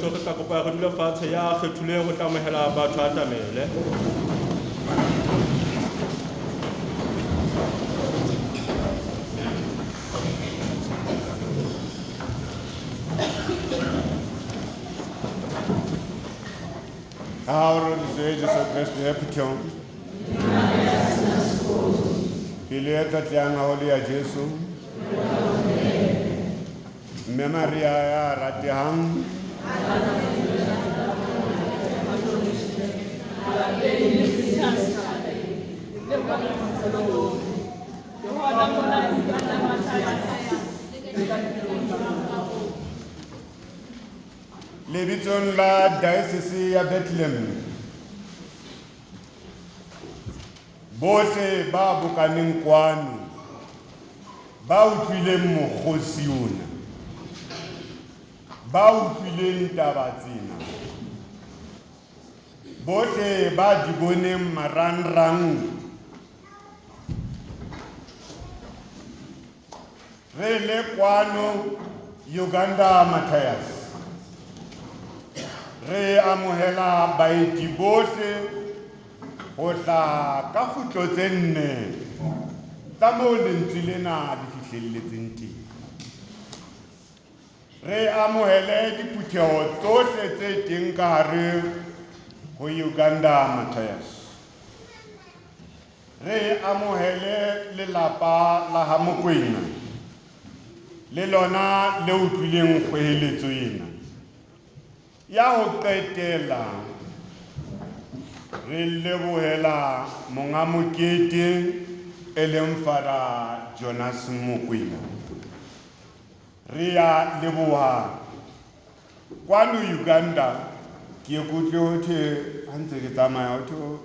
beso re tla kopa re dule fatshe ya kgethilweng ho tla amohela batho atamele. Ha o roriswe Jesu Kreste ya phuthehong. Pelo e tlatlehang haholo ya Jesu. Mme Maria ya ratehang. Lebitsong la Diocese ya Bethlehem, bohle ba bokaneng kwano ba utlwileng mokgosi ona, ba utlwileng taba tsena, bohle ba di boneng marangrang, re le kwano Uganda Matthias, re amohela baeti bohle ho hlaha ka kgutlo tse nne tsa moo lentswe lena le fihlelletseng teng. Re amohele diphutheho tsohle tse teng ka hare ho Uganda Matthias. Re amohele lelapa la ha Mokwena le lona le utlwileng kgweheletso ena. Ya ho qetela, re lebohela monga mokete e leng Fara Jonas Mokwena. Re ya leboha kwano Uganda, ke kutlwe ho thwe ha ntse ke tsamaya ho thwe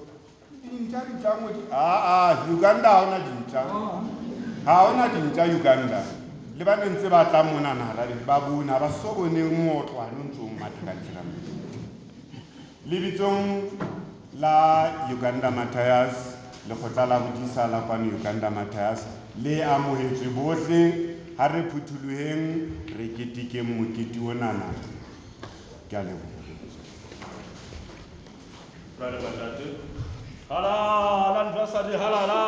dintja di tla mo aa Uganda ha hona dintja, ha hona dintja Uganda. Le ba ne ntse ba tla monana Harare ba bona ba so bone mootlwane o ntse o matha ka ntle ka mona. Lebitsong la Uganda Matthias, lekgotla la bodisa la kwano Uganda Matthias le amohetswe bohle. Ha re phuthuloheng re ketekeng mokete onana. Ke a leboha. Jwale bantate, halala anniversary, halala.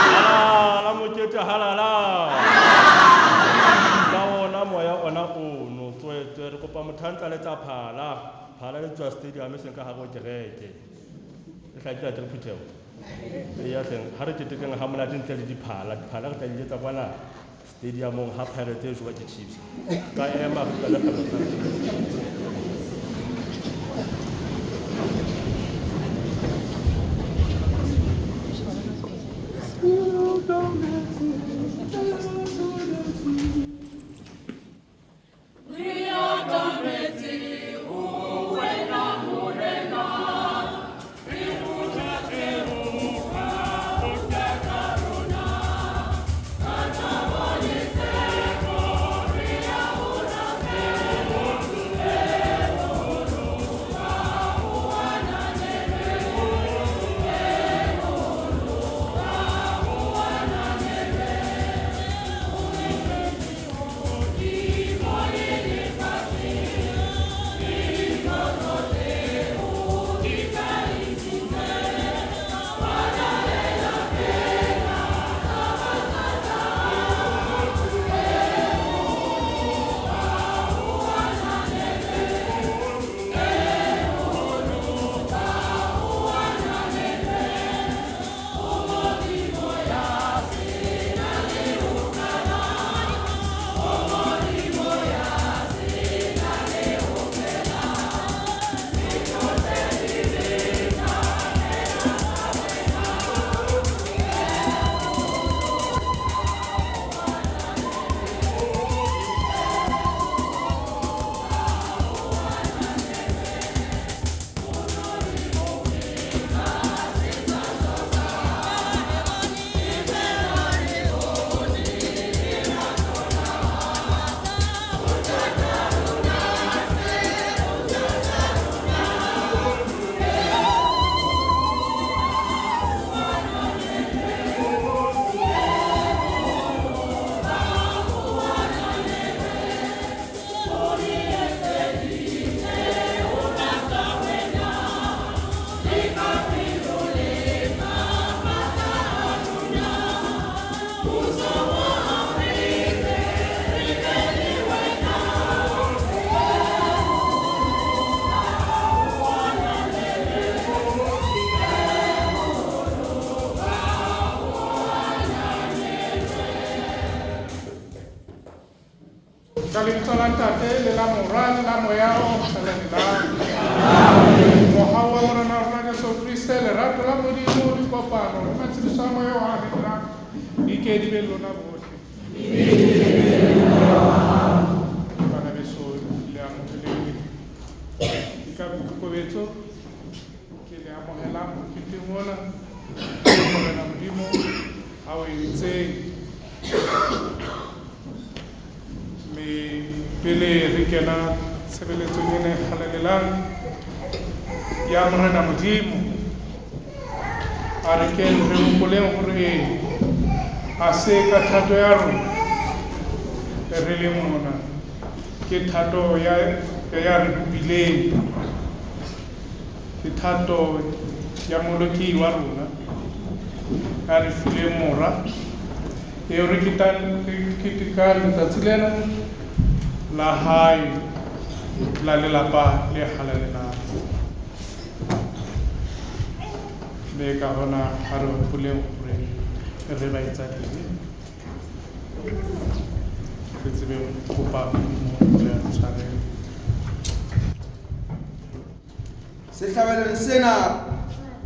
Halala mokete, halala. Ka ona moya ona ono tswetswe re kopa motho a ntse a letsa phala. Phala le tswa stadium e seng ka hare ho kereke. E hlakile akere phutheho. Eya hleng, ha re ketekeng ha monate ntle le diphala. Diphala re tla di etsa kwana stadiumong ha Pirates e jowa ke Chiefs. Ka ema re utlwa le kgabetsa. Ka lebitso la Ntate le la Mora le la Moya o Halalelang. Amen. Mohau wa Morena wa rona Jesu Kriste, lerato la Modimo le kopano le matshediso a Moya o Halalelang di ke di be le lona bohle. Bana beso, le amohelehile. Ke ka boikokobetso ke le amohelang moketeng ona Morena Modimo a o entseng. Mme pele re kena tshebeletsong ena e halalelang ya Morena Modimo, a re keng re hopoleng hore ha se ka thato ya rona re le mona, ke thato ya re bopileng, ke thato ya Moloki wa rona a re fileng mora eo re ketekang letsatsi lena la hae la lelapa le halalelang. Mme ka hona ha re hopoleng hore re ba etsa dibe, re tsebe ho kopa Modimo hore a re tshwarele. Sehlabelong sena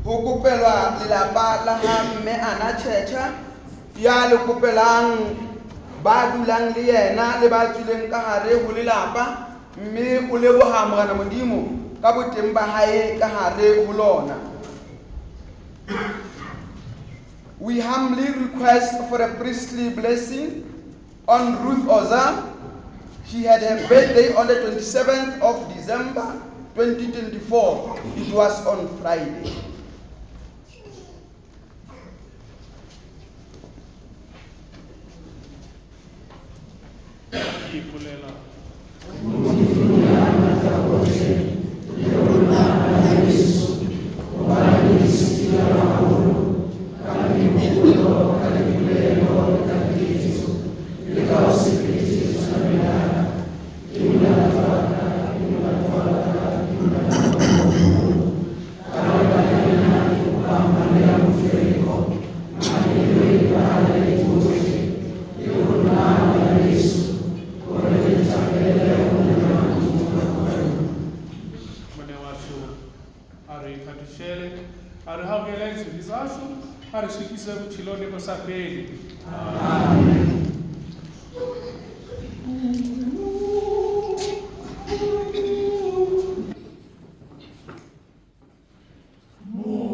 ho kopelwa lelapa la ha mme Ana Tjhetjha ya le kopelang ba dulang le yena le ba tswileng ka hare ho lelapa, mme o leboha Morena Modimo ka boteng ba hae ka hare ho lona. We humbly request for a priestly blessing on Ruth Oza. She had her birthday on the 27th of December 2024. It was on Friday. Ke ipolela Mone washu a re khathutshele, a re hauhele dibe tsa a re sukise botshelo bo sa fele. Amen. Oh.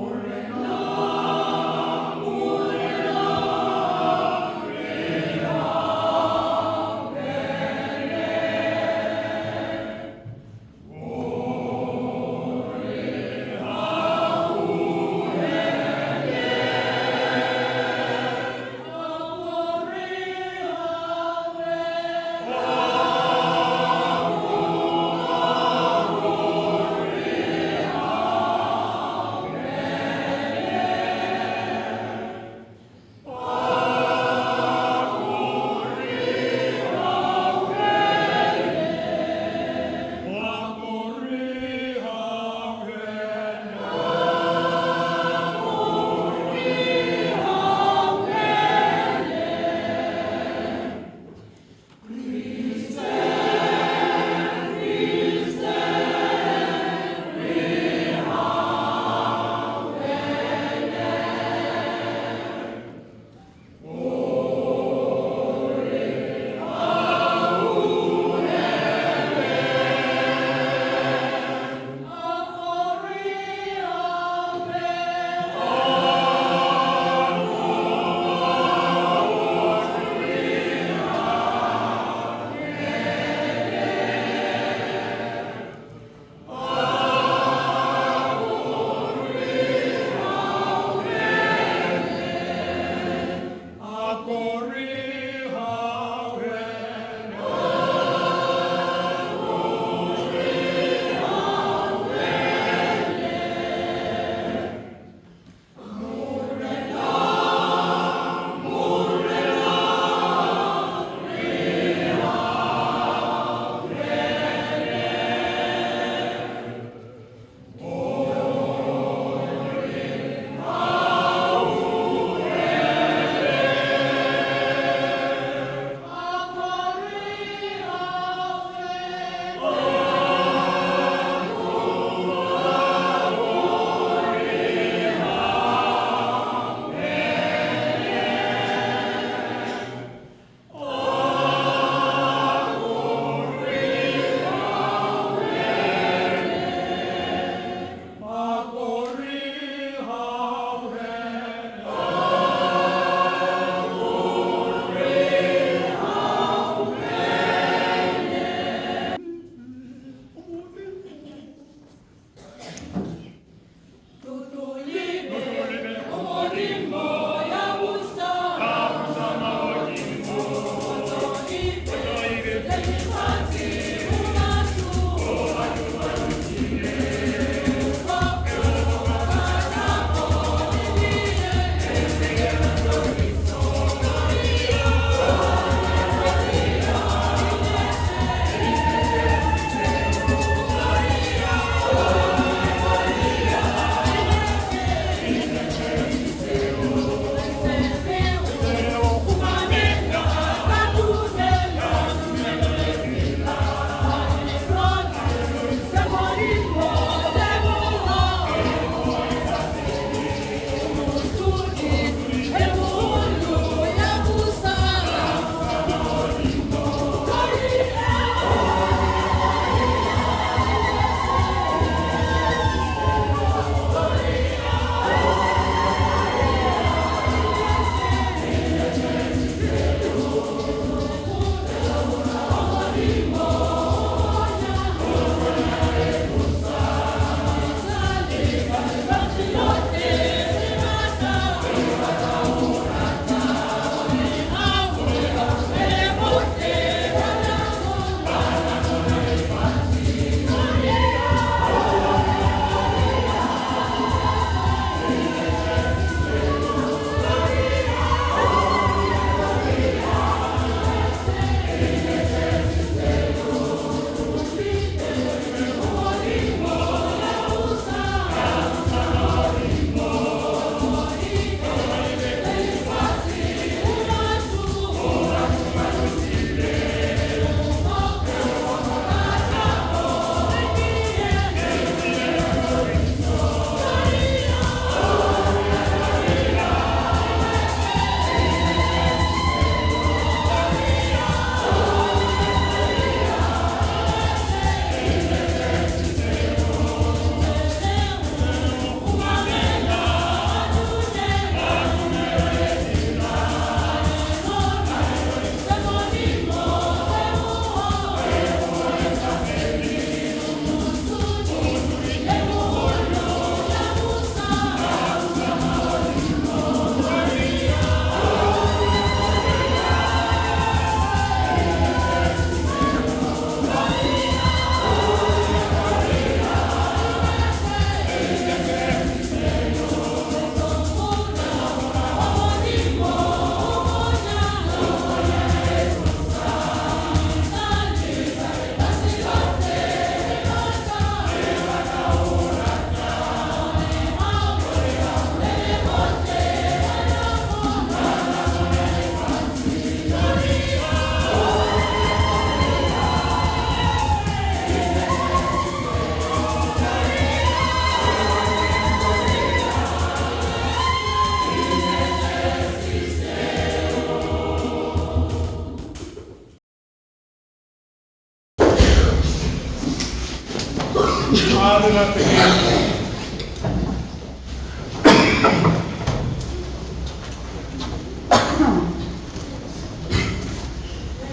rapeleng.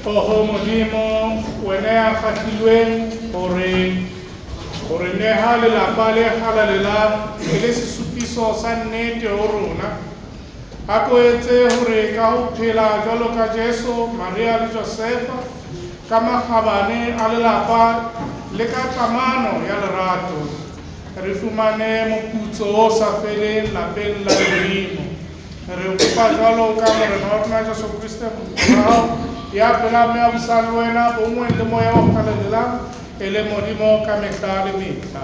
Oho Modimo, wena ya kgahlilweng hore hore neha lelapa le halalelang e le sesupiso sa nnete ho rona. A ko etse hore ka ho phela jwalo ka Jesu, Maria le Josefa, ka makgabane a lelapa le ka tlamano ya lerato, re fumane moputso o sa feleng lapeng la Modimo. Re kopa jwalo ka Morena wa rona Jesu Kriste wa hao, ya phelang mme a busang le wena bonngweng le Moya o Halalelang, e le Modimo ka mehla le mehla.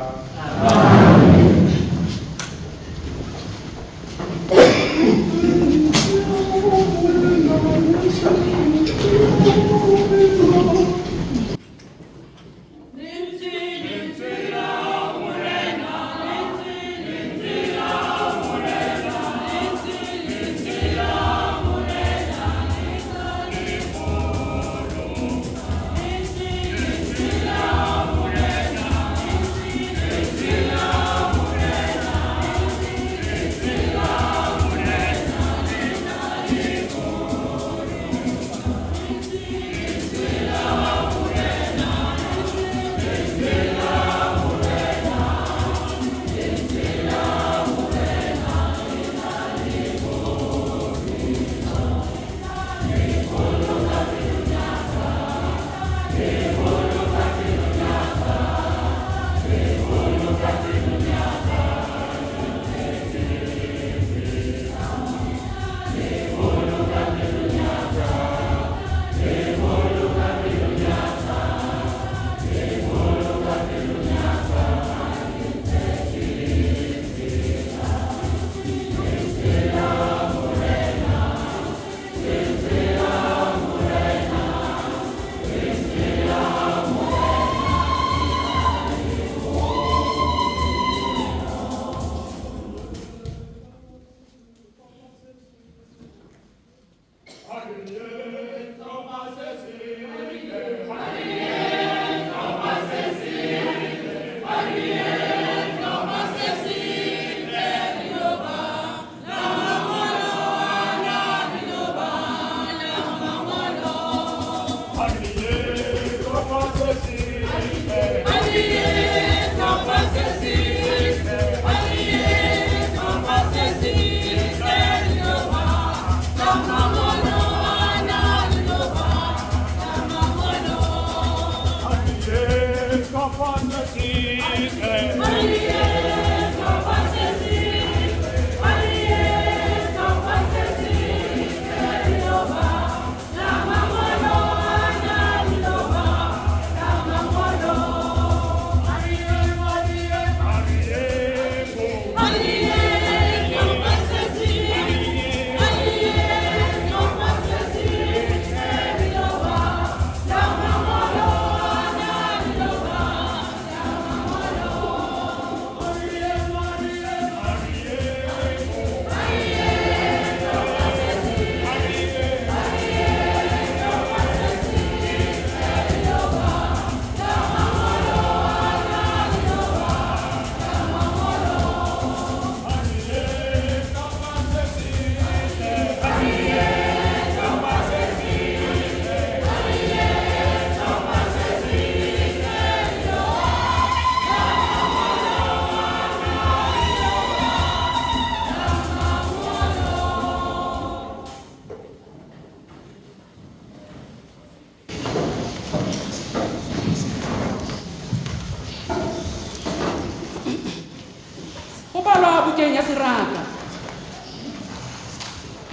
Ho balwa bukeng ya Siraka.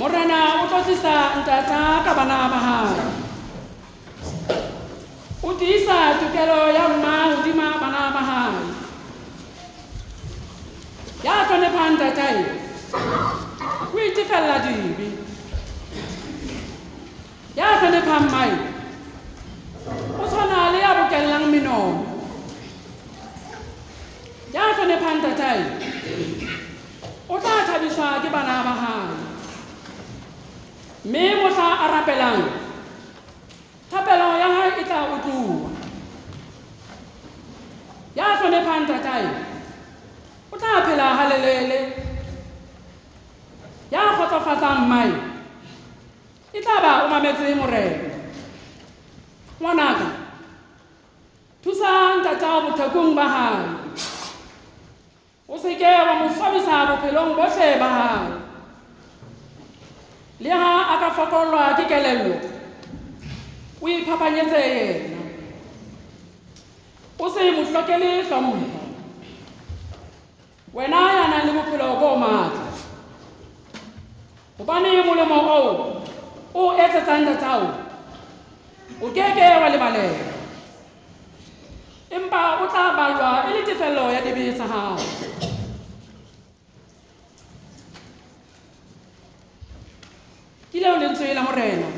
Morena o tlotlisa ntata ka bana ba hae. O tiisa tokelo ya mma hodima bana ba hae. Ya hloniphang ntatae o itefella dibe. Ya hloniphang mmae o tshwana le ya bokellang menono. Ya hloniphang ntatae o tla thabiswa ke bana ba hae. Mme mohla a rapelang, thapelo ya hae e tla utluwa. Ya hloniphang ntatae O tla phela halelele. Ya kgotsofatsang mmae e tla ba o mametse Morena. Ngwanaka, thusa ntatao bothekong ba hae. O se ke wa mo swabisa bophelong bohle ba hae. Le ha a ka fokollwa ke kelello, o iphapanyetse yena. O se mo hlokele hlompho. Wena ya nang le bophelo bo matla. Hobane molemo oo o etsetsang ntatao o ke ke wa lebaleha, empa o tla balwa e le tefello ya dibe tsa hao. Ke leo lentswe la Morena.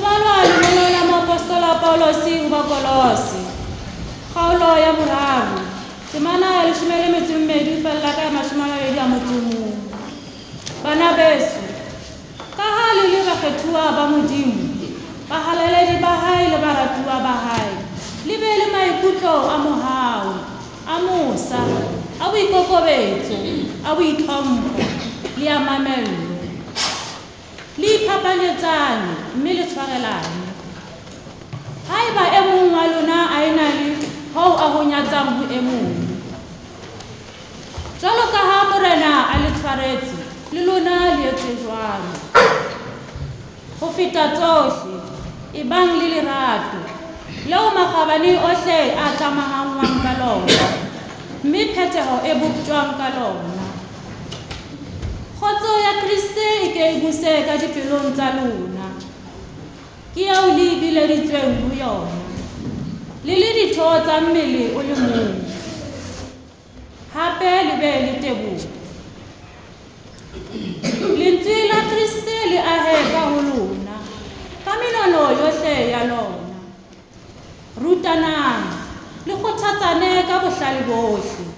balwa lengolo la moapostola Paulosi ho Bakolose, kgaolo ya boraro, temana ya 12 ho fella ka ya 21. Bana beso, ka ha le le bakgethuwa ba Modimo, bahalaledi ba hae le baratuwa ba hae, le be le maikutlo a mohau, a mosa, a boikokobetso, a boitlhompho le a mamello. Le iphapanyetsane mme le tshwarelane. Haeba e mong wa lona a ena le hoo a ho nyatsang ho e mong, jwalo ka ha Morena a le tshwaretse, le lona le etse jwalo. Ho feta tsohle, ebang le lerato, leo makgabane ohle a tlamahanngwang ka lona, mme phetheho e boptjwang ka lona. Kgotso ya Kriste e ke e buse ka dipelong tsa lona, ke eo le e bileditsweng ho yona, le le ditho tsa mmele o le mong. Hape le be le teboho. Lentswe la Kriste le ahe ka ho lona, ka menono yohle ya lona. Rutanang, le kgothatsane ka bohlale bohle.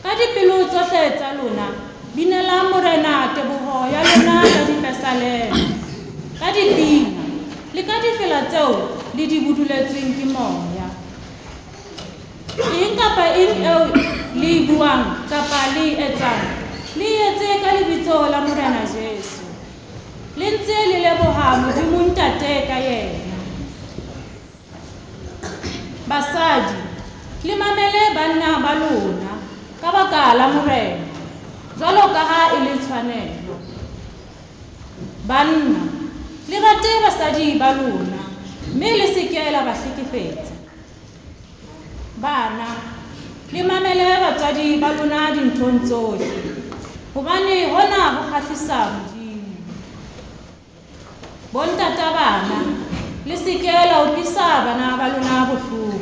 Ka dipelo tsohle tsa lona, binelang Morena teboho ya lona ka dipesalema, ka dipina, le ka difela tseo le di buduletsweng ke Moya. Eng kapa eng eo le e buang kapa le e etsang, le e etse ka lebitso la Morena Jesu, le ntse le leboha Modimo Ntate ka yena. Basadi, le mamele banna ba lona ka baka la Morena, jwalo ka ha e le tshwanelo. Banna, le rate basadi ba lona, mme le se ke la ba hlekefetsa. Bana, le mamele batswadi ba lona dinthong tsohle, hobane hona ho kgahlisa Modimo. Bontata bana, le se ke la utlwisa bana ba lona bohloko,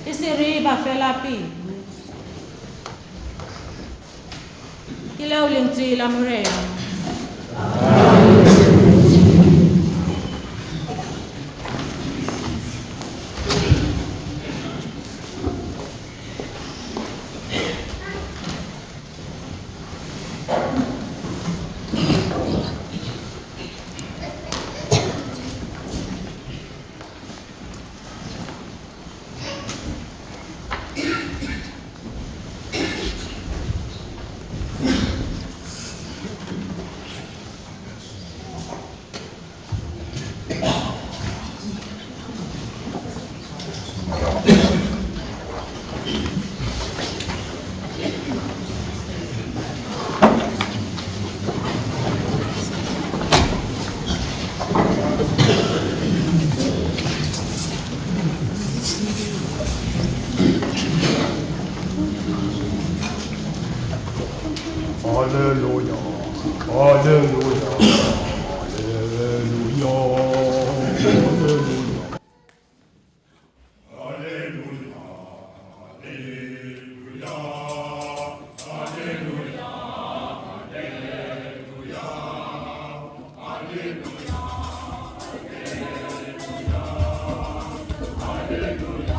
e se re ba fela pelo. Ke leo lentswe la Morena. Hallelujah, hallelujah, hallelujah, hallelujah. Hallelujah.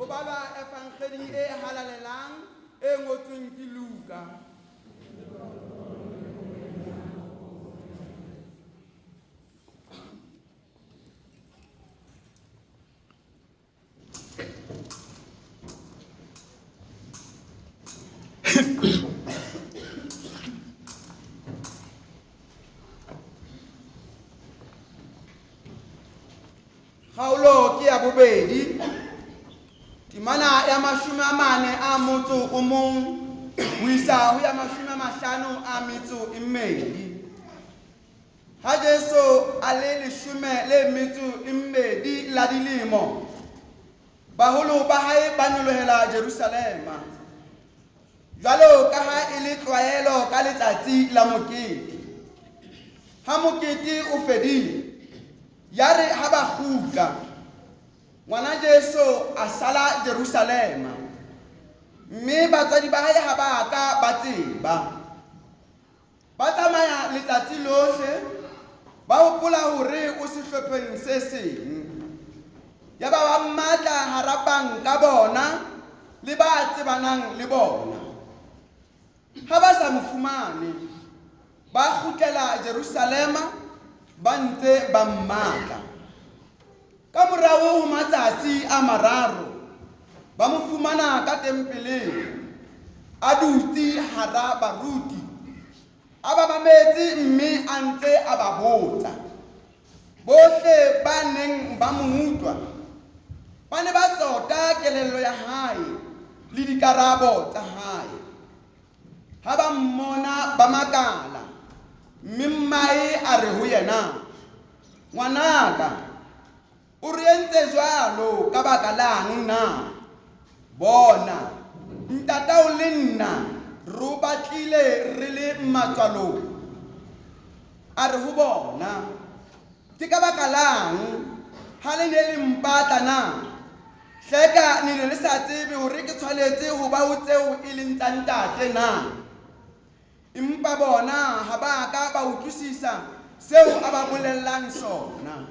Ho balwa evangeding e halalelang e ngotsweng ke Luka. Kgaolo ke ya bobedi, temana ya 41 ho isa ho ya 52. Ha Jesu a le 12 la dilemo, baholo ba hae ba nyolohela Jerusalema, jwalo ka ha e le tlwaelo ka letsatsi la mokete. Ha mokete o fedile, yare ha ba kgutla, ngwana Jesu a sala Jerusalema, mme batswadi ba hae ha ba ka ba tseba. Ba tsamaya letsatsi lohle, ba hopola hore o sehlopheng se seng. Yaba ba mmatla hara bang ka bona le ba tsebanang le bona. Ha ba sa mo fumane, ba kgutlela Jerusalema ba ntse ba mmatla. Ka morao ho matsatsi a mararo, ba mo fumana ka tempeleng, a dutse hara baruti, a ba mametse mme a ntse a ba botsa. Bohle ba neng ba mo utlwa ba ne ba tsota kelello ya hae le dikarabo tsa hae. Ha ba mmona ba makala, mme mmae a re ho yena, ngwanaka, o re entse jwalo ka baka lang na? Bona, ntatao le nna re o batlile re le matswalong. A re ho bona, ke ka baka lang ha le ne le mpatla na? Hleka ne le sa tsebe hore ke tshwanetse ho ba ho tseo e leng tsa ntate na? Empa bona ha ba ka ba utlwisisa seo a ba bolellang sona.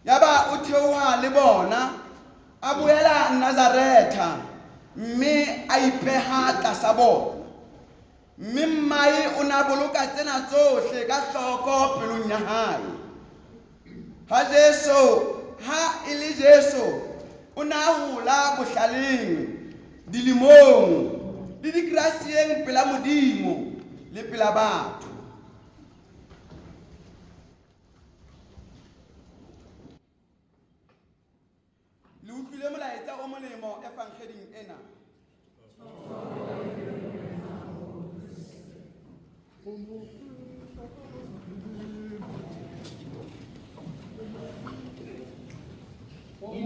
Yaba o theoha le bona, a boela Nazaretha, mme a ipeha tlasa bona. Mme mmae o na boloka tsena tsohle ka hloko pelong ya hae. Ha e le Jesu, o na hola bohlaleng, dilemong le dikrasieng pela Modimo le pela batho. Le utlwile molaetsa o molemo evangeding ena. Oh,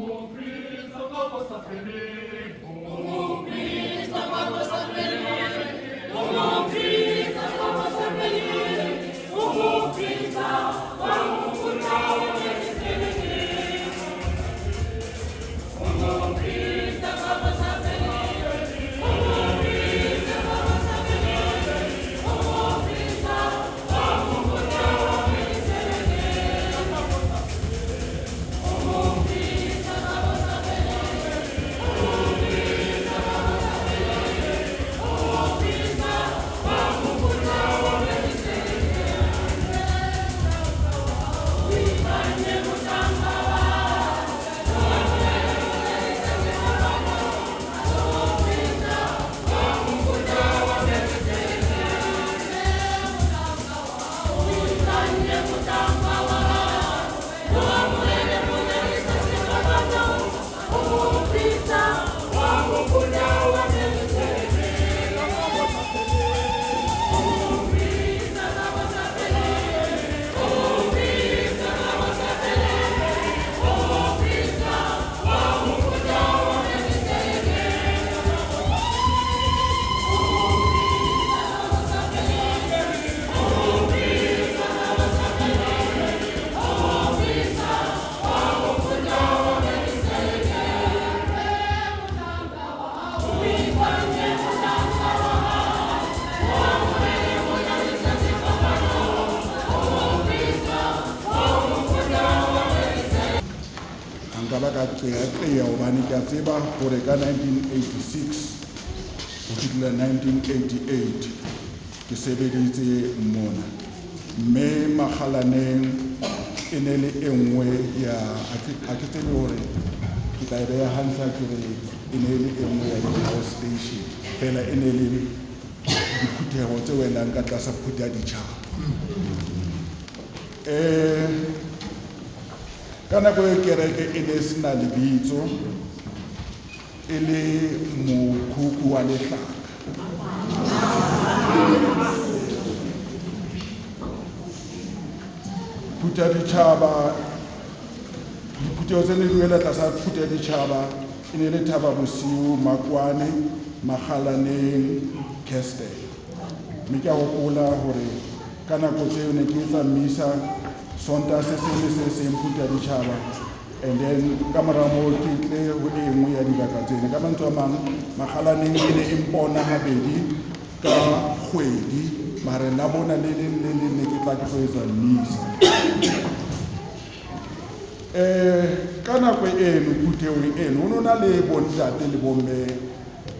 qeaqea hobane ke a tseba hore ka 1986 ho fihlela 1988 ke sebeditse mona. Mme Makgalaneng e ne le e nngwe ya ha ke tsebe hore ke tla e beha hantle ha ke re e ne le e nngwe ya di-house station, fela e ne le diphutheho tse welang ka tlasa Phuthaditjhaba. Ka nako e kereke e ne sena lebitso, e le mokhukhu wa lehlaka. Phuthaditjhaba, diphutheho tse ne di wela tlasa Phuthaditjhaba e ne le Thaba Bosiu, Makwane, Makgalaneng, Kestell. Mme ke a hopola hore ka nako tseo ne ke etsa mmisa Sontaha se seng le se seng Phuthaditjhaba, and then ka mora moo ke tle ho e nngwe ya dibaka tsena. Ka mantswe a mang, Makgalaneng e ne e mpona habedi ka kgwedi, mare la bona le leng le leng ne ke tla ke tlo etsa mmisa. Ka nako eno phuthehong eno ho no na le bontate le bomme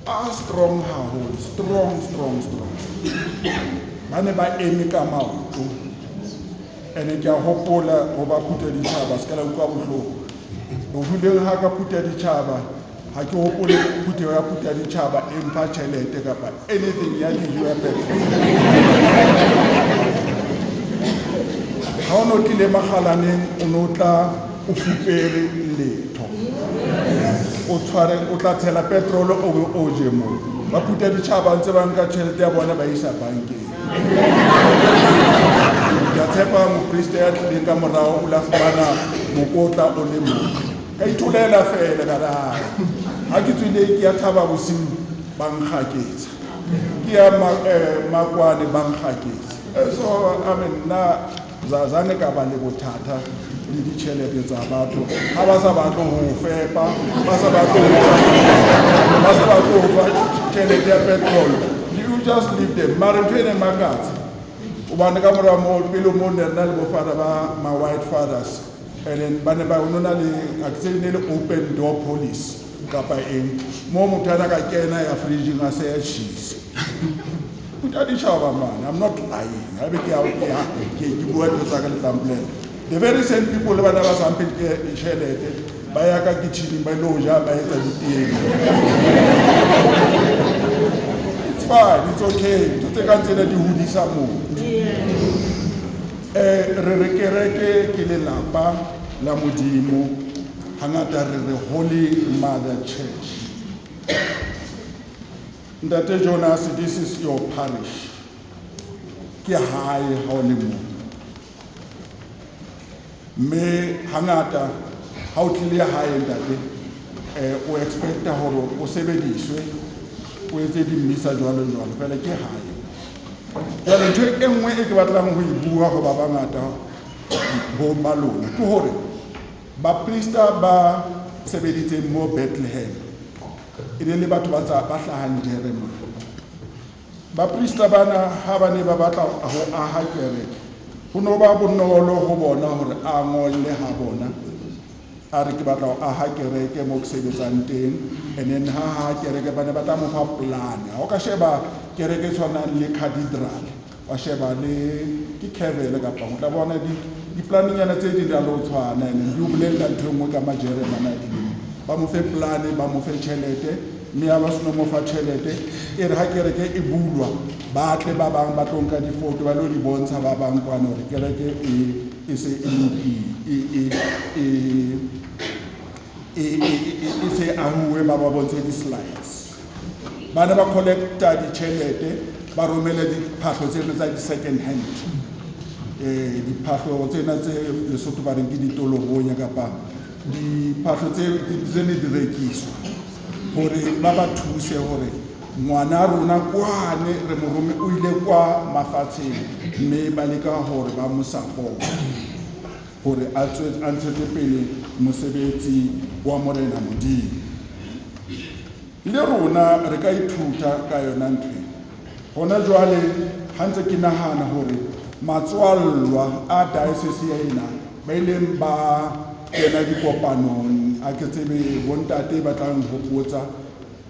a strong haholo, strong, strong, strong. Ba ne ba eme ka maoto. Ene ke a hopola ho ba Phuthaditjhaba, se ka la utlwa bohloko. Ho duleng ha ka Phuthaditjhaba, ha ke hopole phutheho ya Phuthaditjhaba e mpha tjhelete kapa anything ya dijo ya petrol. Ha o no tlile Makgalaneng, o no tla o fupere letho. O tshware, o tla tshela petrol o be o je moo. Ba Phuthaditjhaba ntse ba nka tjhelete ya bona ba isa bankeng. Ke a tshepa moprista ya tlileng ka morao o la fumana mokotla o le mong. Ka itholela fela ka re, hai. Ha ke tswile ke ya Thaba Bosiu, ba nkgaketsa. Ke ya Makwane, ba nkgaketsa. So, I mean, nna zane ka ba le bothata le ditjhelete tsa batho. Ha ba sa batle ho fepa, ba sa batle ho fa, ba sa batle ho fa tjhelete ya petrol, you just leave them. Mare ntho e ne makatsa, hobane ka mora moo, pele moo ne re na le bo father ba ma white fathers, and then ba ne ba ho no na le, ha ke tsebe ne le open door policy kapa eng, moo motho a na ka kena ya fridge-ing a seya cheese. Phuthaditjhaba man, I'm not lying. Haebe ke ya, ke bua ntho tsa ka le tla mpolela. The very same people le bana ba sa mphe tjhelete, ba ya ka kitchen-eng ba ilo ja, ba etsa diteng. It's fine, it's okay. Ntho tse kang tsena di hodisa motho. Re re kereke ke lelapa la Modimo, hangata re re Holy Mother Church. Ntate Jonas, this is your parish. Ke hae ha o le moo. Mme hangata ha o tlile hae ntate, o expecta hore o sebediswe, o etse dimmisa jwalo jwalo, fela ke hae. Jwale ntho e nngwe e ke batlang ho e bua ho ba bangata ho ba lona ke hore baprista ba sebeditseng mo Bethlehem e ne le batho ba hlahang Jeremane. Baprista bana ha ba ne ba batla ho aha kereke, ho no ba bonolo ho bona hore a ngolle ha bona, a re ke batla ho aha kereke mo ke sebetsang teng, and then ha ha kereke ba ne ba tla mo fa plan. Ha o ka sheba kereke e tshwanang le cathedral, wa sheba le ke Kevele kapa o tla bona di-plannyana tse ding di a lo tshwana, and then di o bolella ntho e nngwe ka Majeremane a dileng. Ba mo fe plan, ba mo fe tjhelete, mme ha ba seno mo fa tjhelete, e re ha kereke e bulwa, ba tle ba bang ba tlo nka difoto ba lo di bontsha ba bang kwana hore kereke e se e lokile, e se ahuwe, ba ba bontshe di-slides. Ba ne ba collecta ditjhelete, ba romele diphahlo tsena tsa di-second hand. Diphahlo tsena tse Lesotho ba reng ke ditolobonya kapa diphahlo tse ne di rekiswa hore ba ba thuse hore ngwana rona kwane re mo rome o ile kwa mafatsheng, mme ba leka hore ba mo support hore a ntshetse pele mosebetsi wa Morena Modimo. Le rona re ka ithuta ka yona ntho ena. Hona jwale ha ntse ke nahana hore matswallwa a diocese ya ena ba ileng ba kena dikopanong A ke tsebe bontate ba tlang hopotsa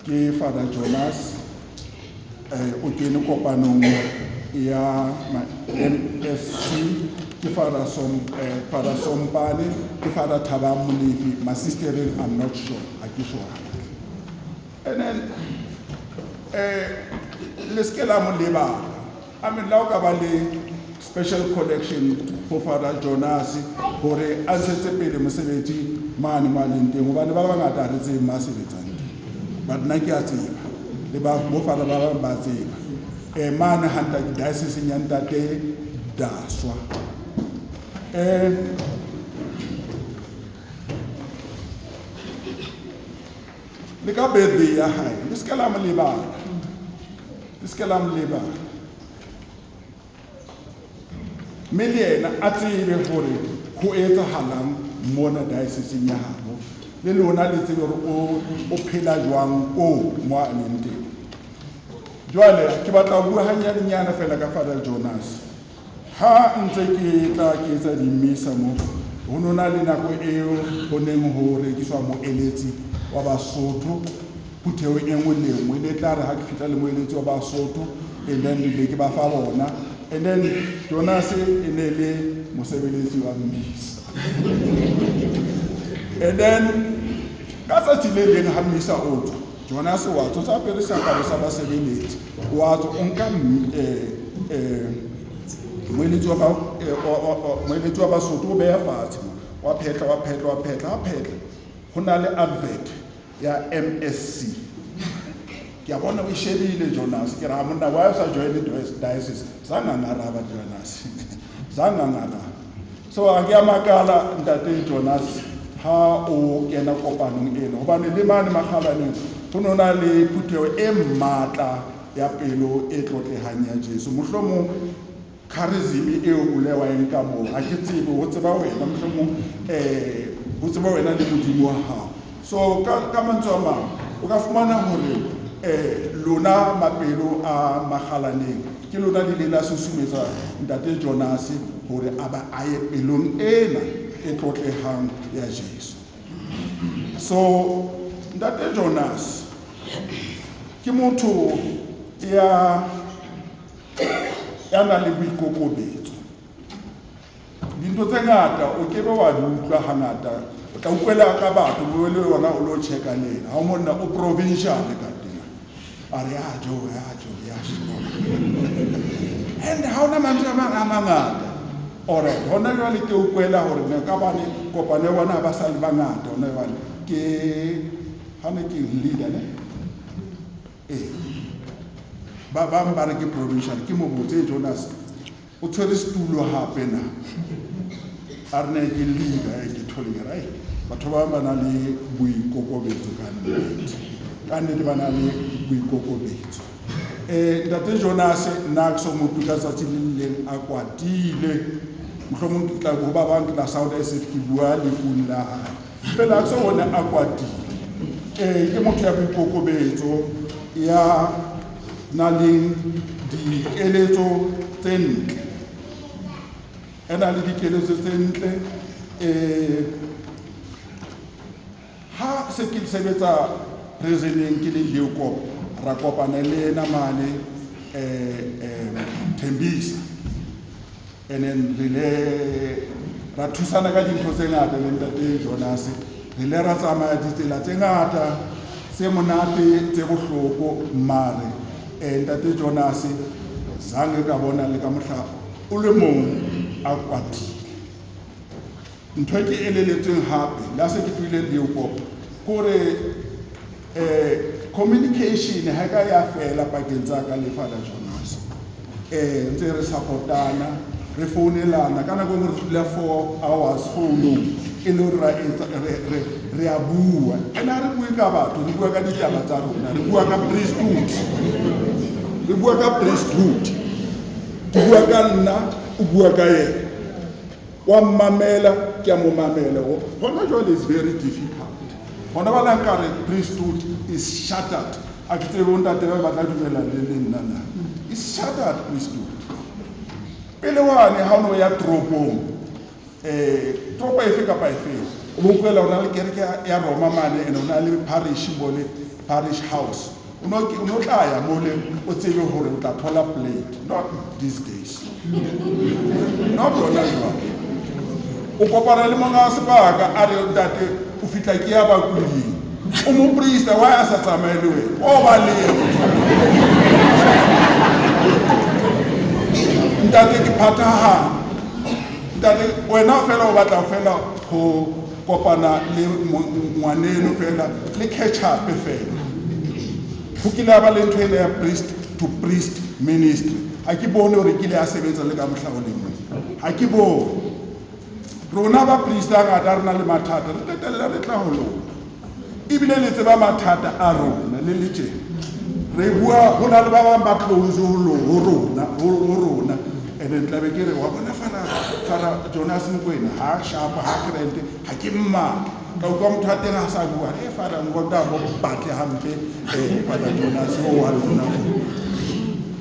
ke Father Jonas, o kene kopanong ya MSC, ke Father Father Sompane, ke Father Thabang Molefi, masistereng I'm not sure, ha ke sure. And then le se la mo lebala. I mean, la o ka ba le special collection for Father Jonas hore a ntshetse pele mosebetsi mane mo a leng teng, hobane ba bangata ha re tsebe mo a sebetsang teng, but nna ke a tseba le ba bo Father ba bang ba tseba. Mane ha ntate diocese ya ntate Daswa. Le ka birthday ya hae, le se ke la mo lebala, le se ke la mo lebala. Mme le yena a tsebe hore ho etsahalang mona diocese ya habo, le lona le tsebe hore o phela jwang ko mo a leng teng. Jwale ke batla ho bua hanyanenyana fela ka Father Jonas. Ha ntse ke tla ke etsa dimisa mo, ho no na le nako eo ho neng ho rekiswa moeletsi wa Basotho phuthehong e nngwe le nngwe. Ne tla re ha ke fihla le moeletsi wa Basotho, and then be ke ba fa bona, and then Jonas e ne le mosebeletsi wa mmisa. And then ka tsatsi le leng ha mmisa o tswa, Jonas wa tswa, tsa apere seaparo sa basebeletsi, wa tswa o nka moeletsi wa moeletsi wa Basotho o beha fatshe, wa phetla, wa phetla, wa phetla, ha phetla ho na le advert ya MSC. Ke a bona o e shebile Jonas, ke re ha monna why o sa join diocese? Zange a ngaraba Jonas, zange a ngaraba. So a ke a makala ntate Jonas ha o kena kopanong ena, hobane le mane makgalaneng ho no na le phutheho e matla ya pelo e tlotlehang ya Jesu. Mohlomong charism eo o le wa e nka moo, ha ke tsebe, ho tseba wena, mohlomong ho tseba wena le Modimo wa hao. So ka mantswe a mang o ka fumana hore lona mapelo a makgalaneng ke lona le ile la susumetsa ntate Jonas hore a ba a ye pelong ena e tlotlehang ya Jesu. So ntate Jonas ke motho ya nang le boikokobetso. Dintho tse ngata o ke be wa di utlwa hangata, o tla utlwela ka batho bo le wena o lo checka le ena. Ha o monna o provincial ka teng, a re ya jo, ya jo, ya jo. And ha ona mantswe a mang a mangata. Alright, hona jwale ke utlwela hore ne ka bane kopano ya bona ha ba sa le bangata hona jwale. Ke ha ne ke leader ne? Ba bang ba re ke provincial, ke mo botse Jonas o tshwere setulo hape na? A re ne ke leader, ke thole ke re, batho ba bang ba na le boikokobetso ka nnete. Ka nnete ba na le boikokobetso. Ntate Jonas nna ke so motho ka tsatsi le leng a kwatile. Mohlomong ke tla ho ba bang ke tla sound as if ke bua lefung la hae. Fela ke so bone a kwatile. Ke motho ya boikokobetso ya nang le dikeletso tse ntle. E na le dikeletso tse ntle. Ha se ke sebetsa presidenteng ke le Leeuwkop, ra kopana le ena mane Tembisa. And then re le ra thusana ka dintho tse ngata le ntate Jonas. Re le ra tsamaya ditsela tse ngata tse monate tse bohloko, mare ntate Jonas zange ka bona le ka mohla o le mong a kwatile. Ntho e ke eleletsweng hape le ha se ke tlohile Leeuwkop, kore communication ha ka ya fela pakeng tsa ka le Father Jonas. Ntse re support-ana, re founelana ka nako e nngwe re dula 4 hours founong e le hore ra etsa, re a bua. And ha re bue ka batho, re bua ka ditaba tsa rona, re bua ka priesthood. Re bua ka priesthood. Ke bua ka nna, o bua ka yena. Wa mmamela, ke a mo mamela. Hona jwale is very difficult. Hona ba la nkare priesthood is shattered. A ke tsebe bo ntate ba batla dumela le le nna na. Is shattered priesthood. Pele wane ha o no ya toropong, toropo efe kapa efe, O bo utlwela o na le kereke ya Roma mane, and o na le parish mole, parish house. O no tla ya mole, o tsebe hore o tla thola plate. Not these days. Not hona jwale. O kopana le monga sebaka, a re ntate o fihla ke ya bakuding. O moprista, why a sa tsamaye le wena? O baleha. Ntate ke phathahane. Ntate wena fela o batla fela ho kopana le ngwaneno fela, le catch up fela. Ho kile ha ba le ntho ena ya priest to priest ministry. Ha ke bone hore kile ya sebetsa le ka mohla o le mong. Ha ke bone. Rona ba priest a ngata re na le mathata, re qetella re tla ho lona. Ebile le tseba mathata a rona le le tjena. Re bua ho na le ba bang ba close ho rona, ho rona. And then tla be ke re wa bona fara Jonas Mokoena ha sharp, ha krente, ha ke mmatla. Ka utlwa motho wa teng ha sa bua, e fara ngonda mo batle hampe, fara Jonas o wa lona.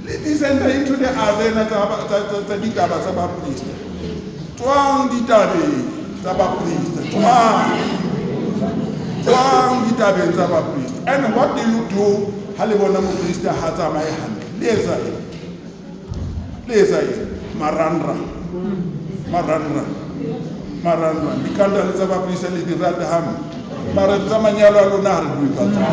Le descend into the arena tsa ditaba tsa baprista. Tswang ditabeng tsa baprista, tswang. Tswang ditabeng tsa baprista. And what do you do ha le bona moprista ha tsamaye hantle? Le etsa eng? Le etsa eng? Maranra. Maranra. Maranra. Dikandale tsa baprista le di rata hampe. Mara tsa manyalo a lona ha re bue ka tsona.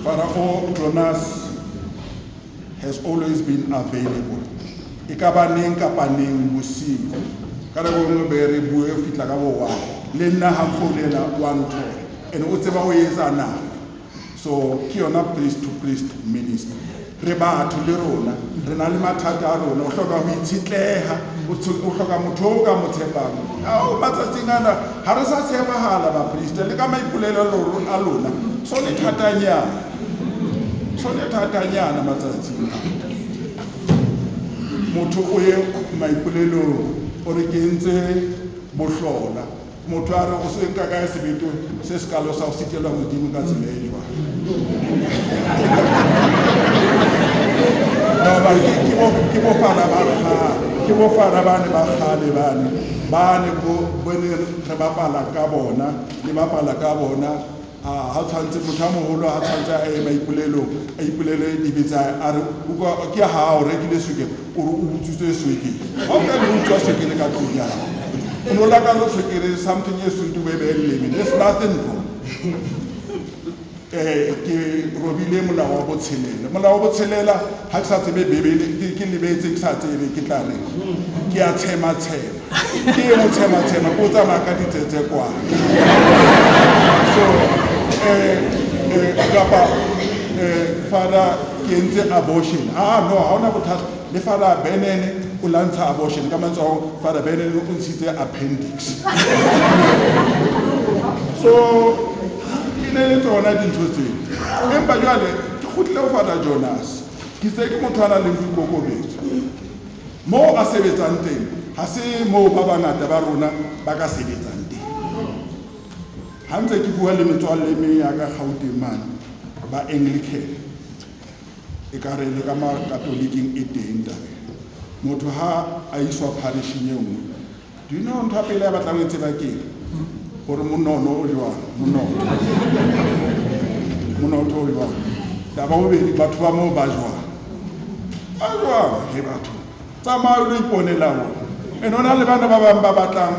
Farao Jonas has always been available. E ka ba neng kapa neng bosiu. Ka nako e nngwe be re bue ho fihla ka bo one. Le nna ha nfounela wa nthola. And o tseba ho etsa nako. So ke yona priest to priest ministry. Re batho le rona, re na le mathata a rona, o hloka ho itshetleha, o hloka motho o ka mo tshepang. Ao matsatsing ana ha re sa tshepahala baprista le ka maipolelo a lona. So le thatanyana. So le thatanyana matsatsing a. Motho o ye maipolelong, o re ke ntse bohlola. Motho a re o se nka kae sebete se sekalo sa ho sitelwa Modimo ka tsela e jwang. No, ba ke bo fara ba kgale, ke bo fara bane ba kgale bane, bane bo bone re bapala ka bona, le bapala ka bona. Ha tshwantse motho a moholo ha tshwantse a ye maipolelong, a ipolele dibe tsa hae, a re, utlwa, ke ha o rekile swekere, o re o utswitse swekere. Ha o ka re utswa swekere ka tlung ya hao. O no lakatsa swekere, something e sweet o be behe leleme. There's nothing wrong. Ke robile molao wa botshelela. Molao wa botshelela, ha ke sa tsebe Bibele, ke lebetse ke sa tsebe, ke tla reng. Ke a tshema-tshema. Ke e mo tshema-tshema, ke o tsamaya ka ditsetse kwana. So, kapa, Father, ke entse abortion. No, ha hona bothata. Le Father Benene o la ntsha abortion. Ka mantswe ao, Father Benene o ntshitse appendix. So, e ne le tsona dintho tseo. Empa jwale, ke kgutlile ho Father Jonas. Ke itse ke motho a nang le boikokobetso. Moo a sebetsang teng, ha se moo ba bangata ba rona ba ka sebetsang teng. Ha ntse ke bua le metswalle e meng ya ka Gauteng mane, ba Anglican, e ka re le ka makatoliking e teng taba. Motho ha a iswa parishing e nngwe, do you know ntho ya pele a batlang ho e tseba ke eng? Hore monono o jwang, monono. Monono o jwang. Taba bobedi, batho ba moo ba jwang. Ba jwang, he batho. Tsamaya o lo iponela bona. And hona le bana ba bang ba batlang,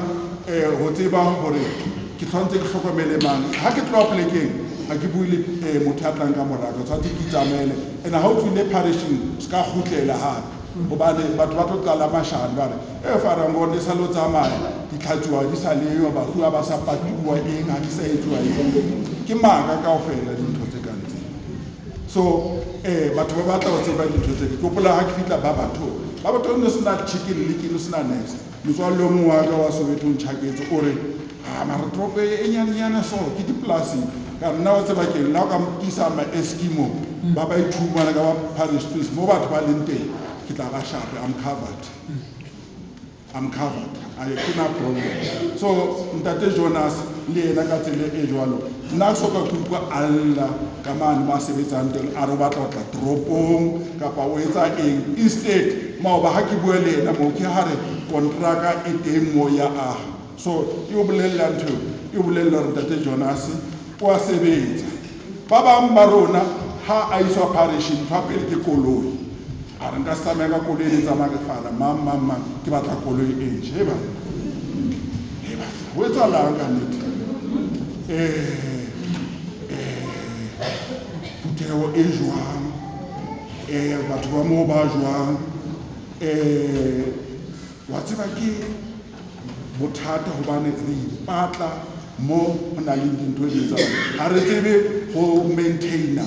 ho tseba hore ke tshwanetse ke hlokomele mang. Ha ke tloha polekeng, ha ke bue le, motho ya tlang ka mora ka, tshwanetse ke itsamaele. And ha o tswile parishing, se ka kgutlela hape. Hobane batho ba tlo qala mashano, ba re, Father Ngone, sa lo tsamaya, ditlhatsuwa di sa leyo, bafu ha ba sa patuwa eng, ha di sa etsuwa eng. Ke maka kaofela dintho tse kang tseo. So, batho ba batla ho tseba dintho tse. Ke hopola ha ke fihla ba batho, ba batho ne sena chicken lick, ne sena niks. Motswalle o mong wa ka wa Soweto o ntjhaketse, o re, mara toropo e nyanenyana so, ke dipolasing. Ka nna wa tseba keng, la o ka nkisa ma Eskimo, ba ba ithumana ka ba parish priest, mo batho ba leng teng, ke tla ba sharp, I'm covered. I'm covered. I ke na problem. So, Ntate Jonas, le yena ka tsela e jwalo. Nna ke soka ke utlwa a lla ka mane mo a sebetsang teng, a re o batla ho tla toropong kapa o etsa eng. Instead maoba ha ke bua le yena moo, ke ha re kontraka e teng moo ya aha. So e o bolella ntho eo, e o bolella hore ntate Jonas o a sebetsa. Ba bang ba rona ha a iswa parishing, ntho ya pele ke koloi. A re nka se tsamaya ka koloi e ne tsamaya ke fana mang mang mang, ke batla koloi e ntjha. Hei banna, hei banna, ho etsahalang ka nnete? Phutheho e jwang? Batho ba moo ba jwang? Wa tseba ke bothata hobane re ipatla mo ho nang le dintho di etsahalang. Ha re tsebe ho maintaina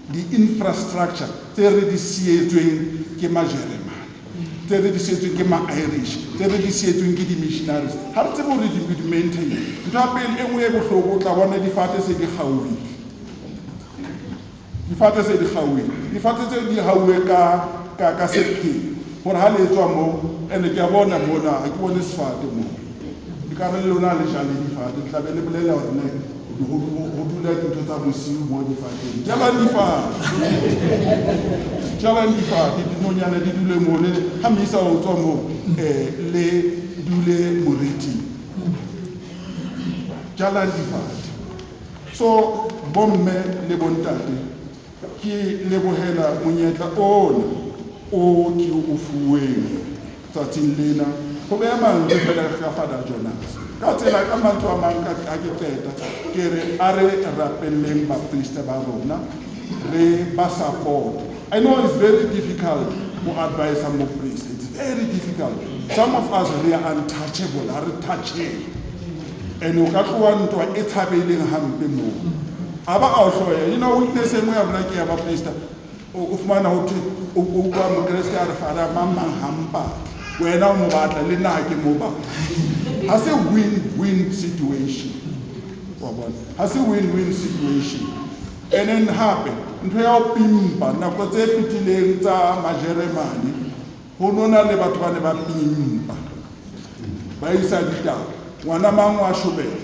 di-infrastructure tse re di sietsweng ke Majeremane, tse re di sietsweng ke ma-Irish, tse re di sietsweng ke di-missionaries. Ha re tsebe hore di maintain. Ntho ya pele e nngwe e bohloko, o tla bona difate se di kgaohile. Difate se di kgaohile. Difate tse di hauwe ka sepheo hore ha le etswa moo, ene ke a bona mona, ha ke bone sefate moo. Ekare le lona le jale difate, le tla be le bolela hore ne ho dula dintho tsa bosiu mo difateng. Jalang difate. Jalang difate, dinonyana di dule moo, le ha misa o tswa moo, le dule moriting. Jalang difate. So bomme le bontate, ke lebohela monyetla ona o ke o fuweng tsatsing lena ho beha mantswe fela ka Father Jonas. Ka tsela ka mantswe a mang ka ha ke qeta, ke re a re rapelleng baprista ba rona, re ba support. I know it's very difficult to advise some priest. It's very difficult. Some of us, we are untouchable, ha re touchable. And o ka tloha ntwa e tshabeileng hampe moo. A ba a o hloya. You know, weakness e nngwe ya rona ke ya baprista. O fumana ho thwe, o utlwa mokreste a re Father mang mang ha mpatla. Wena o mo batla, le nna ha ke mo batla. Ha se win-win situation. Wa bona? Ha se win-win situation. And then hape, ntho ya ho pimpa, nako tse fetileng tsa Majeremane, ho nona le batho ba ne ba pimpa. Ba isa ditaba. Ngwana mang wa shobela.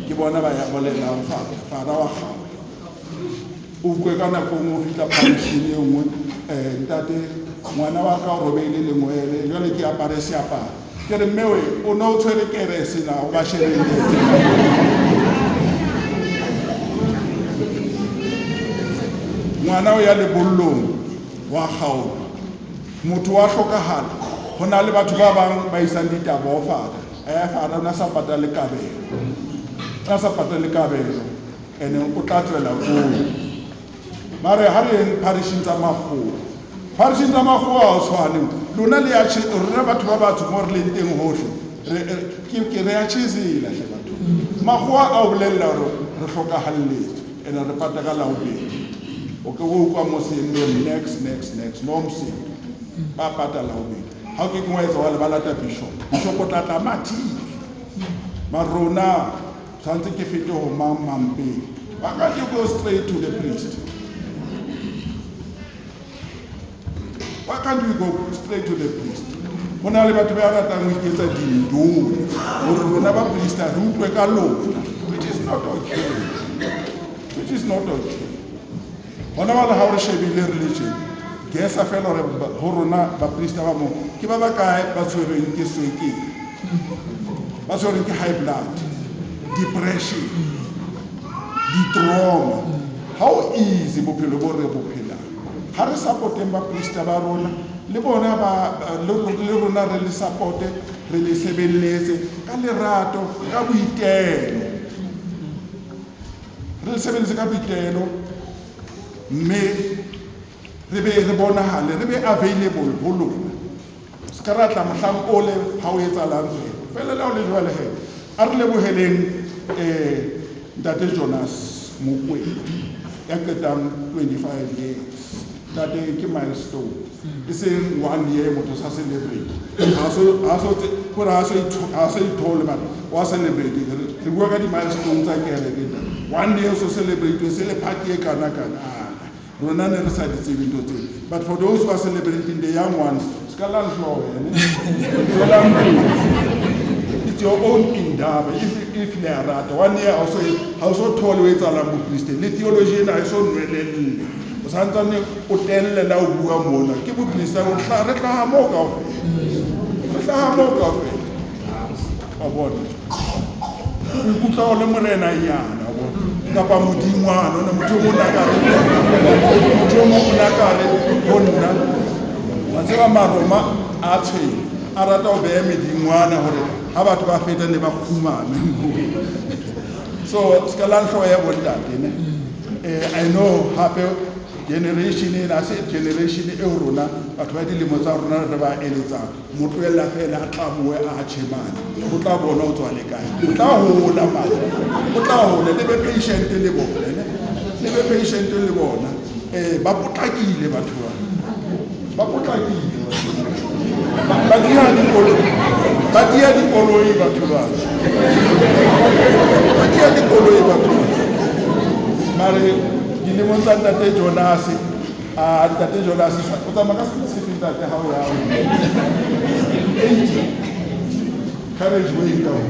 Ke bona ba ya bolelang Father, Father wa kgaola. O utlwe ka nako e nngwe o fihla parishing e nngwe, ntate, ngwana wa ka o robehile lengwele, jwale ke apare seaparo. Ke re, mme we, o no o tshwere kerese na, o ba shebelletse. Ngwana o ya lebollong, wa kgaolwa. Motho wa hlokahala. Ho na le batho ba bang ba isang ditaba ho Father. Father o na sa patale kabelo. O na sa patale kabelo. Ene o tla tswela koo. Mare ha re yeng parishing tsa makgowa. Parishing tsa makgowa ha o tshwane. Lona le ya rona batho ba batsho mo re leng teng hohle. Ke re ya tjhesela hle batho. Makgowa a o bolella hore re hlokahalletswe, ene re pata ka Labobedi. O ke o utlwa moseng no next, next, next, no moseng. Ba pata Labobedi. Ha o ke ke wa etsa wa le ba lata bishop. Bishop o tla tla mathile. Mara rona tshwanetse ke fete ho mang mang pele. Why can't you go straight to the priest? Why can't we go straight to the priest? Ho na le batho ba ratang ho iketsa dindolo hore rona ba priest re utlwe ka lona, which is not okay. Which is not okay. Hona jwale ha o re shebile re le tjena, guess-a fela hore ho rona baprista ba moo ke ba bakae ba tshwerweng ke swekere, ba tshwerweng ke high blood, depression, di-trauma. How easy bophelo bo re bo phelang. Ha re support-eng baprista ba rona, le bona ba, le rona re le support-e, re le sebeletse ka lerato, ka boitelo. Re le sebeletse ka boitelo, mme re be re bonahale, re be available ho lona. Se ka ra tla mohlang ole ha o etsahalang fela. Fela le ha o le jwale he, a re leboheleng, Ntate Jonas Mokwena ya qetang 25 years. Ntate ke milestone. E seng 1 year motho sa celebrate. Ha so, ha so tse, hore ha so itho, ha so ithole mara wa celebrate. Re bua ka di milestone tsa kereke ntate. 1 year so celebrate, se le party e kana kana. Rona ne re sa di tsebe ntho tseo. But for those who are celebrating the young ones, se ka la nhloya, ne? Tswelang pele. It's your own indaba. If le a rata, one year also ha o so thole o etsahalang bopristeng le theology ena ha e so nwelelle. O santsane o telle la o bua mona. Ke boprista re hlaha moo kaofela. Re hlaha moo kaofela. Wa bona. O ikutlwa o le morenanyana, wa bona. Kapa modingwana, ona motho o mong a ka re, motho o mong o na ka re ho nna. Wa tseba Maroma a tshwenya, a rata ho beha medingwana hore ha batho ba feta ne ba kgumame moo. So ska la hlooho ya bontate ne. I know hape generation ena se generation eo rona batho ba dilemo tsa rona re ba eletsang. Mo tlohella feela a tlaboe a tjhe mane. O tla bona o tswa le kae. O tla hola mane. O tla hola, le be patient le bona ne. Le be patient le bona. Ba potlakile batho ba. Ba potlakile. Ba diha dikoloi. Ba diha dikoloi batho ba. Ba diha dikoloi batho ba. Mare dilemong tsa ntate Jonas, a ntate Jonas o tsamaya ka se feng ntate ha o ya 80 carriage way down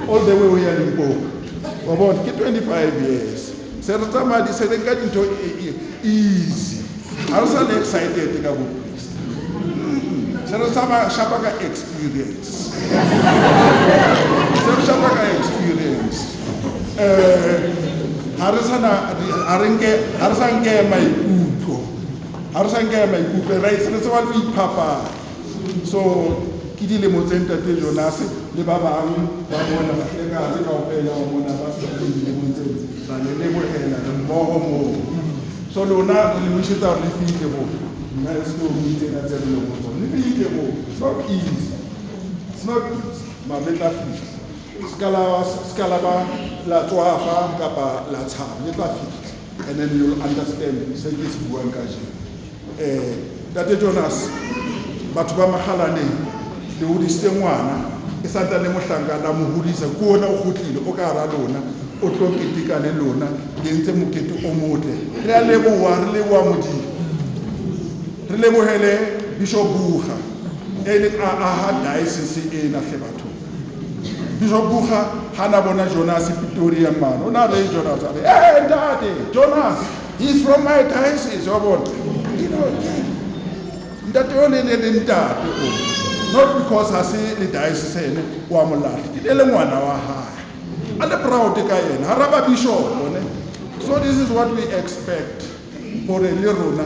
all the way ho ya Limpopo. Wa bona ke 25 years. Se re tsamaya di se re nka dintho easy. Ha re sa le excited ka boprista. Se re tsamaya shapa ka experience. Se re shapa ka experience. Ha re sa na ha re nke ha re sa nke maikutlo. Ha re sa nke maikutlo, re se re tseba le ho iphapanya. So ke dilemo tse ntate Jonas le ba bang ba bona bahlekane kaofela ba mona ba fihlileng dilemong tseo. Ra le lebohela re mmoho moo. So lona re le wishetsa hore le fihle moo. Nna e se ho tsena tse re leng ho tsona. Le fihle moo. It's not easy. It's not easy. Mara le tla fihla. Ska la ba la tswafa kapa la tshaba, le tla fihla. And then you'll understand se ke se buang kajeno. Ntate Jonas, batho ba Makgalaneng le hodisitse ngwana e santsane mohlanka la mo hodisa, ke ona o kgutlile o ka hara lona, o tlo keteka le lona, le entse mokete o motle. Re a leboha, re leboha Modimo. Re lebohele Bishop Buga e leng a aha diocese ena hle batho. Bishop Buga ha na bona Jonas Pretoria mane, o na re Jonas a re, hey ntate Jonas, he's from my diocese, wa bona. You know, ntate o ne le ntate o. Not because ha se le diocese ene wa molahla, ke le ngwana wa hae. A le proud ka yena, ha ra ba bishop ne. So this is what we expect hore le rona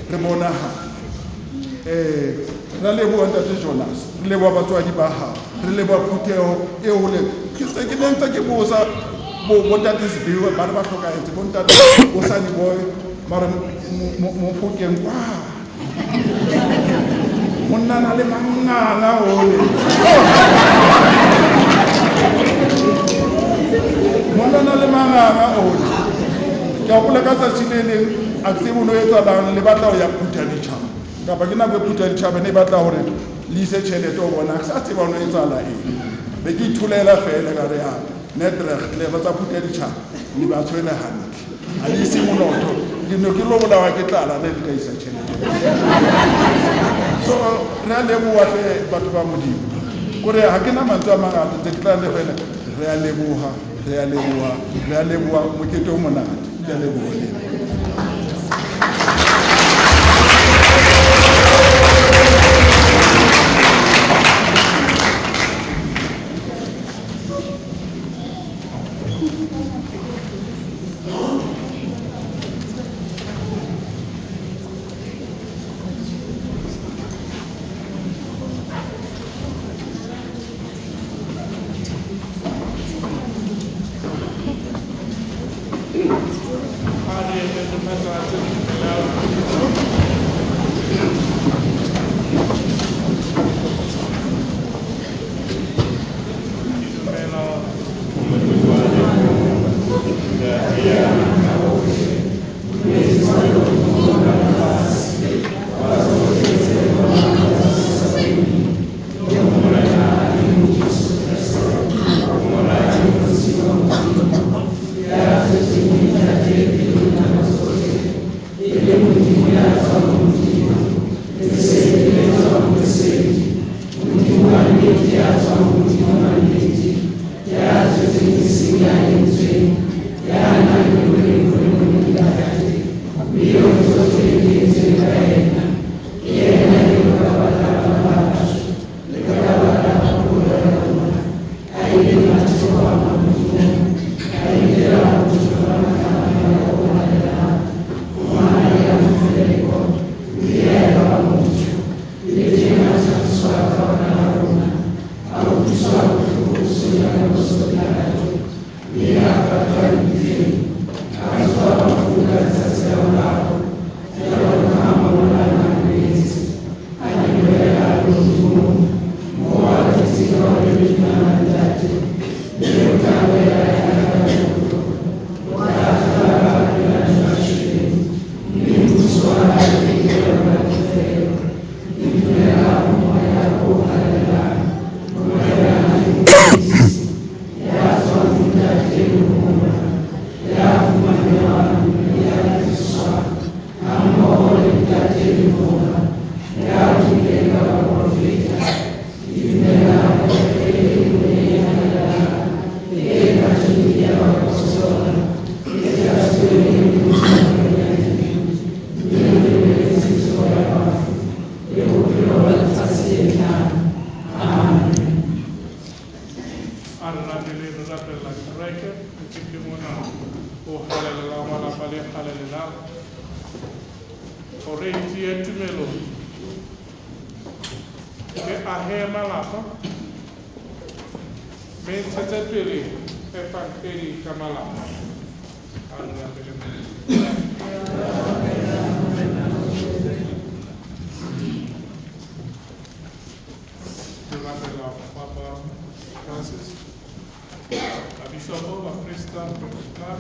re bonahale. Ra leboha ntate Jonas, re leboha batswadi ba hao, re leboha phutheho e hole. Ke ntse ke ne ntse ke botsa bo ntate Sibiwe ba re ba hlokahetse, bo ntate bo Sunny Boy, mara Mofokeng kwa. Monna na le manganga ole. Monna na le manganga ole. Ke hopola ka tsatsi le leng a tsebe o no etsahalang le batla ho ya phutha ditjhaba. Kapa ke nako e phutha ditjhaba ne e batla hore le ise tjhelete ho bona, ke sa tseba o no etsahala eng. Be ke itholela feela ka re ya Nedrecht le ba tsa phutha ditjhaba le ba tshwere hantle. Ha le ise molotho, ke ne ke lo bolawa ke tlala ne le ka isa tjhelete. So re a leboha hle batho ba Modimo. Kore ha ke na mantswe a mangata, ntse ke tla le feela re a leboha, re a leboha, re a leboha mokete o monate. Ke a leboha le. A re A re rapeleng, re rapella kereke moketeng ona o halalelang wa lapa le halalelang, hore e tiye tumelong, e ahe malapa, mme e ntshetse pele evangeli ka malapa. A re rapeleng. Re rapela Papa Francis, babishopo, baprista, baprofeta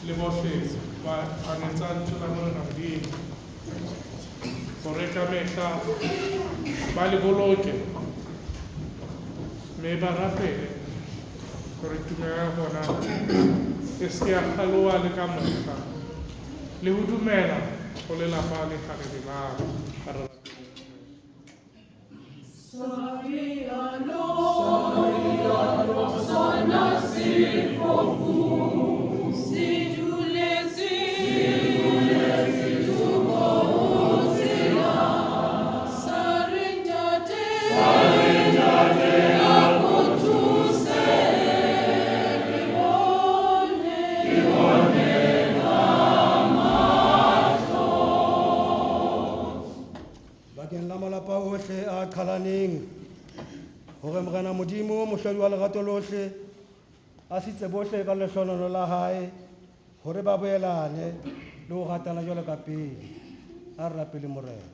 le bohle ba anetsang lentswe la Morena Modimo, hore ka mehla ba le boloke mme ba rapele hore tumelo ya bona e se ke ya kgaloha le ka mohla, le ho dumela ho lelapa le halalelang. A re rapeleng. Bakeng la malapa ohle a qhalaneng, hore Morena Modimo mohlodi wa lerato lohle a sitse bohle ka lehlohonolo la hae, hore ba boelane le ho ratana jwalo ka pele. A re rapele Morena.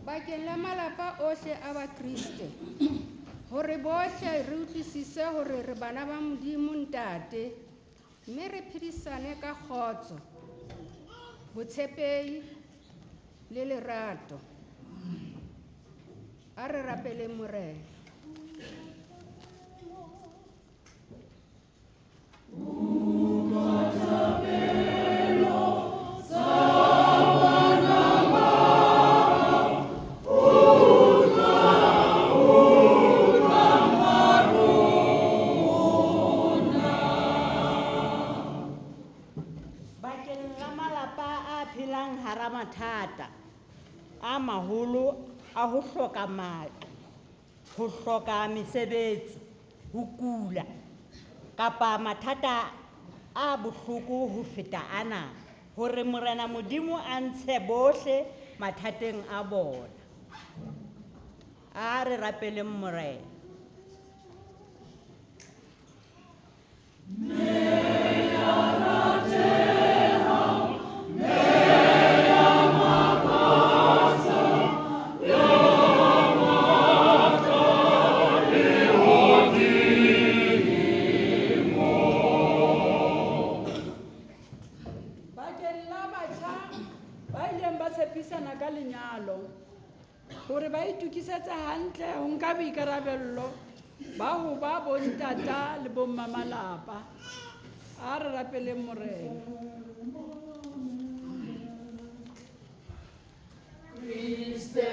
Bakeng la malapa ohle a Bakreste, hore bohle re utlwisise hore re bana ba Modimo Ntate, mme re phedisane ka kgotso, botshepehi le lerato. A re rapeleng Morena. Bakeng la malapa a phelang hara mathata a maholo a ho hloka matlo, ho hloka mesebetsi, ho kula kapa mathata a bohloko ho feta ana, hore Morena Modimo a ntshe bohle mathateng a bona. A re rapeleng Morena. Bakeng la batjha ba tshepisana ka lenyalo hore ba itokisetse hantle ho nka boikarabello ba ho ba bontata le bomma malapa. A re rapeleng Morena. Kriste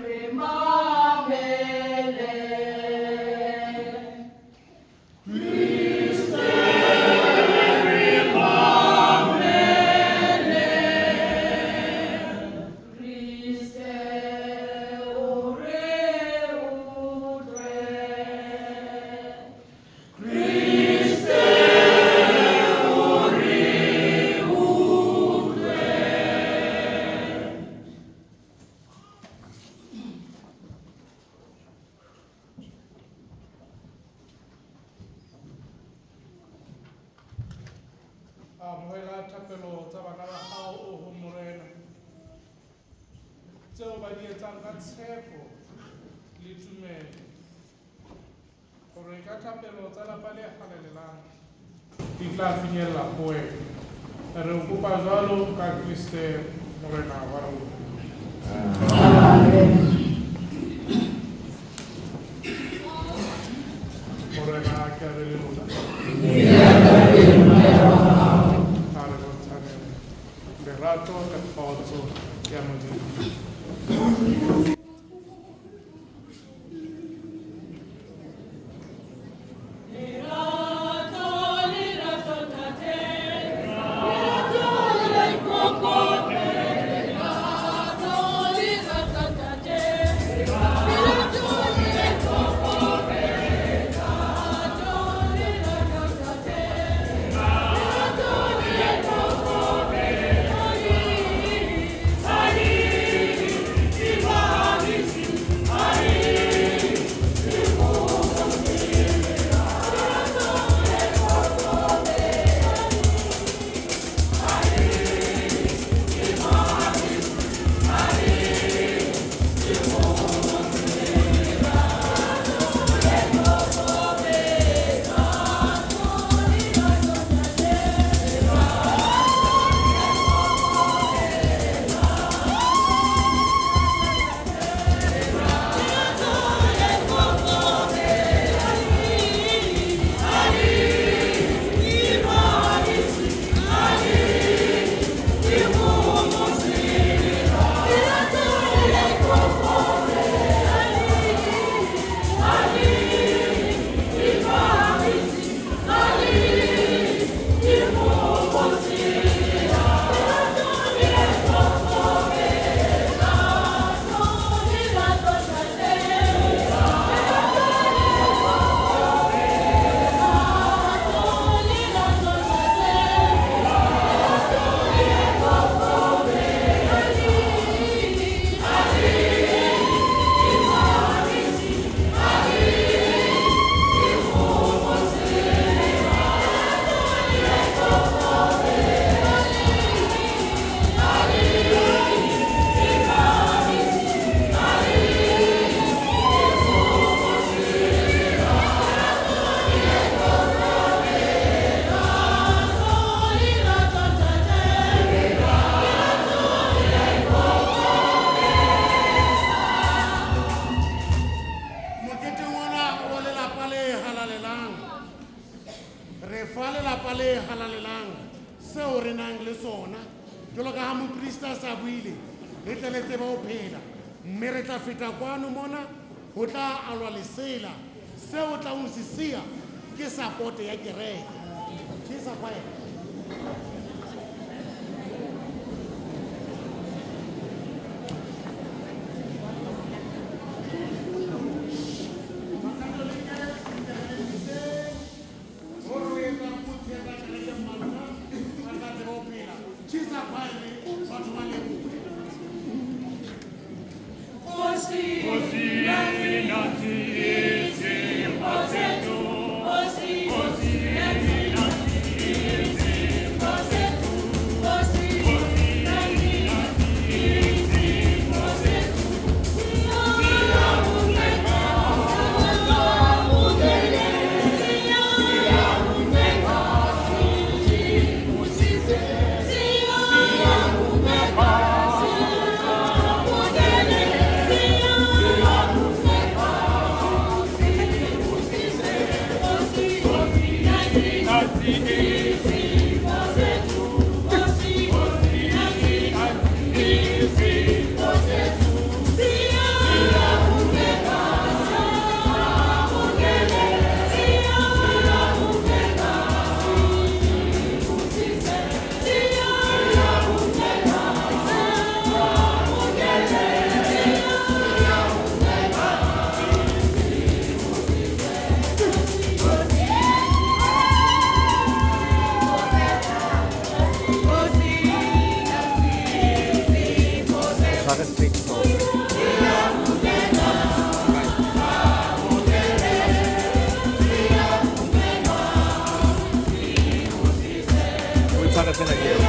re mamele. Kriste re mamele. Kriste o re utlwe. Kriste o re utlwe. Amohela thapelo tsa bana ba hao o ho Morena, tseo ba di etsang ka tshepo le tumelo, hore ka thapelo tsa lapa le halalelang di tla finyella ho wena. Re o kopa jwalo ka Kriste Morena wa rona. Amen. Morena a ke a be le lona. A re bontshaneng lerato le kgotso ya Modimo. Lerato, lerato tate, lerato le kokobe. Lerato, lerato tate, lerato le kokobe. Lerato, lerato tate, lerato le kokobe. Ali, ali, ali, Moketeng ona wa lelapa le halalelang, re fa lelapa le halalelang seo re nang le sona jwalo ka ha moprista a sa buile, le tle le tsebe ho phela, mme re tla feta kwano mona ho tla alwa lesela. Seo o tlang ho se siya ke support ya kereke. Tjhesa kwae. Kgosi, Kgosi, Kgosi, Kgosi, Tshware straight hlooho. O e tshware fela ke eo.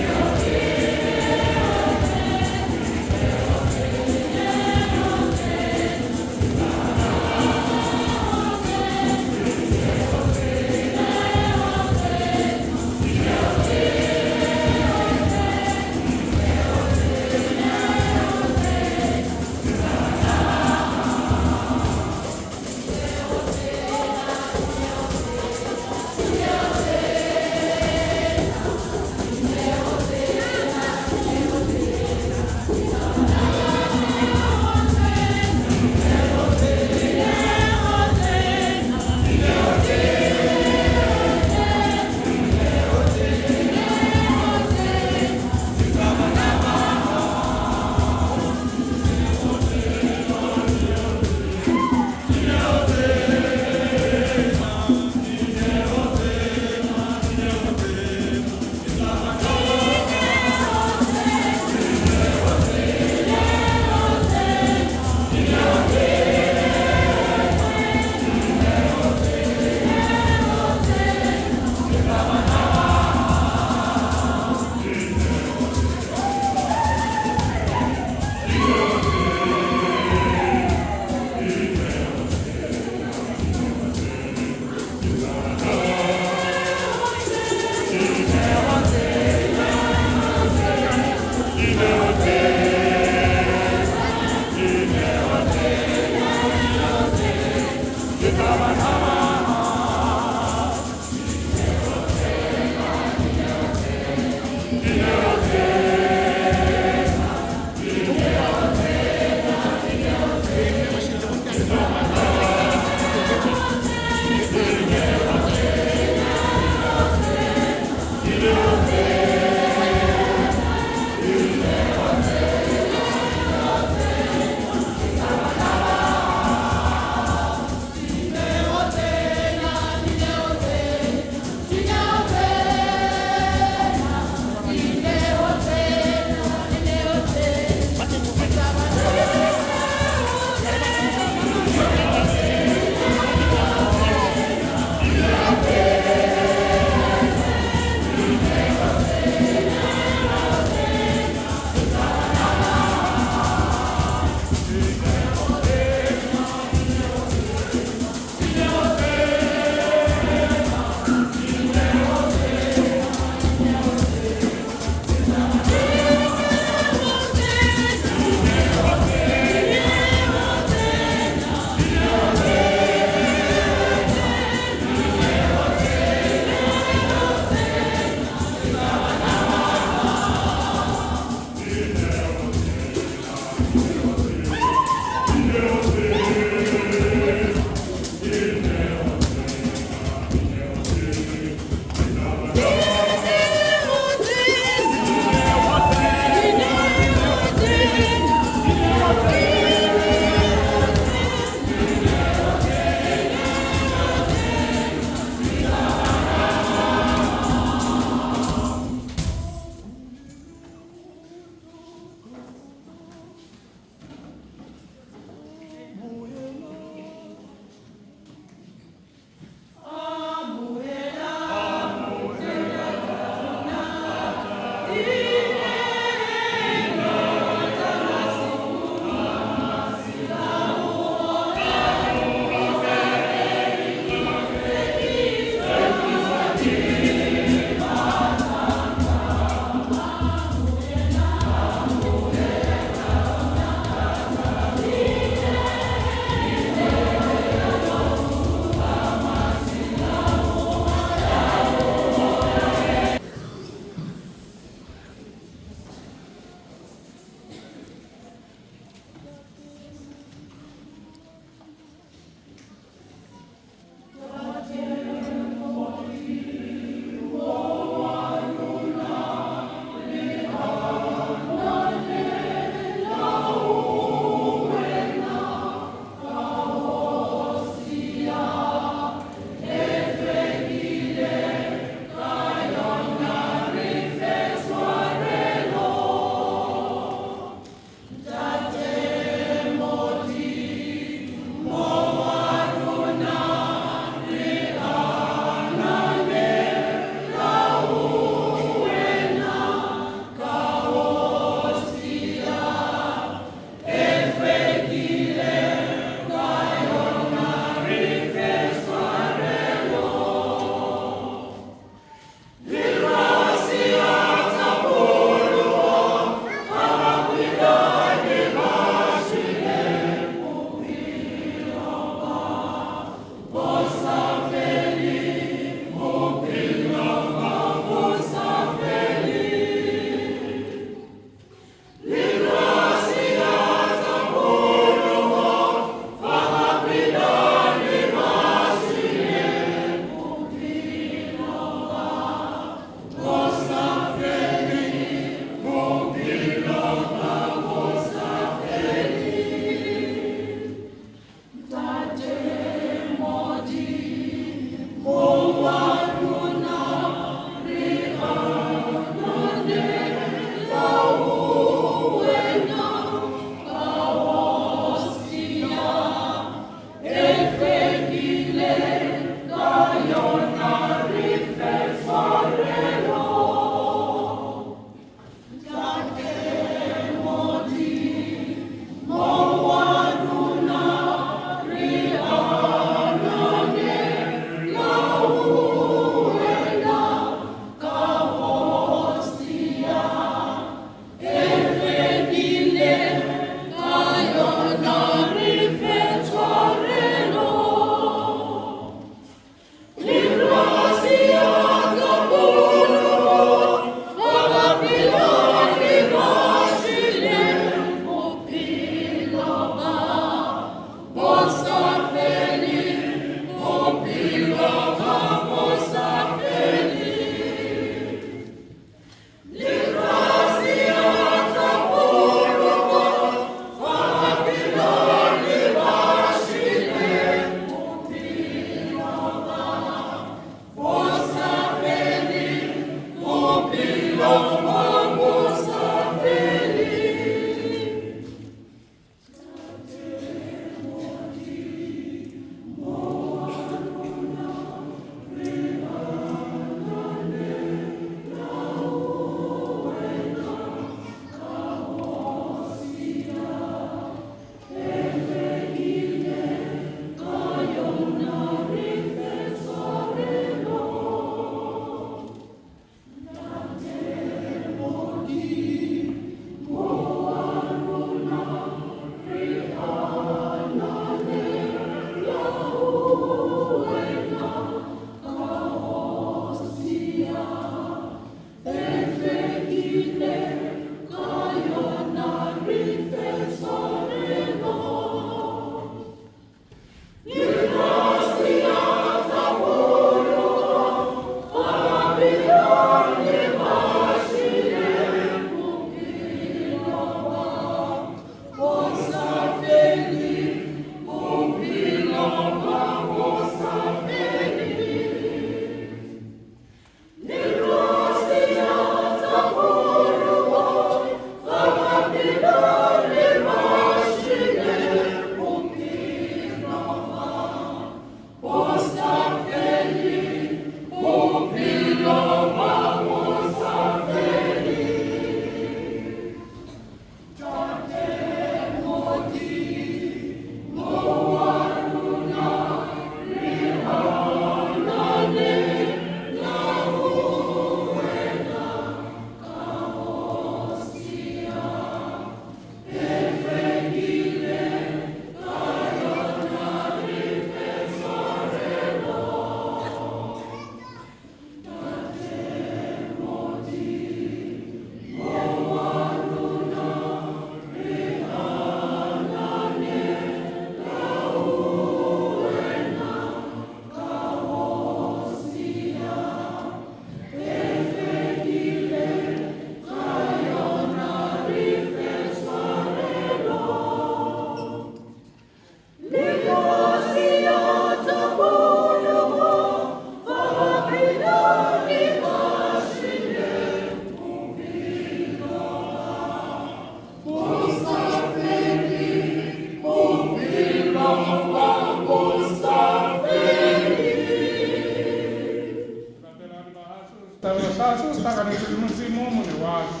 lefatshe o se hlakanetse le Modimo mone washu.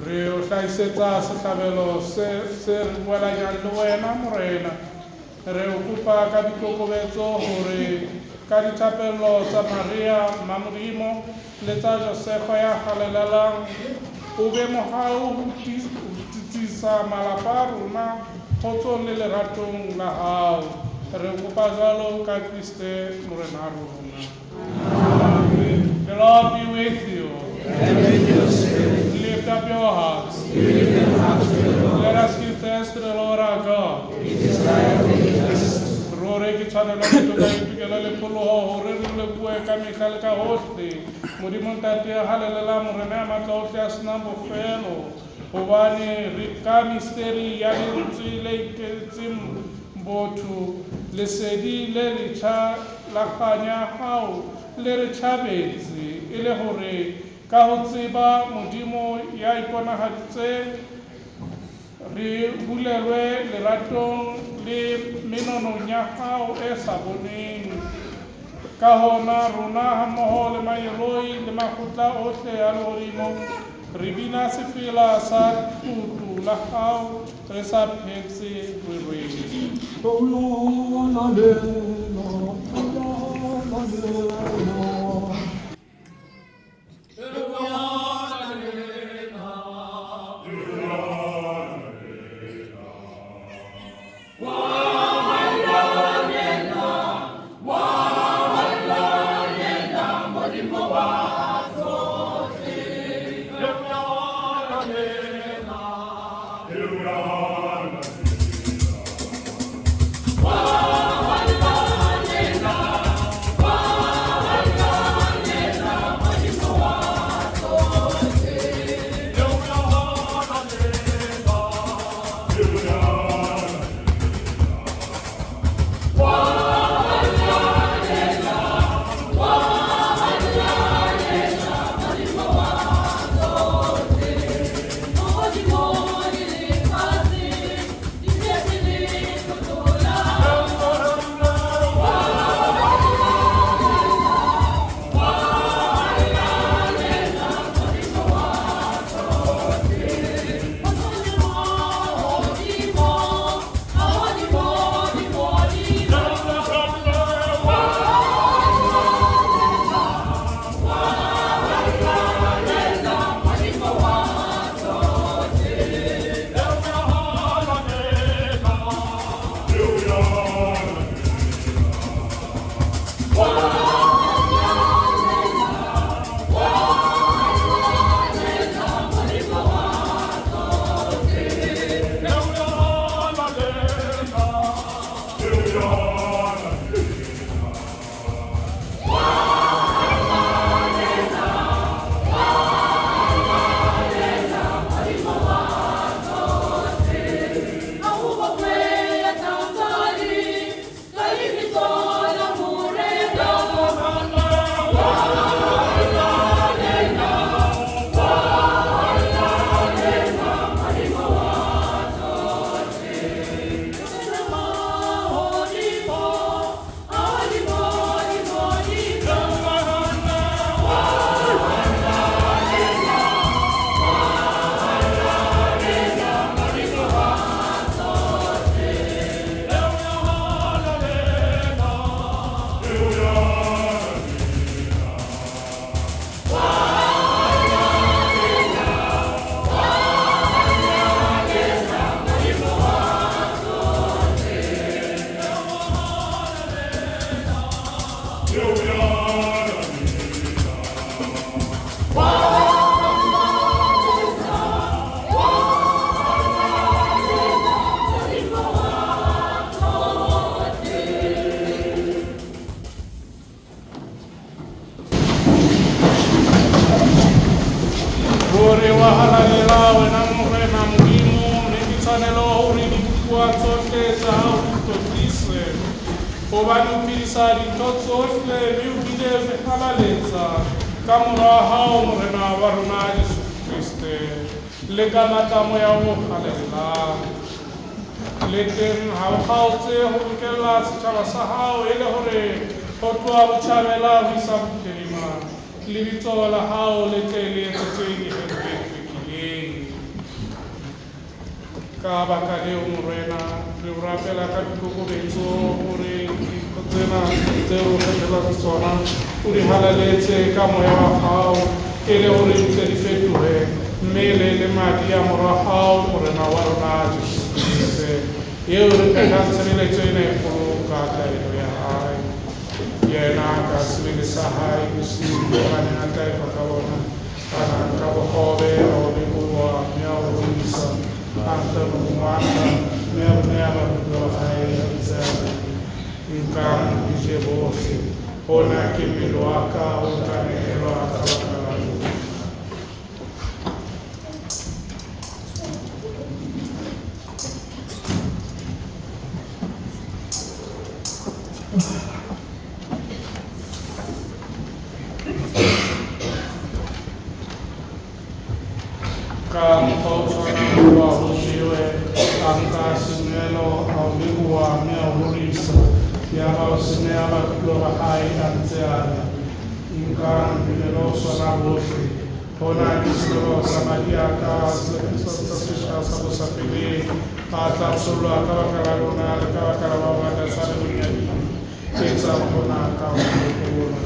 Re o hlahisetsa sehlabelo se se re boelanyang le wena Morena. Re o kopa ka boikokobetso hore ka dithapelo tsa Maria Mmamodimo le tsa Josefa ya halalelang o be mohau ho tsitsisa malapa a rona kgotsong le leratong la hao. Re kopa jwalo ka Kriste Morena wa rona. Amen. The Lord be with you. And with your spirit. Lift up your hearts. We lift them up to the Lord. Let us give thanks to the Lord our God. It is right and just. Ruri ke tshwanelo le toka le tokelo le pholoho hore re lebohe ka mehla le ka hohle. Modimo Ntate ya halalelang, Morena ya matla ohle a senang bofelo, hobane re ka misteri ya lentswe le iketseng botho, lesedi le letjha la kganya ya hao le re tjhabetse, e le hore ka ho tseba Modimo ya iponahaditseng re bulelwe leratong le menonong ya hao e sa boneng. Ka hona rona hammoho le mangeloi le makgotla ohle a lehodimo re bina sefela sa tlotlo la hao re sa phetse re reng. Ruri wa halalela wena Morena Modimo, mme ke tshwanelo hore dibopuwa tsohle tsa hao di tlotlise, hobane o phedisa dintho tsohle mme o bile o di halaletsa ka mora wa hao Morena wa rona Jesu Kriste. Le ka matla a Moya o Halalelang. Le teng ha o kgaotse ho bokella setjhaba sa hao e le hore ho tloha botjhabela ho isa bophirima, lebitso la hao le tle le etsetswe nyehelo e hlwekileng. Ka baka leo, Morena, re o rapela ka boikokobetso hore dintho tsena tseo o kgethelwang tsona o di halaletse ka moya wa hao, e le hore di tle di fetohe mmele le madi a Mora wa hao, Morena wa rona Jesu Kreste, eo re phethang tshebeletso ena e kgolo ka taelo ya hae. Yena ka sebele sa hae bosiu bo a neng a tla efa ka bona, a na nka bohobe, a bo leboha, mme a bo rorisa, a nka bo ngwatha, mme a bo neha barutuwa ba hae, a ntse a re, Nkang le je bohle, hona ke mmele wa ka o tla nehelwa ka baka la lona. Ka mokgwa o tshwanang hoba ho jewe, a nka senwelo, a o leboha, mme a o rorisa. Yaba o se neha barutuwa ba hae, a ntse a re, Nkang le nwe ho sona bohle. Hona ke senwelo sa madi a ka, selekane sa setjha sa bosafeleng, a tla tshollwa ka baka la lona le ka baka la ba bangata tshwarelong ya dibe. Etsang hona ka ho hopola.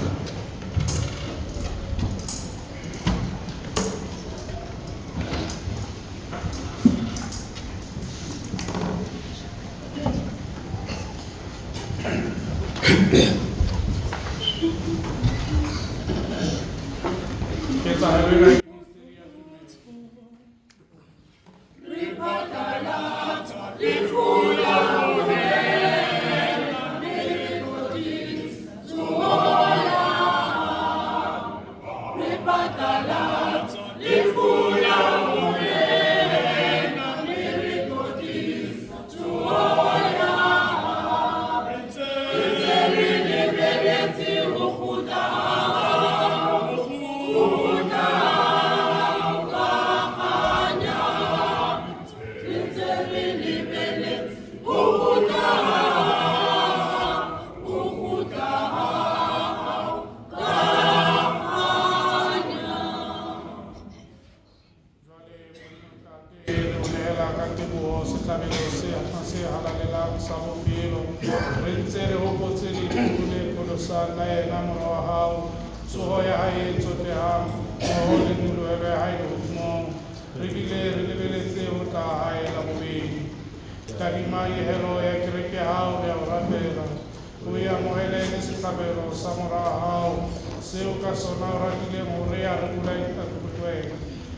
Ketsahalo ena re o nehela ka teboho sehlabelo se halalelang sa bophelo. Re ntse re hopotse lefu le pholosang la yena Mora wa hao, tsoho ya hae e tsotehang, mmoho le nyolohelo ya hae lehodimong. Re bile re lebeletse ho tla ha hae la bobedi. Tadima nyehelo ya kereke ya hao, re a o rapela. O e amohele le sehlabelo sa Mora wa hao, seo ka sona o ratileng hore a re bolaye ka wena.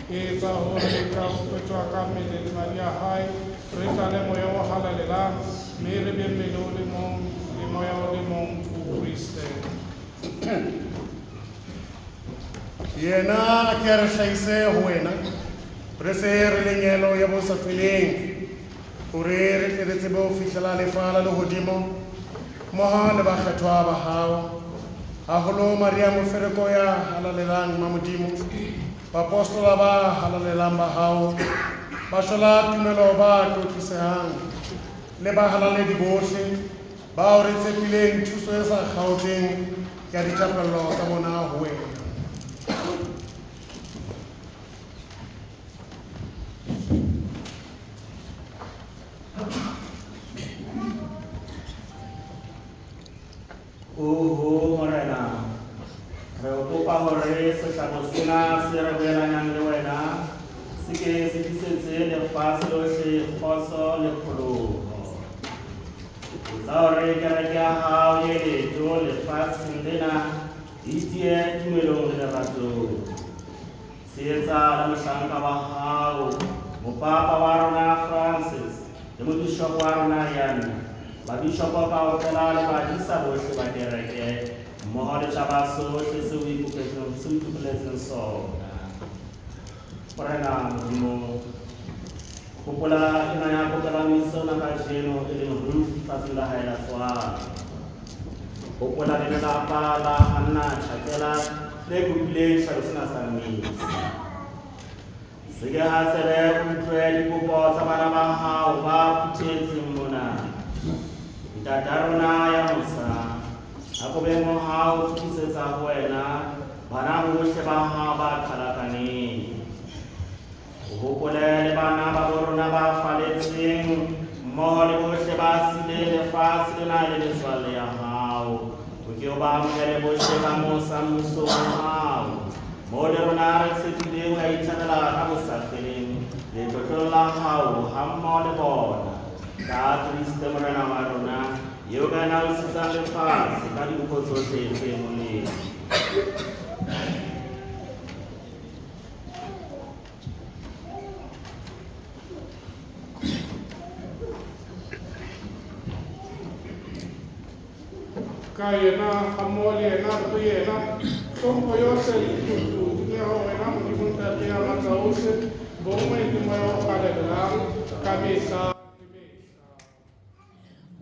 Etsa hore ka ho fetoha ka mmele le madi a hae, re tlale moya o halalelang, mme re be mmele o le mong le moya o le mong ho Kriste. Yena a ke a re hlahise ho wena, re se re le nyehelo ya bo sa feleng, hore re tle re tsebe ho fihlela lefa la lehodimo mmoho le bakgethwa ba hao, haholo Maria Mofereko ya halalelang ma Modimo, baapostola ba halalelang ba hao, ba shwela tumelo ba tlotlisehang, le bahalaledi bohle bao re tshepileng thuso e sa kgaotseng ya dithapello tsa bona ho wena. Oho Morena, re o kopa hore sehlabo sena se re boelanyang le wena se ke se tlisetse lefatshe lohle kgotso le pholoho. Etsa hore kereke ya hao e leeto lefatsheng lena e tiye tumelong le leratong. Tshehetsa le mohlanka wa hao, mopapa wa rona Francis le mobishopo wa rona Yanni, babishopo kaofela le badisa bohle ba kereke, mmoho le tjhaba sohle seo o ikopetseng sona. Morena Modimo, hopola ena ya kopelang misa ona kajeno e leng Ruth tsatsing la hae la tswalo. Hopola le lelapa la Hanna Tjhakela le kopileng sehlabelo sena sa misa. Sekeha tsebe o utlwe dikopo tsa bana ba hao ba phuthehetseng mona. Ntata rona ya mosa, a ko be mohau o fetisetsa ho wena bana bohle ba hao ba qhalakaneng. O hopole le bana ba bo rona ba faletseng mmoho le bohle ba sileng lefatshe lena le metswalle ya hao. O ke o ba amohele bohle ka mosa mmusong wa hao, moo le rona re tshepileng ho ya ithabela ka bosafeleng letlotlong la hao hammoho le bona. Ka Kriste Morena wa rona, eo ka yena o sitsang lefatshe ka dimpho tsohle tse molemo. Ka yena, hammoho le yena, ho yena, hlompho yohle le tlotlo di newa wena Modimo Ntate ya matla ohle, bonngwe le Moya o Halalelang ka mehla le mehla.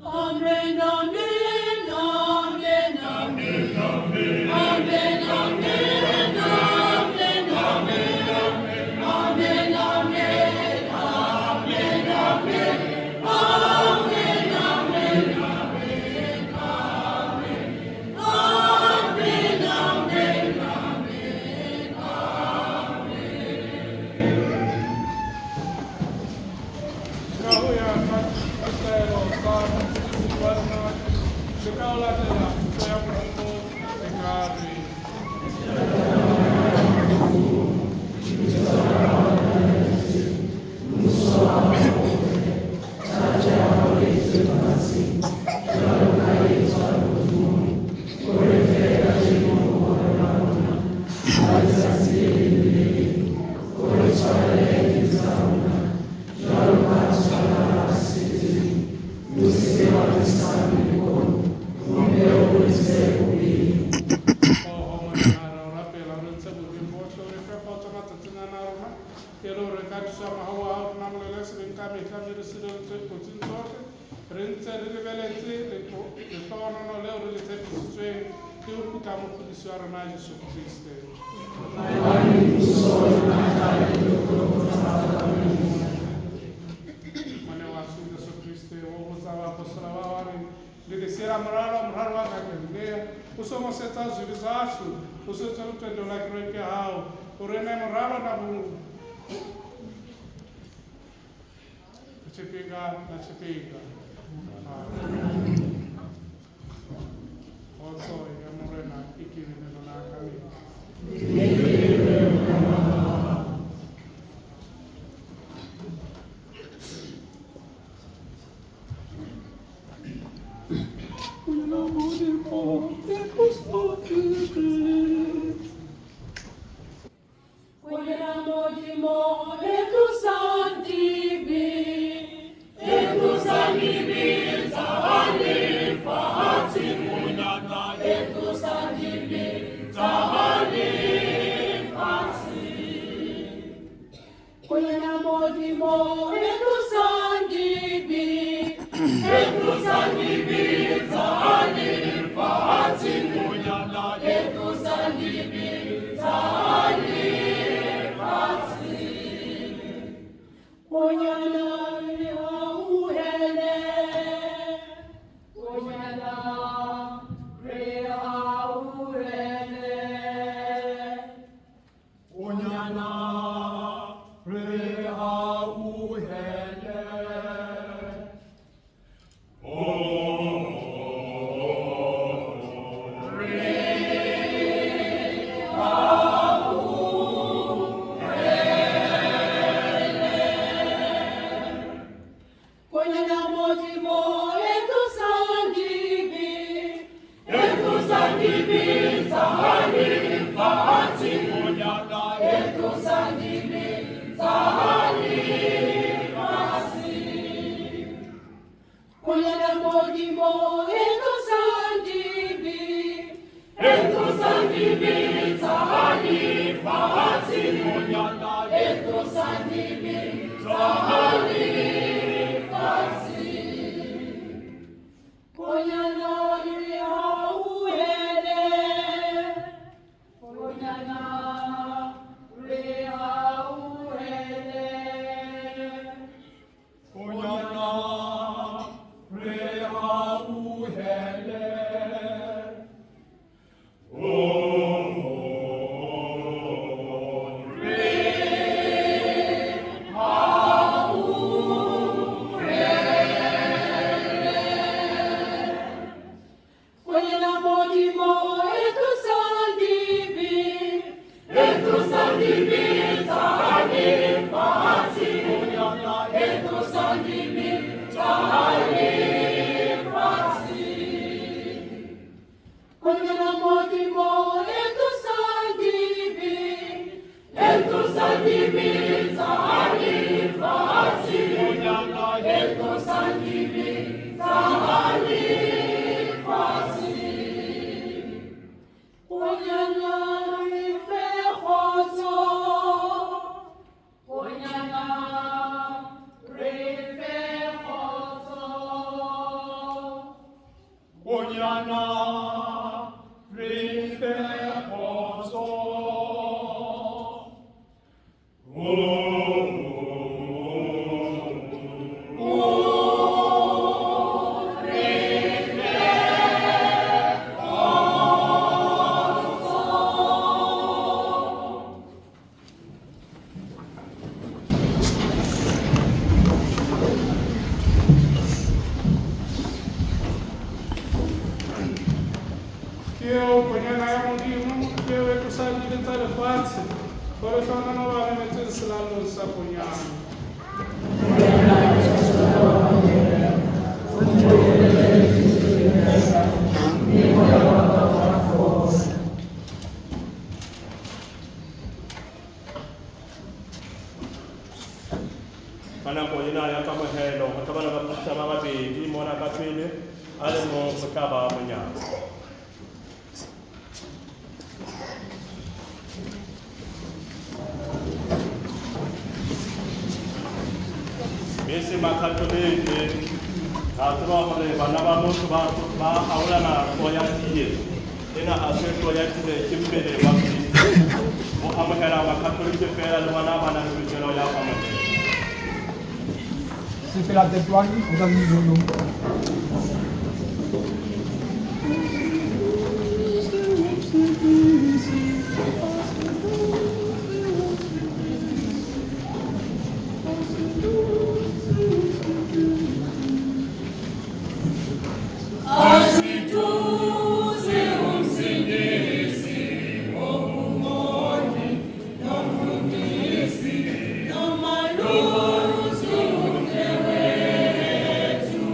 Amen, amen, amen, amen, amen, amen, amen, amen, amen, amen, amen, amen, amen, amen, amen, amen, amen, amen. Ka ho ya ka ditaelo tsa Mopholosi wa rona le ka ho latela thuto ya Modimo, re ka re. Oho Morena, re o rapela o re ntshe bobeng bohle, o re fe kgotso matsatsing ana a rona, e le hore re ka thusa mohau wa hao re namolele sebeng ka mehla, mme re sireletswe dikotsing tsohle, re ntse re lebeletse lehlohonolo leo re le tshepisitsweng ke ho kgutla Mopholosi wa rona Jesu Kriste. Mane wa su Jesu Kriste o botsa baapostola ba wa re, le le siela moralo, moralo wa ka ke le nea, o songo setsa zwivi zwashu, o setse lutendo lwa kereke ya hao, o re nee moralo na vhungu tshifhinga na tshifhinga. Amen. Kgotso ya Morena e ke be le lona ka mehla. Kwena Modimo e tlosang dibe, e tlosang dibe tsa lefatshe, e tlosang dibe tsa lefatshe. Kwena Modimo e tlosang dibe, e tlosang dibe tsa lefatshe, e tlosang dibe tsa lefatshe. Konyana re hauhele, konyana re hauhele, Konyana re hauhele. Konyana Modimo e tlosang dibe, e tlosang dibe tsa lefatshe, e tlosang dibe tsa lefatshe. Konyana Modimo e tlosang dibe, e tlosang dibe tsa lefatshe, e tlosang dibe tsa lefatshe. Konyana re hauhele, Konyana, re fe kgotso. Ke eo konyana ya Modimo, ke eo e tlosang dibe tsa lefatshe, ho lehlohonolo ba memetsweng selalong sa konyana. Ka nako ena ya kamohelo ho tla ba le baprista ba babedi mona ka pele, a le mong o tla ba monyako. Bese Makatolike, ra tseba hore bana ba motho ba aolana hlooho ya tsie. Ena ha se hlooho ya tsie, ke mmele wa Kriste. Ho amohela Makatolike feela le bona ba na le tokelo ya ho amohela. Sefela 31, o tla le Asituze umsindisi, omumoni, nomfundisi, nomalusi umnewethu.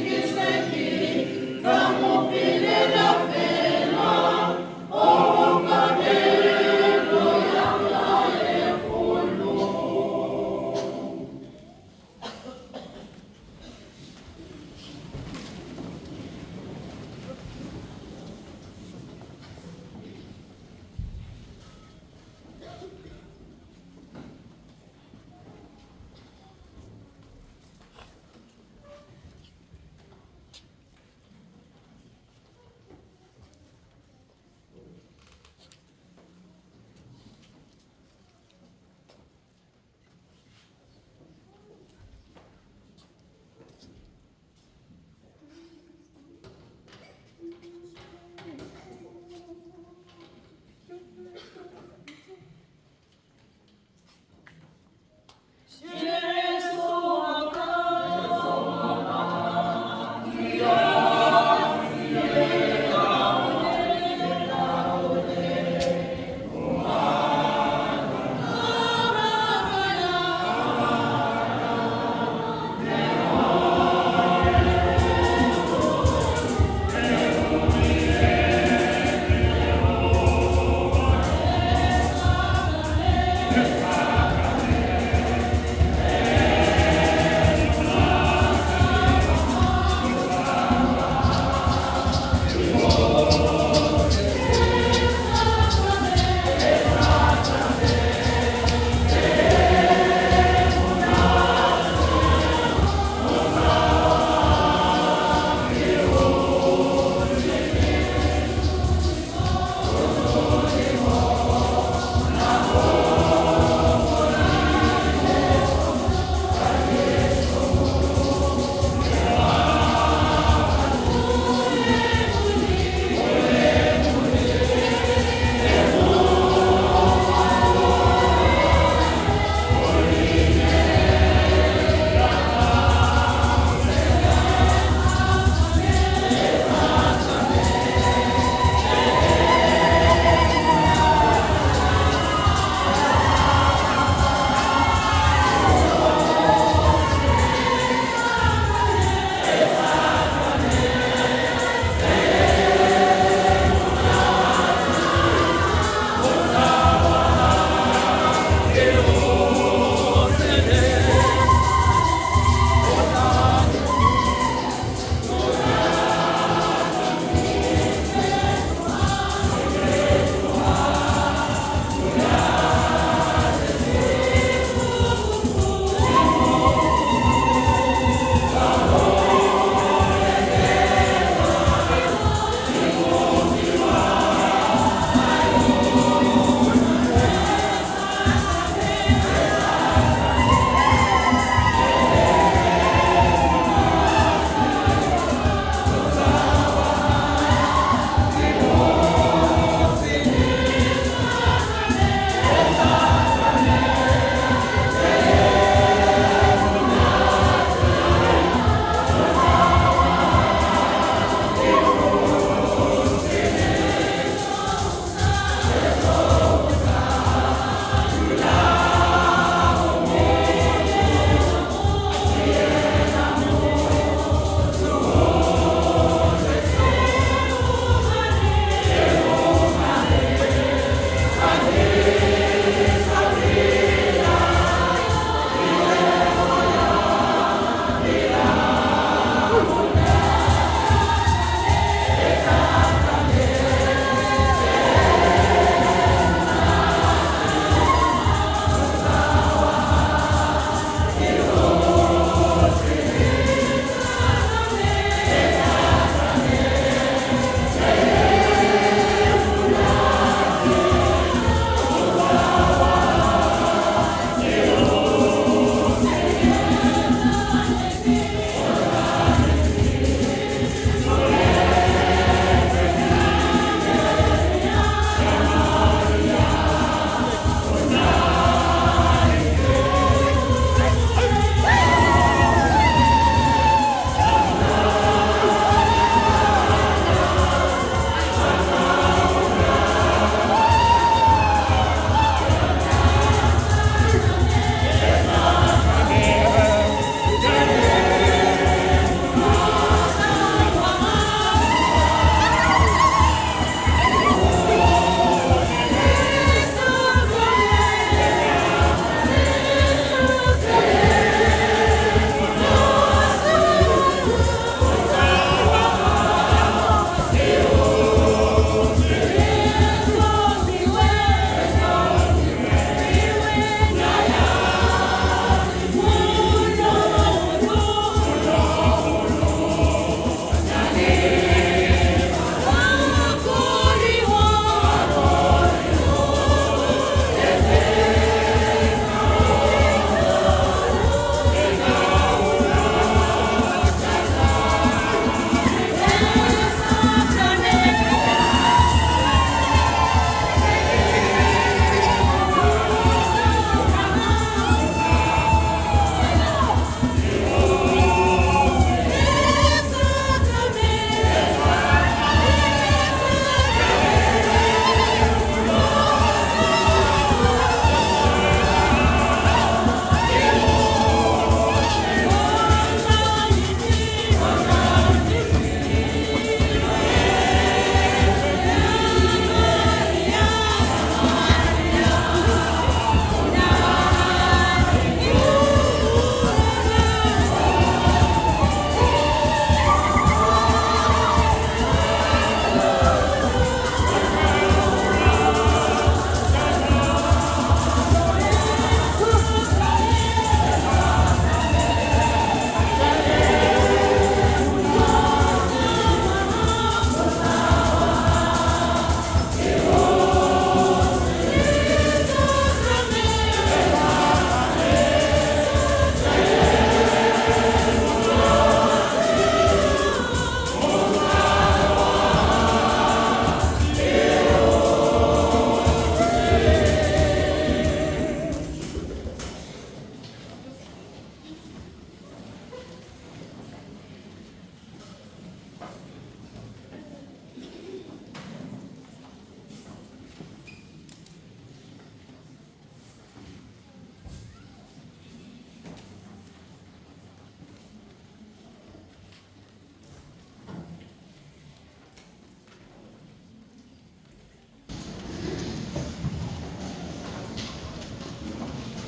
Ke se ke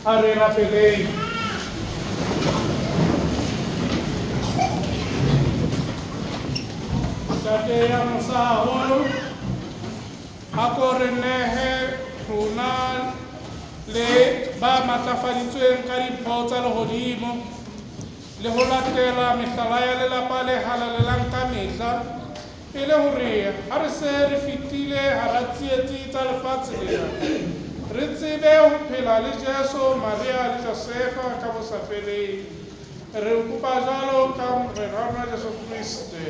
A re rapeleng. Ntate ya mosa haholo, a ko re nehe rona le ba matlafaditsweng ka dimpho tsa lehodimo le ho latela mehlala ya lelapa le halalelang ka mehla, e le hore ha re se re fetile hara tsietsi tsa lefatshe lena, re tsebe ho phela le Jesu, Maria le Josefa ka bosafeleng. Re o kopa jwalo ka Morena wa rona Jesu Kriste.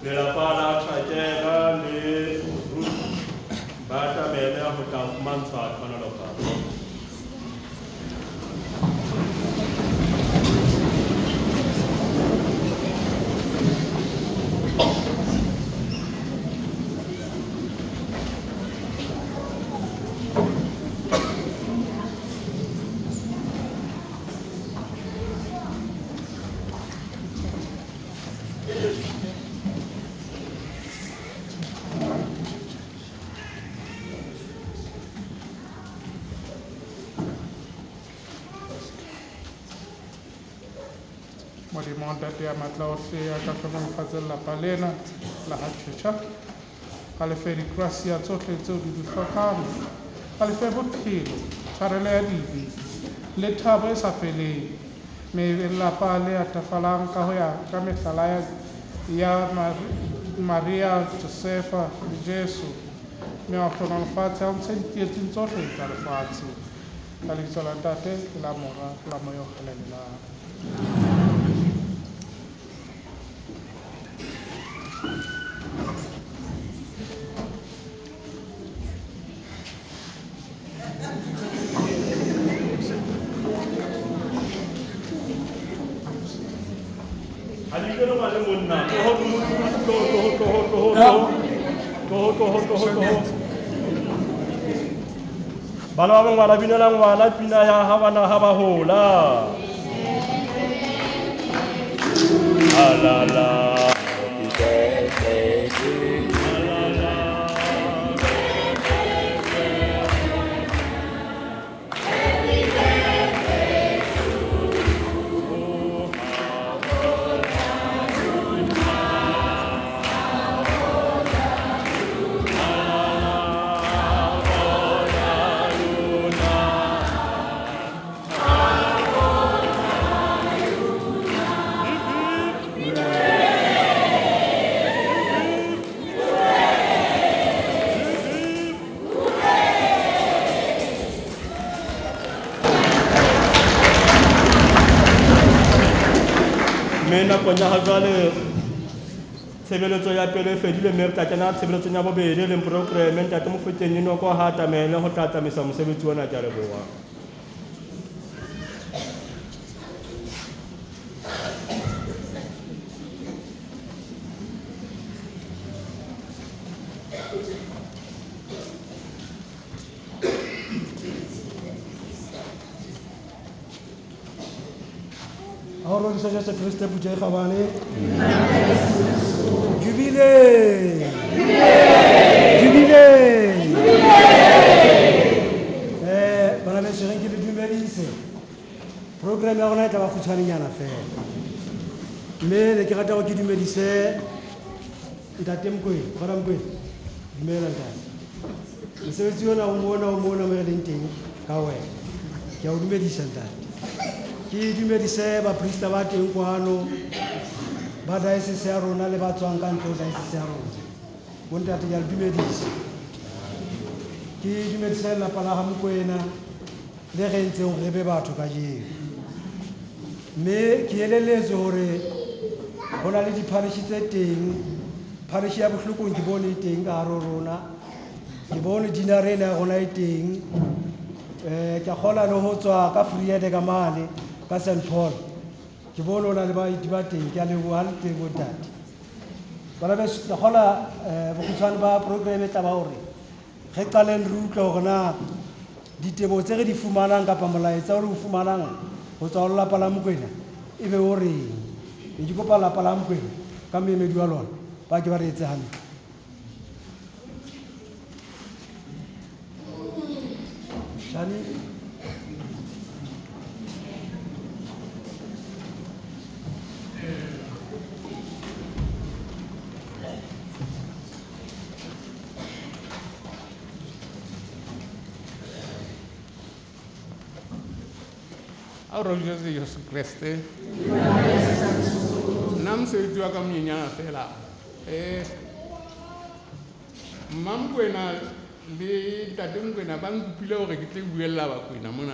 Lelapa la Tjhakela le Ruth ba tlamehile ho tla fumantshwa tlhohonolofatso. Modimo Ntate ya matla ohle a ka hlohonolofatse lelapa lena la ha Tjhetjha, a le fe dikrasia tsohle tseo di di hlokang, a le fe bophelo, tshwarelo ya dibe le thabo e sa feleng, mme e be lelapa le atafalang ka ho ya ka mehlala ya Maria, Josefa le Jesu, mme a hlohonolofatse a ntshe ditsietsing tsohle tsa lefatshe. Ka lebitso la Ntate, le la Mora, le la Moya o Halalelang. Ha di kene ngwane monna. Tloho, tloho, tloho, tloho, tloho, tloho. Tloho, tloho, tloho, tloho. Bana ba bangwana binela ngwana pina ya ha bana ha ba hola. La la. Happy birthday to you. La la. Happy birthday to you. Mme nakong ya ha jwale tshebeletso ya pele e fedile, mme re tla kena tshebeletsong ya bobedi e leng programme. Ntate Mofokeng Enoko ha atamele ho tla tsamaisa mosebetsi ona. Ke a leboha. Ha o roriswe Jesu Kriste phutheho e kgabane. Jubile! Jubile! Bana beso, re nke le dumedise. Program ya rona e tla ba kgutshwanenyana fela. Mme ne ke rata hore ke dumedise Ntate Mokoena, Brother Mokoena. Dumela ntate. Mosebetsi ona o mona, o mona mo re leng teng ka wena. Ke a o dumedisa ntate. Ke dumedise baprista ba teng kwano, ba diocese ya rona le ba tswang ka ntle ho diocese ya rona. Bontate, ke a le dumedisa. Ke dumedise lelapa la ha Mokoena le re entseng hore re be batho kajeno. Mme ke elelletswe hore ho na le diparish tse teng. Parish ya Bohlokong ke bone e teng ka hare ho rona. Ke bone dinare ena ya rona e teng. Ke a kgolwa le ho tswa ka Vrede ka mane ka St Paul. Ke bone ho na le baeti ba teng. Ke a leboha ha le teng bontate. Bana beso, ke kgolwa bokgutshwane ba program e tla ba hore re qaleng re utlwe hore na diteboho tse re di fumanang kapa molaetsa o re o fumanang ho tswa ho lelapa la Mokoena e be o reng. Be ke kopa lelapa la Mokoena ka moemedi wa lona ba ke ba re etse hantle. Baitlami. A o roriswe Jesu Kreste. Nna mosebetsi wa ka monyenyana fela. Mma Mokoena le ntate Mokoena ba nkopile hore ke tle buella Bakwena mona.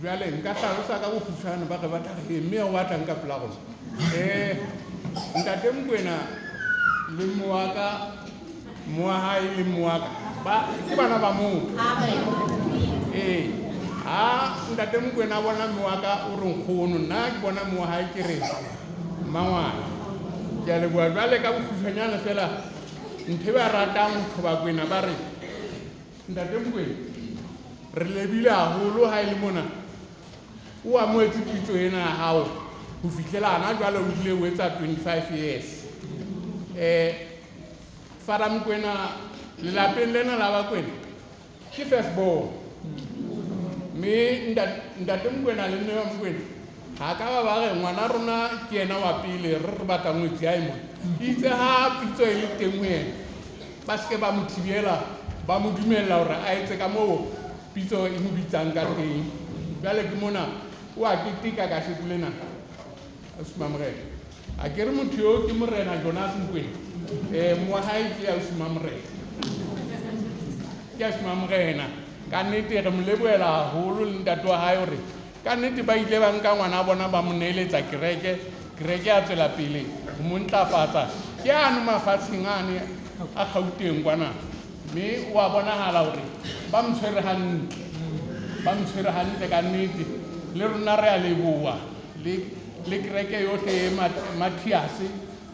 Jwale nka hlalosa ka bokgutshwane ba re batla re mme o batlang ka pela rona. Ntate Mokoena le mme wa ka, mme wa hae le mme wa ka, ba ke bana ba motho. Ha ntate Mokoena a bona mme wa ka o re nkgono, nna ke bona mme wa hae ke re mmangwane. Ke a leboha. Jwale ka bokgutshwanyana fela ntho e ba ratang ho Bakwena ba re ntate Mokoena re lebile haholo ha e le mona o amohetse pitso ena ya hao ho fihlela hana jwale o bile o etsa 25 years. Fara Mokoena lelapeng lena la Bakwena ke first born. Mme ntate Mokoena le mme wa Mokoena ha ka ba ba re ngwana rona ke yena wa pele re batla ngwetsi ya hae mona. Itse ha pitso e le teng ho yena ba se ke ba mo thibela, ba mo dumella hore a etse ka moo pitso e mo bitsang ka teng. Jwale ke mona o a keteka kasheko lena. Ausi Mamorena. A ke re motho eo ke Morena Jonas Mokoena. Mme wa hae ke Ausi Mamorena. Ke Ausi Mamorena. Ka nnete re mo lebohela haholo le ntate wa hae hore ka nnete ba ile ba nka ngwana bona ba mo neeletsa kereke, kereke ya tswela pele ho mo ntlafatsa. Ke ano mafatsheng ane a Gauteng kwana, mme o a bonahala hore ba mo tshwere hantle, ba mo tshwere hantle ka nnete. Le rona re a leboha, le kereke yohle e Matthias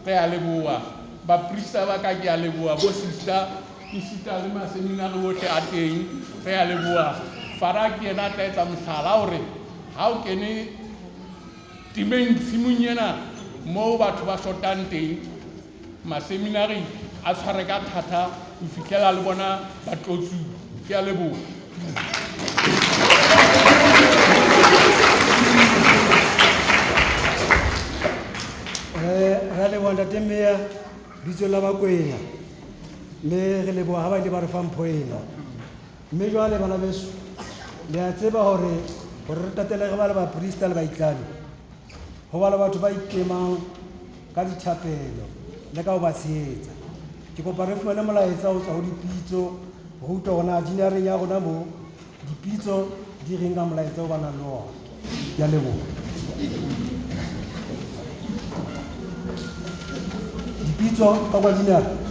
re a leboha, baprista ba ka ke a leboha, bo sister ke sita le maseminari ohle a teng re a leboha. Fara ke yena a tla etsa mohlala hore ha o kene temeng tshimong ena moo batho ba shotang teng, maseminari a tshware ka thata ho fihlela le bona ba tlotsuwa. Ke a leboha. Ra leboha ntate Meya bitso la Bakwena, mme re leboha ha ba ile ba re fa mpho ena. Mme jwale bana beso le a tseba hore re tatele re ba le baprista le baitlami, ho ba le batho ba ikemang ka dithapelo le ka ho ba tshehetsa. Ke kopa re fumane molaetsa ho tswa ho dipitso, ho utlwa hore na dinareng ya rona moo dipitso di reng ka molaetsa o ba nang le ona. Ke a leboha. Dipitso ka kwa dinare.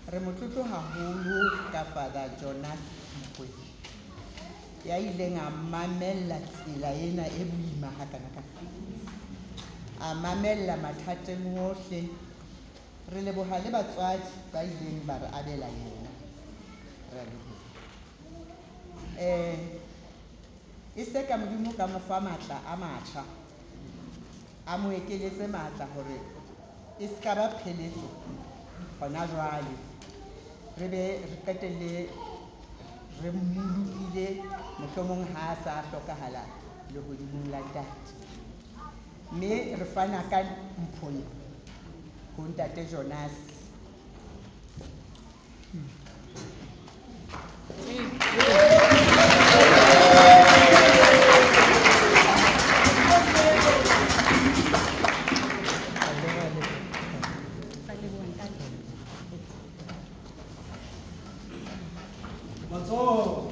Re motlotlo haholo ka Father Jonas Mokoena ya ileng a mamella tsela ena e boima hakanakana, a mamella mathateng ohle. Re leboha le batswadi ba ileng ba re abela yena. Re a leboha. E se ka Modimo ka mo fa matla a matjha, a mo ekeletse matla hore e se ka ba pheletso hona jwale. Re be re qetelle re mmolokile mohlomong ha a sa hlokahala lehodimong la ntate. Mme re fana ka mpho ho ntate Jonas. Matsoho.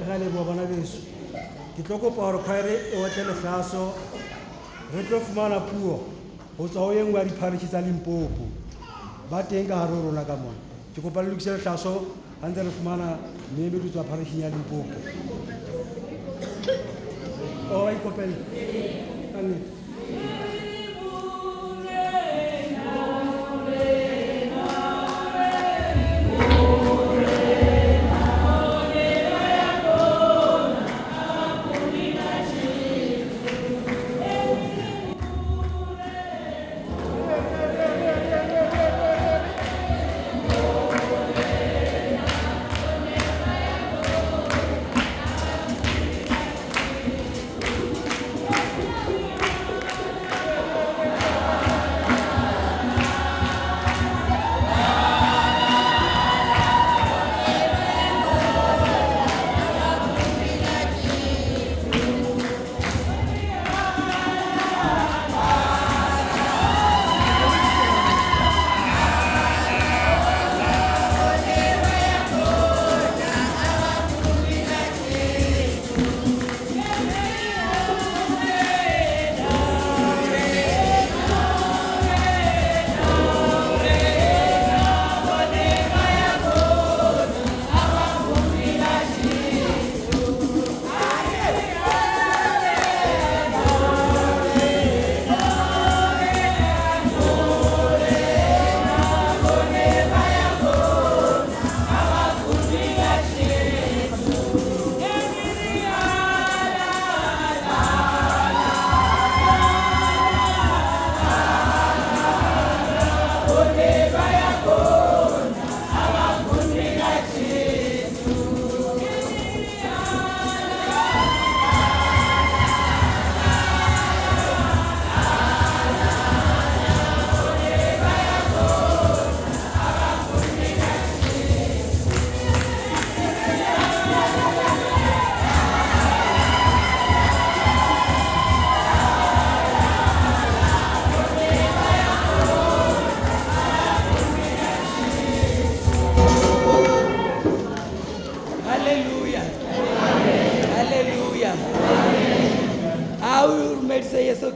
Ra leboha bana beso. Ke tlo kopa hore choir e otle lehlaso, re tlo fumana puo ho tswa ho e nngwe ya diparish tsa Limpopo. Ba teng ka hare ho rona ka mona. Ke kopa le lokise lehlaso ha ntse re fumana moemedi ho tswa parishing ya Limpopo. O ba ikopele. Ka nnete.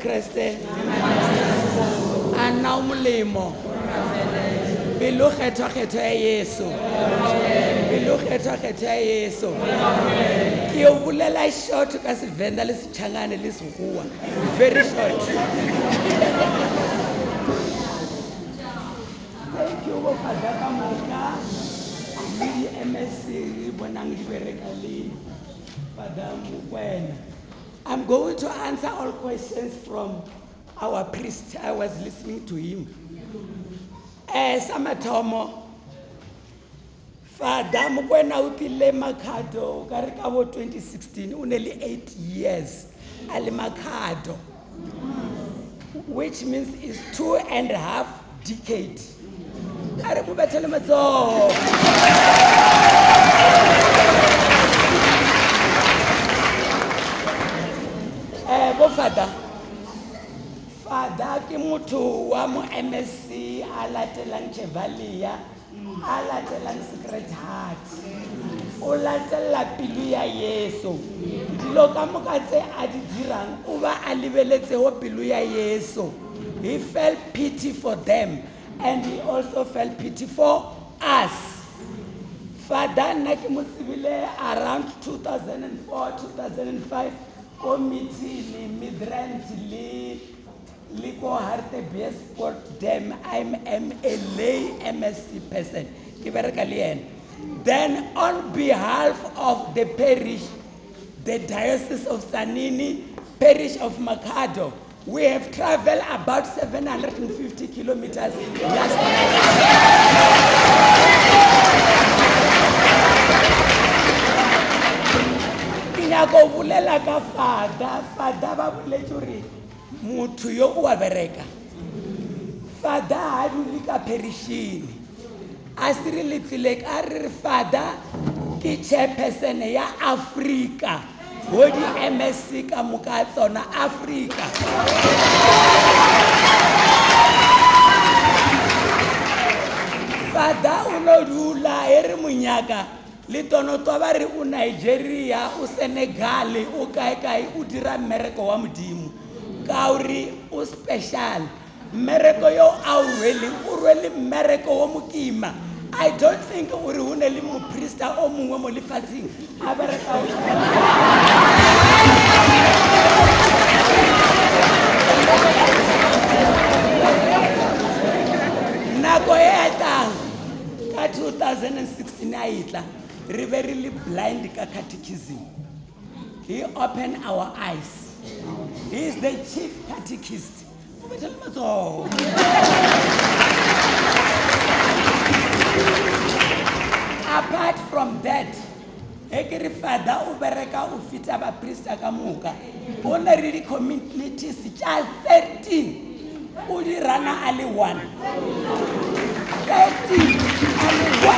Kreste a nna o molemo pelo kgethwa kgethwa ya Yesu, pelo kgethwa kgethwa ya Yesu. Ke o bolela short ka Sevenda le Sechangane le Sekgowa, very short. Thank you bo Father ka moka le di-MSc bonang di bereka le Father Mokwena. I'm going to answer all questions from our priest. I was listening to him. Sa mathomo, Father Mokwena o tlile Makhado ka re ka bo 2016, o ne le 8 years a le Makhado, which means is 2.5 decade. A re mo bethele matsoho. Bo Father, Father ke motho wa mo MSc a latelang Chevalier, a latelang Sacred Heart, o latella pelo ya Yesu. Dilo ka moka tse a di dirang o ba a lebeletse ho pelo ya Yesu. He felt pity for them and he also felt pity for us. Father nna ke mo tsebile around 2004, 2005 ko meeting Midrand le le ko Hartbeespoort Dam. I'm a lay MSc person. Ke bereka le yena. Then on behalf of the parish, the Diocese of Tzaneen, Parish of Makhado, We have traveled about 750 kilometers last night. Ke nyaka go bolela ka fada. Fada ba boletse gore motho yo o a bereka. Fada ha dule ka perishini. A se re letlile ka re re fada ke chairperson ya Africa. Go di MSC ka moka tsona Africa. Fada o no dula e re monyaka le tonotwa ba re o Nigeria, o Senegal, o kae kae, o dira mmereko wa Modimo. Ka gore o special. Mmereko yo a o rweleng, o rwele mmereko wo mokima. I don't think gore ho ne le moprista o mongwe mo lefatsheng a bereka o. Nako e etang ka 2016 a etla, re be re le blind ka catechism. He opened our eyes. He is the chief catechist. O bethele matsoho. Apart from that, he ke re father o bereka o feta baprista ka moka. O na le di-communities tša 13, o di rana a le 1. 13 a le 1.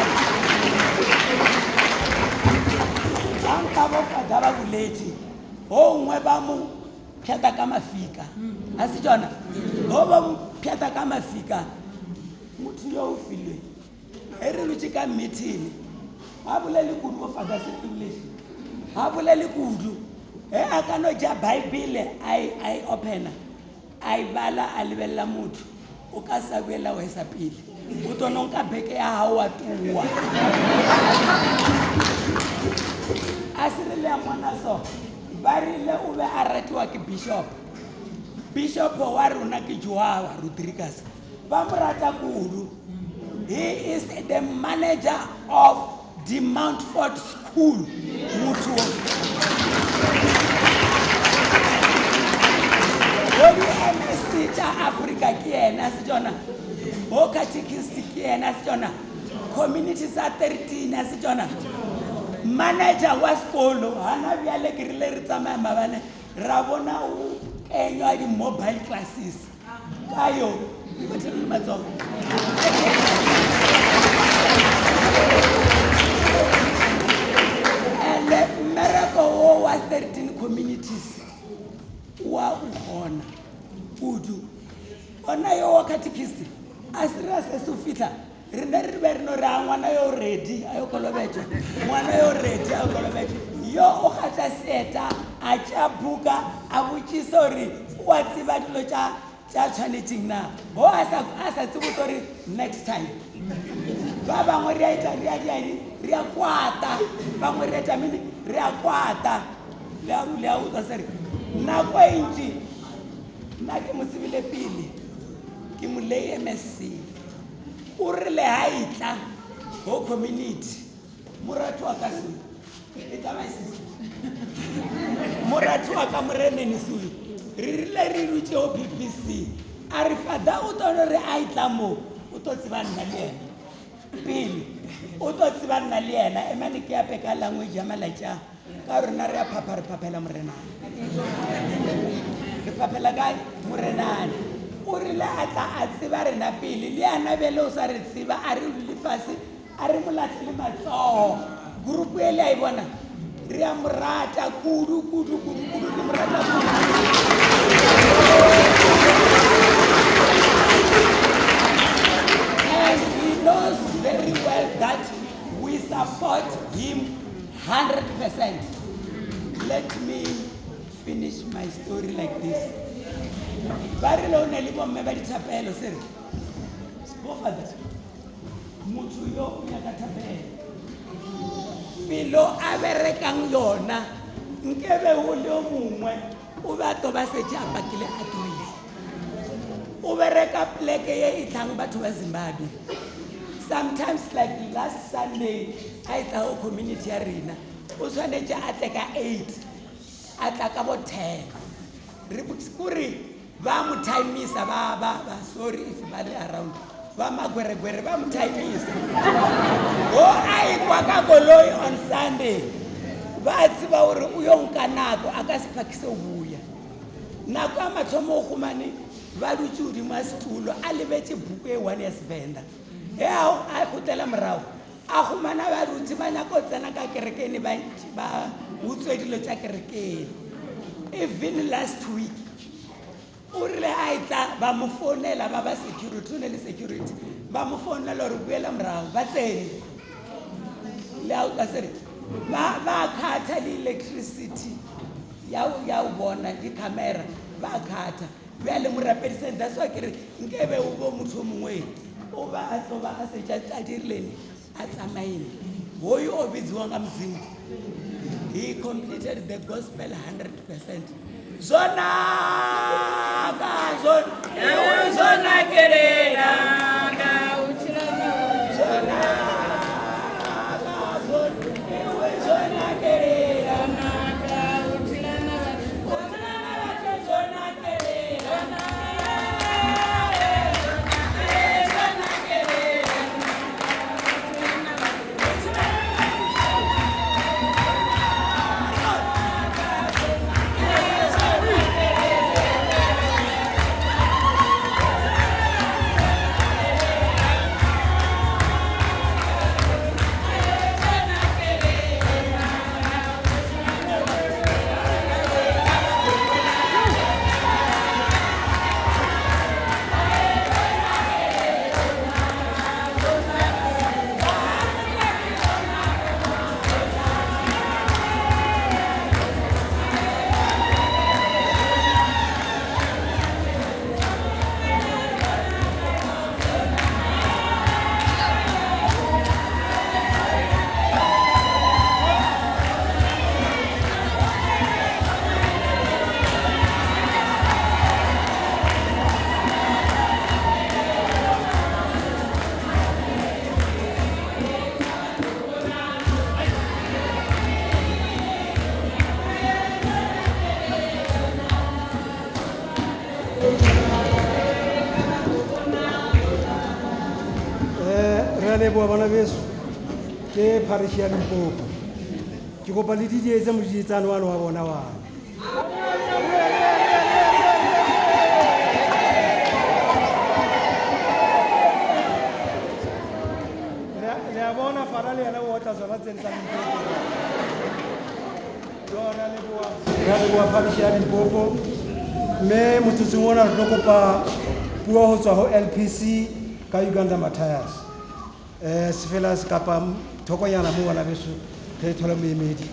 Ba nka bo father ba boletše, o nngwe ba mo pšhata ka mafika. A se tšona? O ba mo pšhata ka mafika, motho yo o filwe. E re lutše ka meeting, ga bolele kudu bo father se privilege. Ga bolele kudu. He a ka no ja Bible, a e opena, a e bala, a lebelela motho, o ka sa boela wa isa pele. O tlo no nka beke ya hao wa tua. A se re le ya ngwana so, ba rile o be a ratiwa ke bishop. Bishop wa rona ke Joao Rodriguez. Ba mo rata kudu. He is the manager of the Mountfort School. Motho o di MSC tša Africa ke yena se tšona. Bo catechist ke yena se tšona. Community tsa 13 se tšona. Manager wa sekolo hana bjale ke rile re tsamaya mabane ra bona o kenywa di-mobile classes ka yo bethele matsogo. And mmereko wo wa 13 communities wa o kgona kudu. Ona yo wa catechist a se re se se fihla re ne re be re no re a ngwana yo ready a yo kolobetšwa, ngwana yo ready a yo kolobetšwa. Yo o kgatha seeta a tšea buka a botšisa gore o a tseba dilo tša tshwanetseng na. Bo a sa tsebe o tlo re next time. Ba bangwe re a etla, re a dieng, re a kwata. Bangwe re etla mene, re a kwata. Le a utlwa se re nako e ntši nna ke mo tsebile pele, ke mo lei MSC. O rile ha e tla ho community, moratho wa ka se e tla my sister, moratho wa ka morenene seo, re rile re dutše ho PPC. A re father o tlo re a e tla mo, o tlo tseba nna le yena pele, o tlo tseba nna le yena. Emane ke ape ka language ya malatši a ka rona re a phapha, re phaphela morenane, re phaphela kae morenane. O rile a tla a tseba rena pele, le yena bjale o sa re tseba, a re dule fase, a re mo lahlele matsogo. Group e le a e bona, re a mo rata kudu kudu kudu kudu, re mo rata kudu. And he knows very well that we support him 100%. Let me finish my story like this. Ba rile o ne le bomme ba dithapelo, se re bo father, motho yo o nyaka thapelo. Felo a berekang yona, nkebe o le o mongwe o be a tlo ba setse a pakile a tloile. O bereka pleke ye e tlang batho ba Zimbabwe. Sometimes like last Sunday a e tla ho community ya rena, o tshwanetse a tle ka 8, a tla ka bo 10. Re kore Ba mo timisa ba ba ba sorry if ba le around. Ba magweregwere ba mo timisa. O a ikwa ka koloi on Sunday. Ba tseba hore o yo nka nako a ka se phakise ho buya. Nako ya mathomo o humane ba dutse hodimo ha setulo a lebetse buku e one ya Sevenda. E a kgutlela morao. A humana ba dutse ba nyaka ho tsena ka kerekeng ba utswe dilo tsa kerekeng. Even last week o rile a etla ba mo founela ba ba security o ne le security ba mo founela hore boela morao ba tsene le a utlwa sere ba khatha le electricity ya o bona di-camera ba khatha bjale mo rapediseng. That's why ke re nkebe o bo motho o mongwe o ba a tlo ba a setša a dirileng a tsamaile. Hoyu o bidziwa nga Mudzimu. He completed the gospel 100%. Zonaka zonakelela Leboha bana beso ke parish ya Limpopo. Ke kopa le didietse modidietsane wane wa bona wane. Le a bona Fara le yena o otla tsona tsene tsa Limpopo. Jo re a leboha. Re a leboha parish ya Limpopo. Mme motsotsong ona re tlo kopa puo ho tswa ho LPC ka Uganda Matthias. Sefela se kapa thokonyana mo bana beso re thole moemedi.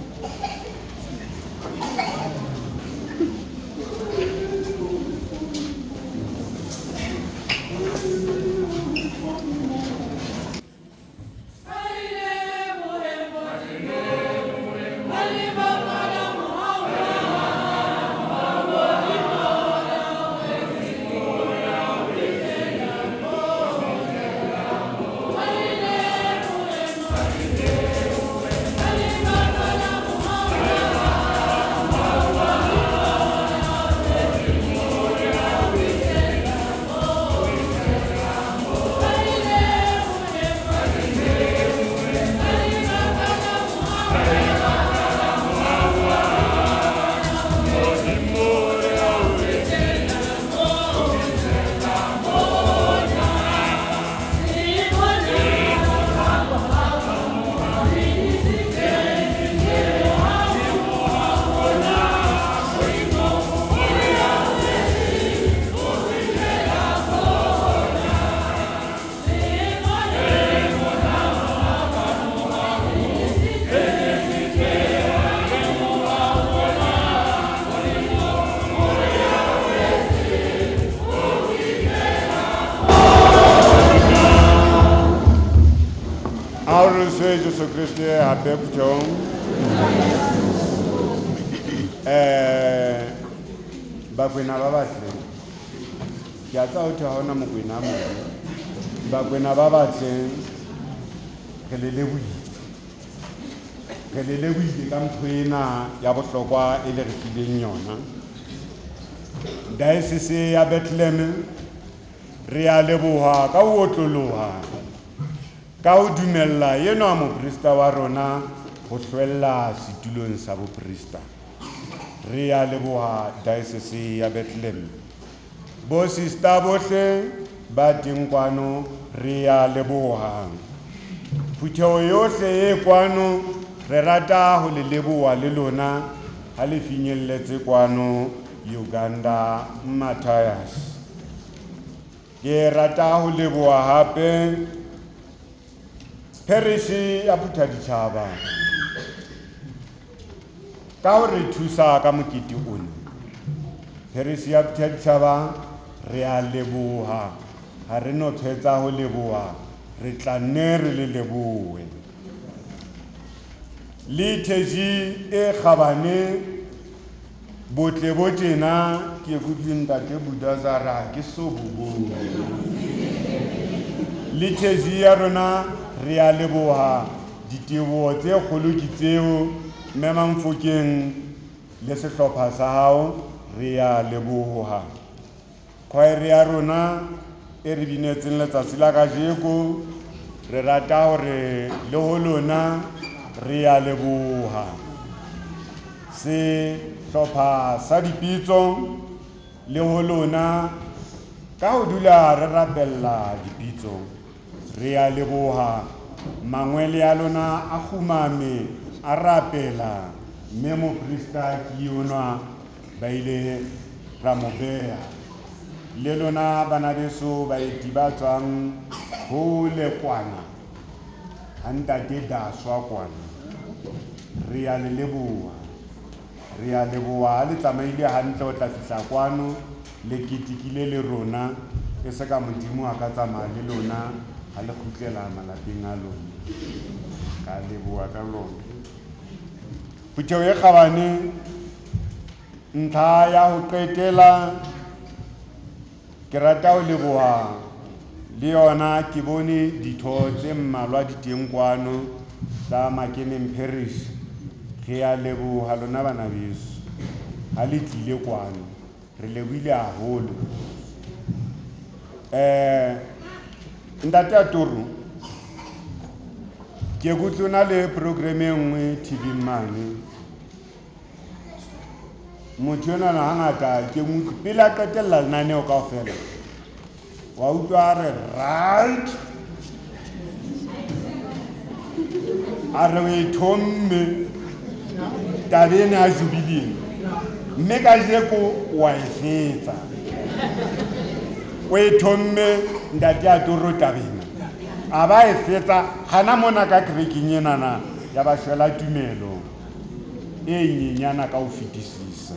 Jesu Kriste hape phuthehong. Bakwena ba batle. Ke a tseba ho thwe ha hona Mokwena mobe. Bakwena ba batle re le lebohile. Re le lebohile ka mpho ena ya bohlokwa e le re fileng yona. Diocese ya Bethlehem re a leboha ka ho otloloha ka ho dumella enwa moprista wa rona ho hlwella setulong sa boprista. Re a leboha Diocese ya Bethlehem. Bo sister bohle ba teng kwano re a leboha. Phutheho yohle e kwano re rata ho le leboha le lona ha le finyelletse kwano Uganda Matthias. Ke rata ho leboha hape parish ya Phuthaditjhaba ka ho re thusa ka mokete ona. Parish ya Phuthaditjhaba re a leboha, ha re no phetsa ho leboha, re tla nne re le lebohe. Le theji e kgabane botle bo tjena ke kutlwe ntate Budazara ke so bo bone. Le theji ya rona re a leboha, diteboho tse kgolo ke tseo mme Mamfokeng le sehlopha sa hao re a leboha. Choir ya rona e re binetseng letsatsi la kajeko re rata hore le ho lona re a leboha. Sehlopha sa dipitso le ho lona ka ho dula re rapella dipitso re a leboha. Mangwele a lona a kgumame a rapela mme moprista ke yonwa ba ile ra mo beha. Le lona bana beso baeti ba tswang hole kwana ha ntate Daswa kwana re a le leboha, re a leboha ha le tsamaile hantle ho tla fihla kwano le ketekile le rona e se ka Modimo a ka tsamaya le lona ha le kgutlela malapeng a lona. Ka leboha ka lona. Phutheho e kgabane, ntlha ya ho qetela ke rata ho leboha le yona ke bone ditho tse mmalwa di teng kwano tsa Makeneng Parish. Re a leboha lona bana beso ha le tlile kwano, re lebohile haholo. Ntate Atoro, ke kutlwe na le program e nngwe TV mane. Motho enwana hangata ke mo utlwe pele a qetella lenaneo kaofela wa utlwa a re right, a re o e thomme taba ena ya jubilee mme kajeko wa e fetsa. O e thomme ntate Atoro tabena a ba e fetsa hana mona ka kerekeng enana ya ba shwela tumelo e nyenyana ka ho fetisisa.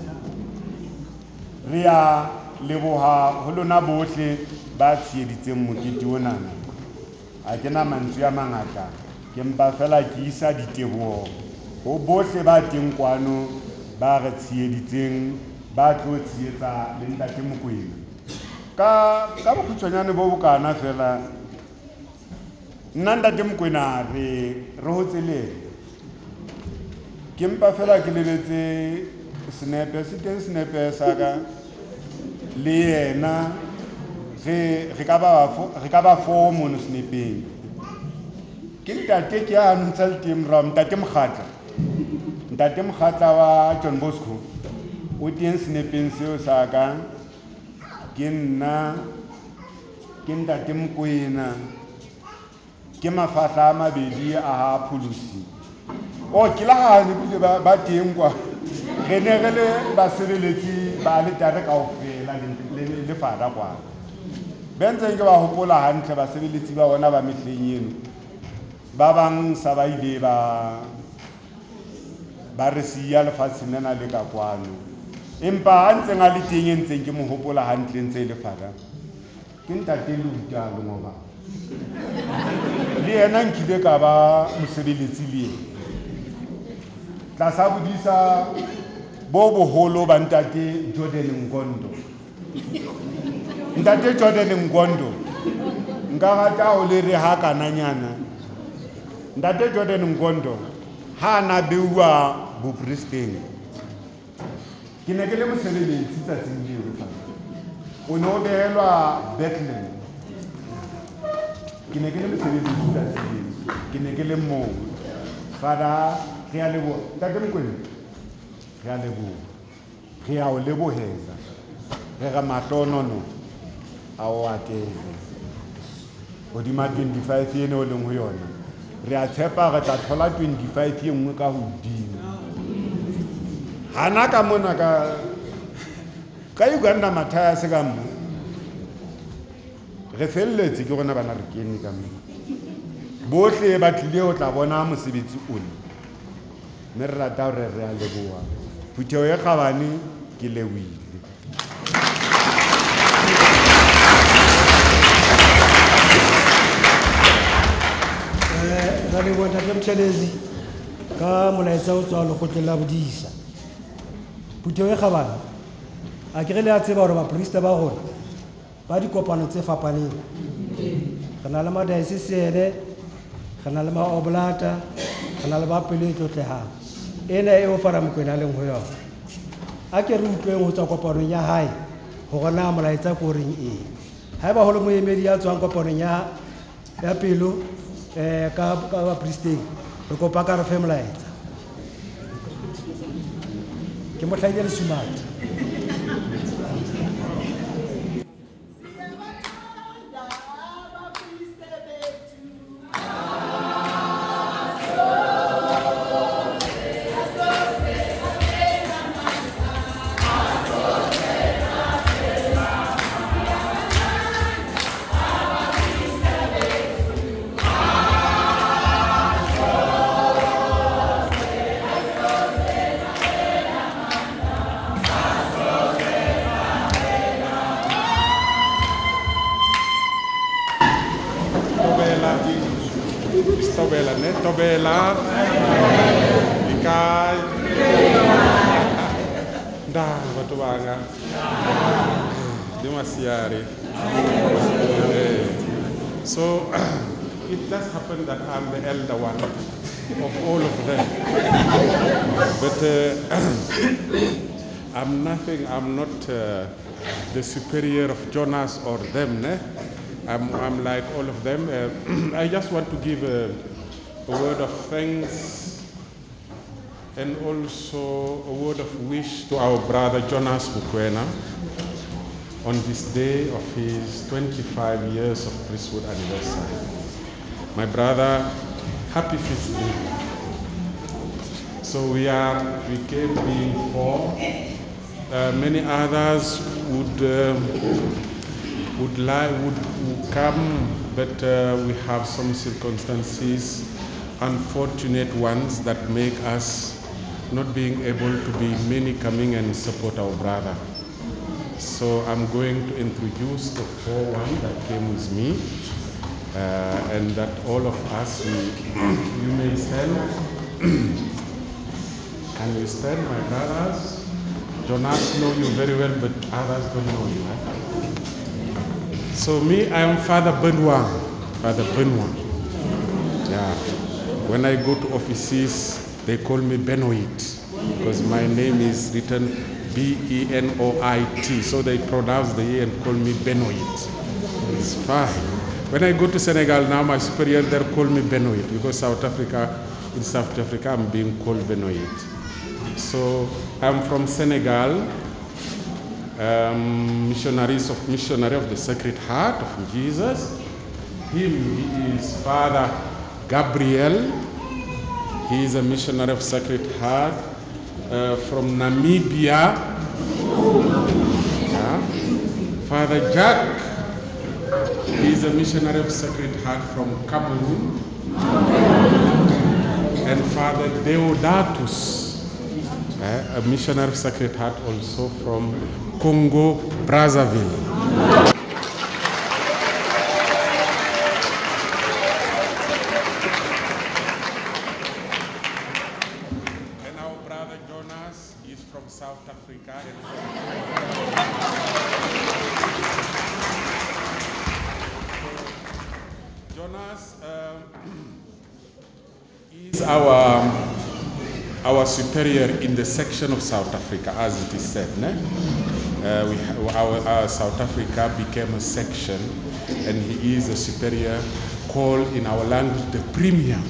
Re a leboha ho lona bohle ba tsheheditseng mokete onana. Ha ke na mantswe a mangata, ke mpa fela ke isa diteboho ho bohle ba teng kwano ba re tsheheditseng, ba tlo tshehetsa le ntate Mokoena. Ka bokgutshwanyane bo bokana fela, nna ntate Mokoena re hotse le yena. Ke mpa fela ke lebetse senepe, se teng senepe sa ka le yena. Re ka ba four mono senepeng. Ke ntate ke ya ntsa le teng morao, ntate Mokgatla. Ntate Mokgatla wa John Bosco o teng senepeng seo sa ka. Ke nna, ke ntate Mokoena, ke mafahla a mabedi a ha Pholosi. O ke la ha ne bile ba teng kwa. Re ne re le basebeletsi ba aletare kaofela le fara kwa. Be ntseng ke ba hopola hantle basebeletsi ba bona ba mehleng eno. Ba bang sa ba ile ba re siya lefatsheng lena le ka kwano. Empa ha ntseng a le teng e ntseng ke mo hopola hantle ntse e le fara. Ke ntate Luta Lengoba. Le yena nkile ka ba mosebeletsi le yena. Tlasa bodisa bo boholo ba ntate Jordan Nkondo. Ntate Jordan Nkondo nka rata ho le re ha kananyana. Ntate Jordan Nkondo ha na beuwa bopristeng. Ke ne ke le mosebeletsi tsatsing leo. O ne o behelwa Bethlehem. Ke ne ke le mosebetsi tsatsi leo. Ke ne ke le moo. Father, re a leboha. Ntate Mokoena, re a leboha. Re a o lebohela. Re re mahlonono a o atele. Hodima 25 eno o leng ho yona. Re a tshepa re tla thola 25 e nngwe ka hodimo. Hana ka mona ka Uganda Matthias ka mo. Re felletse ke rona bana re kene ka mo. Bohle ba tlile ho tla bona mosebetsi ona. Mme re rata hore re a leboha. Phutheho e kgabane ke lebohile. Ra leboha Ntate Mthelezi ka molaetsa o tswang lekgotleng la bodisa. Phutheho e kgabane, a ke re le a tseba hore baprista ba rona ba dikopano tse fapaneng. Re na le madiocese, re na le maoblata, re na le ba pelo e tlotlehang. Ena eo Father Mokoena a leng ho yona. A ke re utlweng ho tswa kopanong ya hae hore na molaetsa ke o reng eng. Haeba ho le moemedi ya tswang kopanong ya pelo ka bapristeng, re kopa ka re fe molaetsa. Ke mo hlahile lesumati. Tobela, Ikae, Da, batho ba ka. Le masiare. So it does happen that I'm the elder one of all of them. But I'm nothing, I'm not the superior of Jonas or them. Ne? I'm like all of them. I just want to give a word of thanks and also a word of wish to our brother Jonas Mokoena on this day of his 25 years of priesthood anniversary. My brother, happy feast day. So we came being four. Many others would come, but we have some circumstances, unfortunate ones, that make us not being able to be many coming and support our brother. So I'm going to introduce the four one that came with me, and that all of us, you may stand. Can you stand, my brothers? Jonas know you very well, but others don't know you. Eh? So me, I am Father Benoit. Father Benoit. Yeah. When I go to offices, they call me Benoit because my name is written B-E-N-O-I-T. So they pronounce the E and call me Benoit. It's fine. When I go to Senegal now, my superior there call me Benoit because in South Africa, I'm being called Benoit. So I'm from Senegal, missionary of the Sacred Heart of Jesus. He is Father Gabriel. He is a missionary of Sacred Heart from Namibia. Yeah. Father Jack, he is a missionary of Sacred Heart from Cameroon. And Father Deodatus, a missionary of Sacred Heart also from Congo, Brazzaville. And our brother Jonas is from South Africa. And Jonas is our superior in the section of South Africa, as it is said. Ne? Our South Africa became a section, and he is a superior called in our language the premium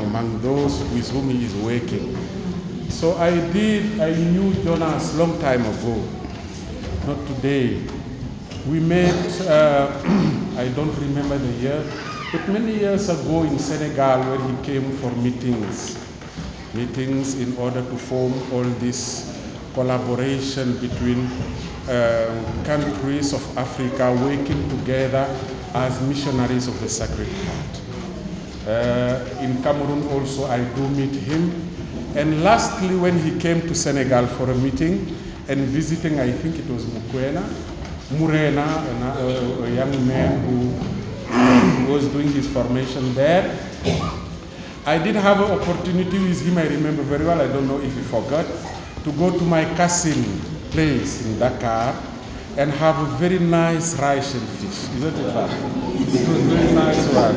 among those with whom he is working. So I knew Jonas long time ago, not today. We met, I don't remember the year, but many years ago in Senegal, where he came for meetings in order to form all this collaboration between countries of Africa working together as missionaries of the Sacred Heart. In Cameroon also I do meet him. And lastly, when he came to Senegal for a meeting and visiting, I think it was Murena, a young man who was doing his formation there. I did have an opportunity with him, I remember very well, I don't know if he forgot, to go to my cousin place in Dakar and have a very nice rice and fish. Isn't it, Father? It was a very nice one.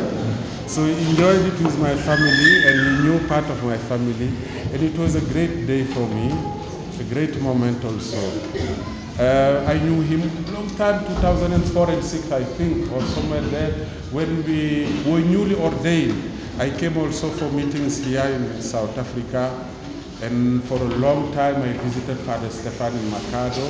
So he enjoyed it with my family, and he knew part of my family. And it was a great day for me, a great moment also. I knew him long time, 2004 and 6, I think, or somewhere there, when we were newly ordained. I came also for meetings here in South Africa, and for a long time I visited Father Stefan in Makhado,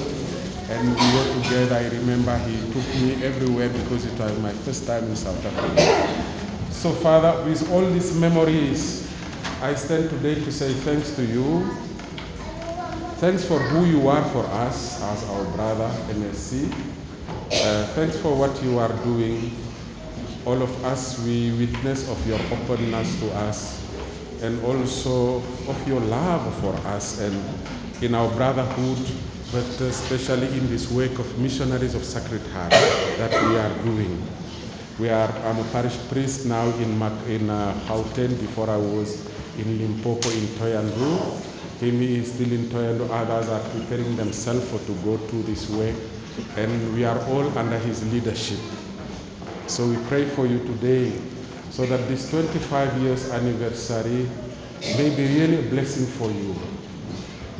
and we were together. I remember he took me everywhere because it was my first time in South Africa. So Father, with all these memories, I stand today to say thanks to you. Thanks for who you are for us as our brother, MSC. Thanks for what you are doing. All of us, we witness of your openness to us and also of your love for us and in our brotherhood, but especially in this work of missionaries of Sacred Heart that we are doing. I'm a parish priest now in Gauteng. Before I was in Limpopo in Thohoyandou. Him is still in Thohoyandou. Others are preparing themselves to go to this work, and we are all under his leadership. So we pray for you today so that this 25 years anniversary may be really a blessing for you,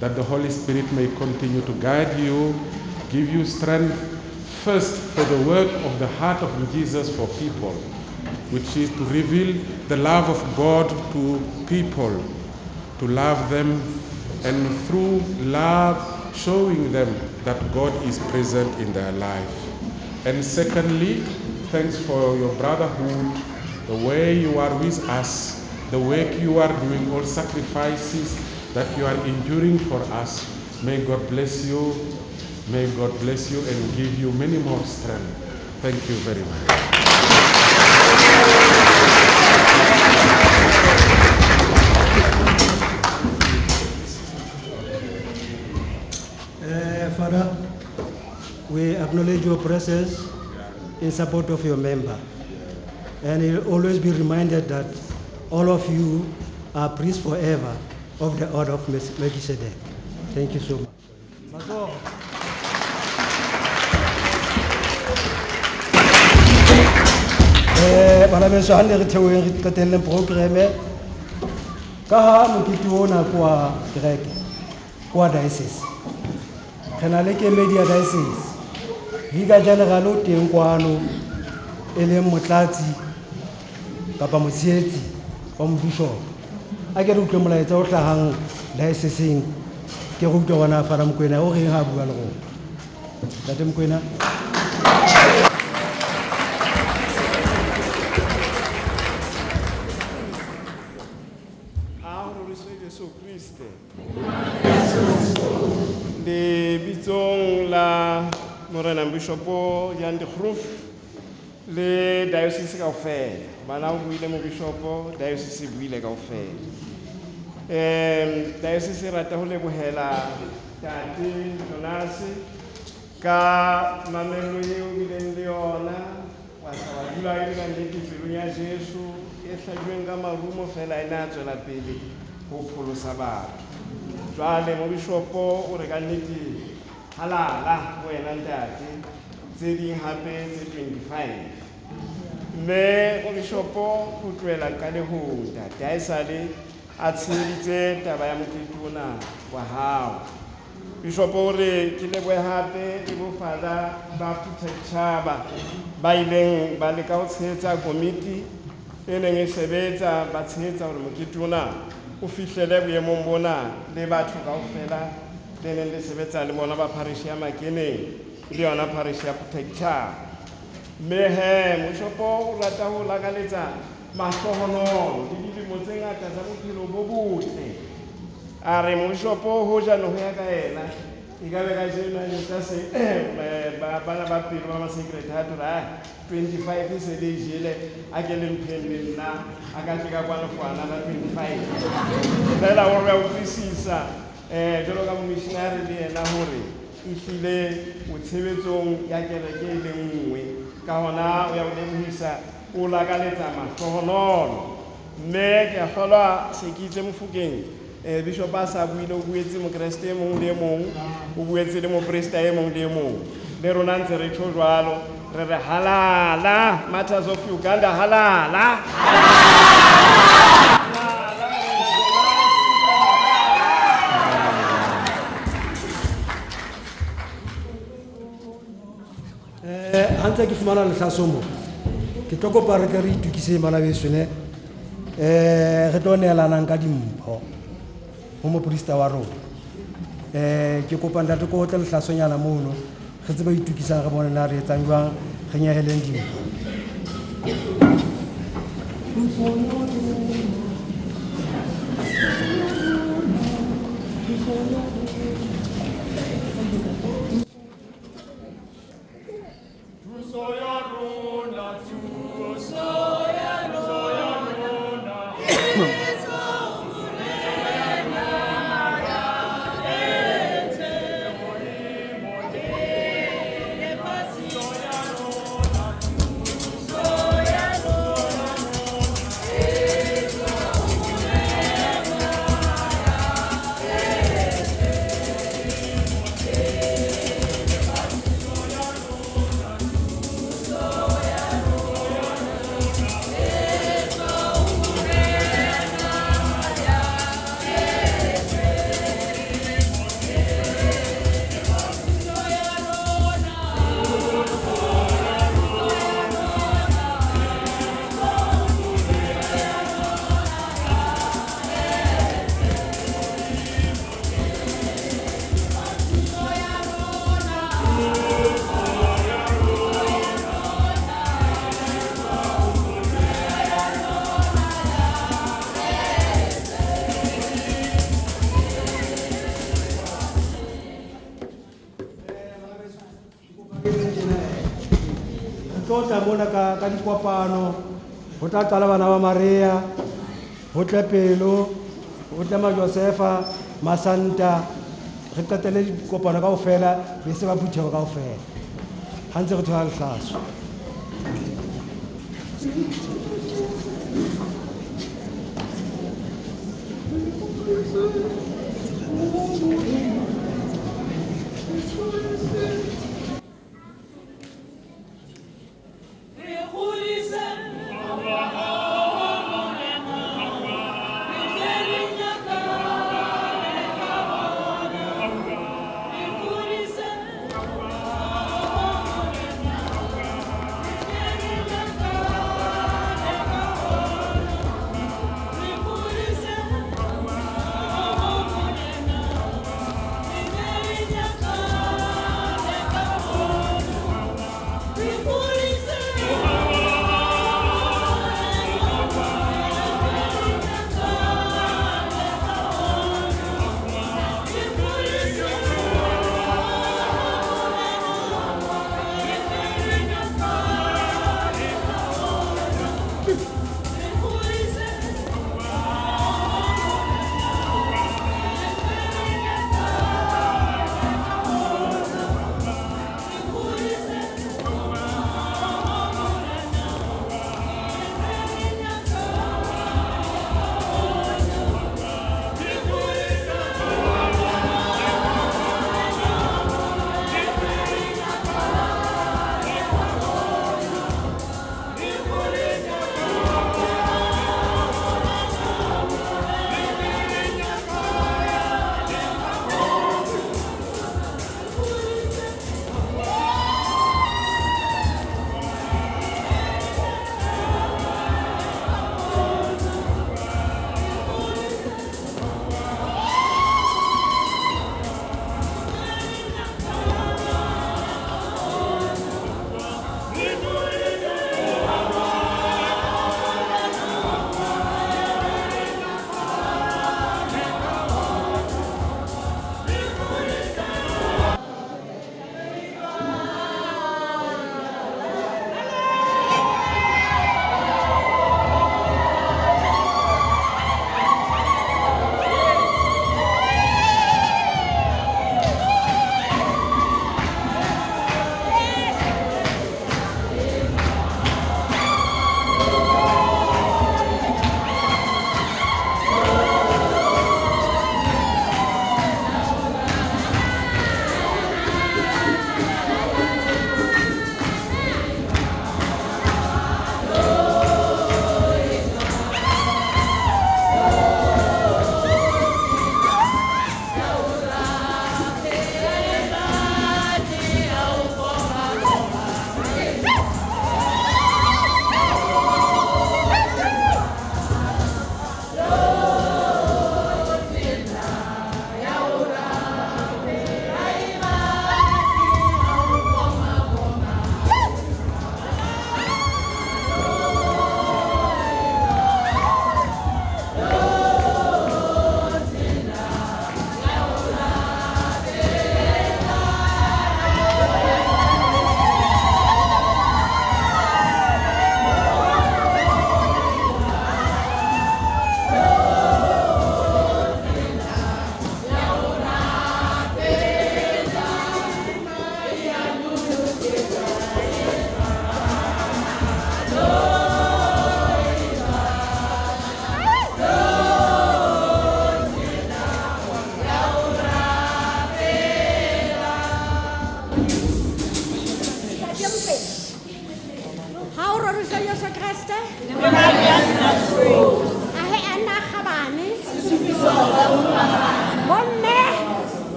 that the Holy Spirit may continue to guide you, give you strength, first for the work of the heart of Jesus for people, which is to reveal the love of God to people, to love them, and through love showing them that God is present in their life. And secondly, thanks for your brotherhood, the way you are with us, the work you are doing, all sacrifices that you are enduring for us. May God bless you. May God bless you and give you many more strength. Thank you very much. Father, we acknowledge your presence in support of your member. And you'll always be reminded that all of you are priests forever of the Order of Melchizedek. Thank you so much. Bana beso ha ne re theoheng re qetelleng programme ka ha mokete ona ke wa kereke, ke wa diocese. Re na le kemedi ya diocese. Vicar General o teng kwano e leng motlatsi kapa motshehetsi wa mobishopo. A ke re utlwe molaetsa o hlahang dioceseng, ke re utlwe hona Father Mokoena o reng ha a bua le rona. Ntate Mokoena. Lebitsong la Morena Bishopo Jan de Groef le diocese kaofela. Bana o buile mo bishopo, diocese e buile kaofela. Diocese e rata ho lebohela Ntate Jonas ka mamello eo o bileng le yona, wa tla wa dula e le ka nnete pelong ya Jesu e hlajuweng ka marumo fela e ne a tswela pele ho pholosa batho. Jwale mo bishopo o re ka nnete halala wena ntate tse ding hape tse 25. Mme mo bishopo o tlohela qalehong ntate ha esale a tsheheditse taba ya mokete ona wa hao. Bishop o re ke lebohe hape le bofada ba Phuthaditjhaba ba ileng ba leka ho tshehetsa komiti e neng e sebetsa, ba tshehetsa hore mokete ona o fihlele boemong bona le batho kaofela le neng le sebetsa le bona ba parish ya Makeneng le yona parish ya Phuthaditjhaba. Mme he moshopo o rata ho lakaletsa mahlohonolo le dilemo tse ngata tsa bophelo bo botle. A re moshopo hoja ne ho ya ka yena e ka be kajeno a etsa se bana ba pele ba ma-Sacred Heart hore a 25 e se le jele, a ke le mpheng le nna a ka tle ka kwano for another 25. Fela o re a utlwisisa jwalo ka momissionary le yena hore ehlile o tshebetsong ya kereke e le nngwe, ka hona o ya o lebohisa, o lakaletsa mahlohonolo. Mme ke a kgolwa se ke itse Mofokeng, Bishop a sa buile, o buetse mokreste e mong le e mong, o buetse le moprista e mong le e mong. Le rona ntse re tjho jwalo, re re halala, Martyrs of Uganda halala. Ha ntse ke fumana lehlaso mo, ke tlo kopa re tle re itukise bana beso ne. Re tlo neelanang ka dimpho ho moprista wa rona. Ke kopa ntate ko tle lehlasonyana mono, re tsebe ho itukisa, re bone na re etsang jwang, re nyeheleng dimpho. Thuso ya rona, thuso ya rona, Tlo mona ka dikopano, ho tla qala bana ba Maria, ho tle Pelo, ho tle Majosefa, Masanta, re qetelle dikopano kaofela, be se ba phutheho kaofela. Ha ntse re thola lehlaso. Re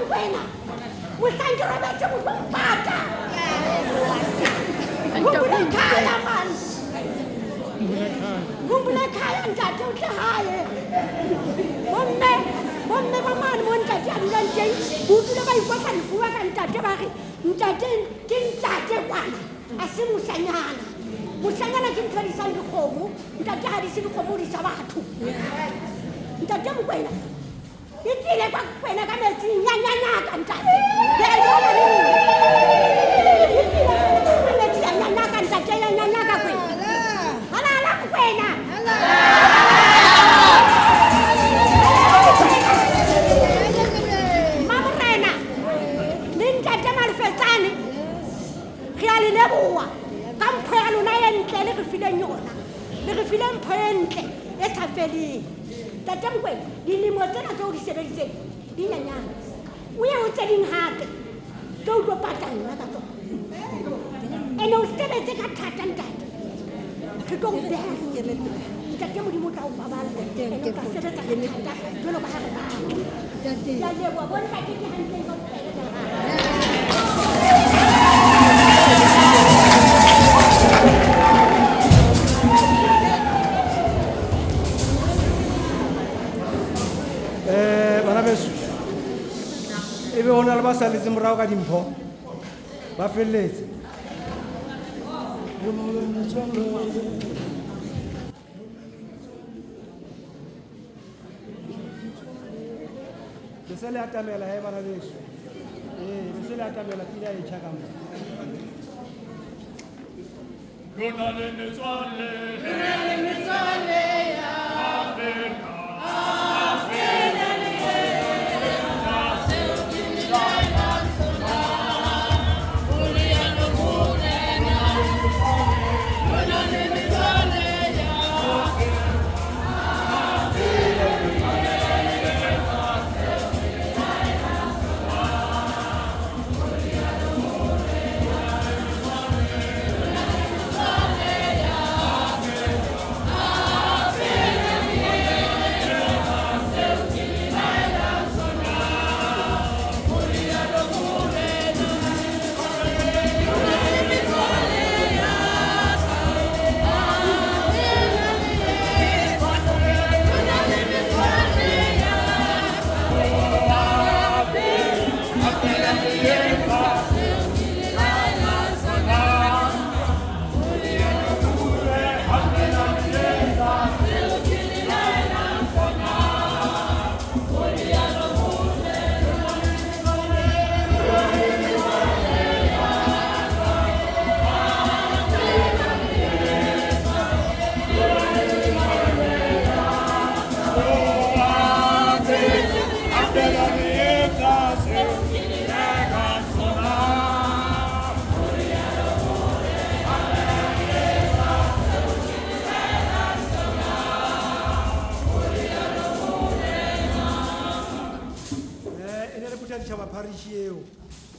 Mokwena mohlang ke robetse motlo mpata hopola khaya man hopola khaya ntate o tle hae bomme ba mane mo ntate a dulang teng bo utlwile ba ikotla lefuba ka ntate ba re ntate ke ntate kwana a se moshanyana moshanyana ke ntho a disang dikgomo ntate ga dise dikgomo o disa batho ntate Mokwena e tlile kwa kwena ka metsing nyanyanyaka ntate le a bona le e tlile ka metsi ya nyanyaka ntate ya nyanyaka kwena halala Mokwena Mamorena le ntate Malefetsane re a le leboha ka mpho ya lona e ntle le re fileng yona le re file mpho e ntle e sa feleng Ntate Mokwena dilemo tsena tseo di sebeditseng di nyanyana o ye ho tse ding hape tse o tlo pata nna ka tsona ene o sebetse ka thata ntate re tlo o beha ntate Modimo o tla o baballa ene o tla sebetsa ka thata jwalo ka ha re batla ke a leboha bo ntate ke hantle kaofela ka Bana beso ebe ho na le ba saletseng morao ka dimpho ba felletse le se le atamela he bana beso ee le se le atamela pina e tjha ka mo Lona le metswalle le metswalle ya Afrika Afrika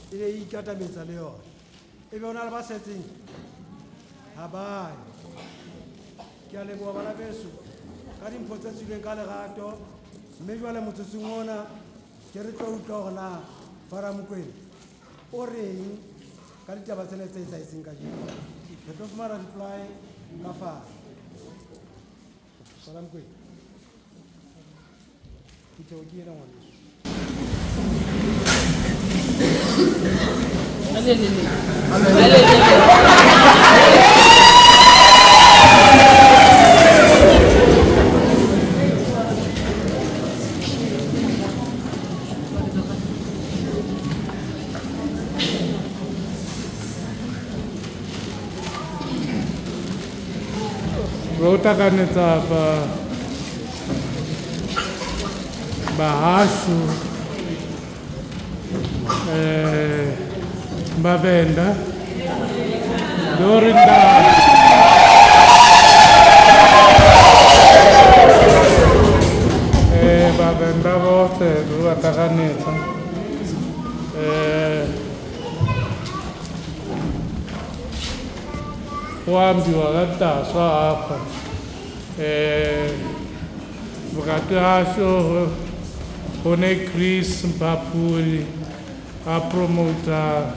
E ne e ikatametsa le yona e be o na le ba setseng ha ba yo ke a leboha bana beso ka dimpho tse tswileng ka lerato mme jwale motsotsong ona ke re tlo utlwa hore na Fara Mokwena o reng ka ditaba tsena tse etsahetseng kajeno re tlo fumana reply ka Fara Fara Mokwena phutheho ke ena ngwaneso. Ro takanetsa ba bahashu Vhavenda ndo ri nda Vhavenda vhoṱhe ri vha ṱanganedza ho ambiwa nga vhuṱaswa hafha vhukati hashu hune Chris Mphaphuli a promota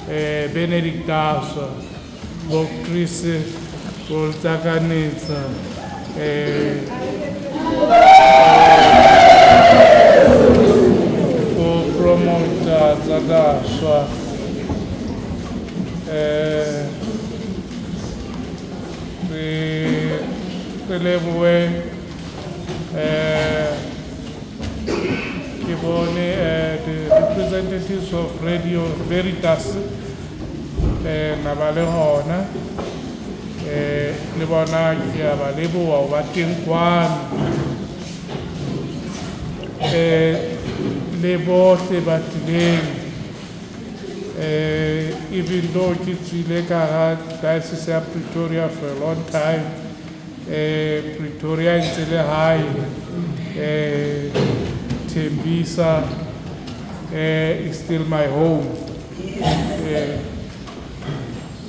Benedict Daswa, bo Chris bo Tsakanetsa, o promota Tsadaswa, re lebohe ke bone the representatives of Radio Veritas na ba le hona, le bona ke a ba leboha ho ba teng kwano, le bohle ba tlileng, even though ke tswile ka hara diocese ya Pretoria for a long time, Pretoria e ntse le hae, Tembisa is still my home.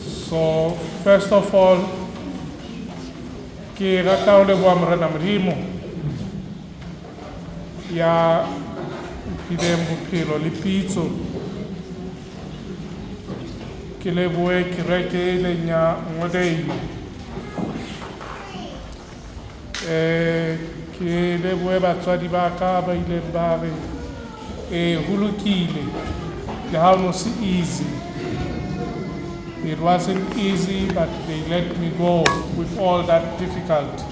So first of all, ke rata ho leboha Morena Modimo ya mphileng bophelo le pitso. Ke lebohe kereke e leng ya Ngodeima. Ke lebohe batswadi ba ka ba ileng ba re ho lokile, le ha ho no se easy. It wasn't easy, but they let me go with all that difficulties.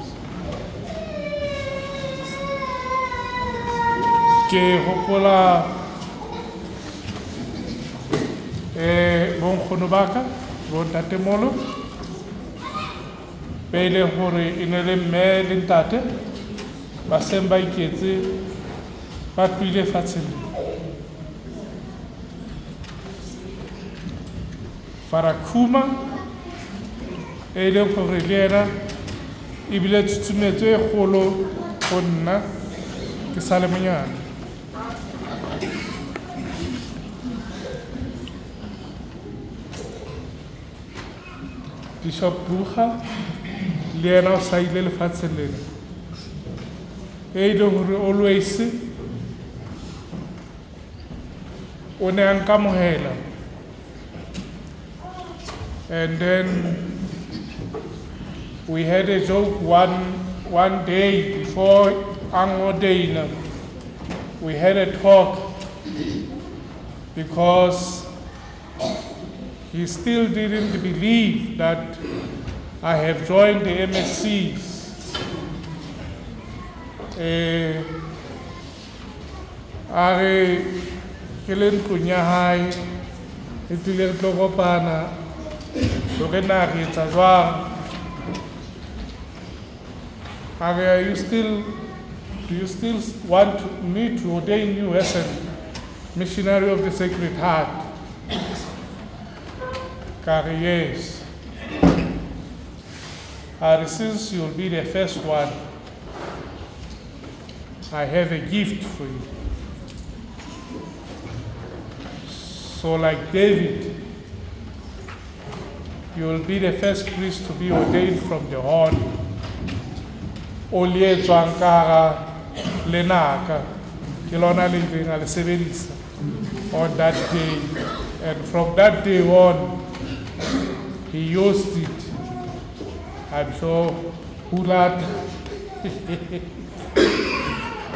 Ke hopola bonkgono ba ka, bontatemolo, ba e leng hore e ne le mme le ntate ba seng ba iketse ba tlohile fatsheng lena. Farakuma e leng hore le yena ebile tshutshumetso e kgolo ho nna ke sa le monyane. Bishop Buga le yena o sa ile lefatsheng lena, e leng hore always o ne a nkamohela. And then we had a joke one day before Angodeina. We had a talk because he still didn't believe that I have joined the MSCs. A re ke le ntlong ya hae, re tlile re tlo kopana hore na re etsa jwang. A re, do you still want me to ordain you as a missionary of the Sacred Heart? Ka re, yes. A re, since you'll be the first one, I have a gift for you. So like David, you will be the first priest to be ordained from the horn. O le etswang ka hara lenaka, ke lona le ileng a le sebedisa on that day. And from that day on, he used it. I'm sure hulata.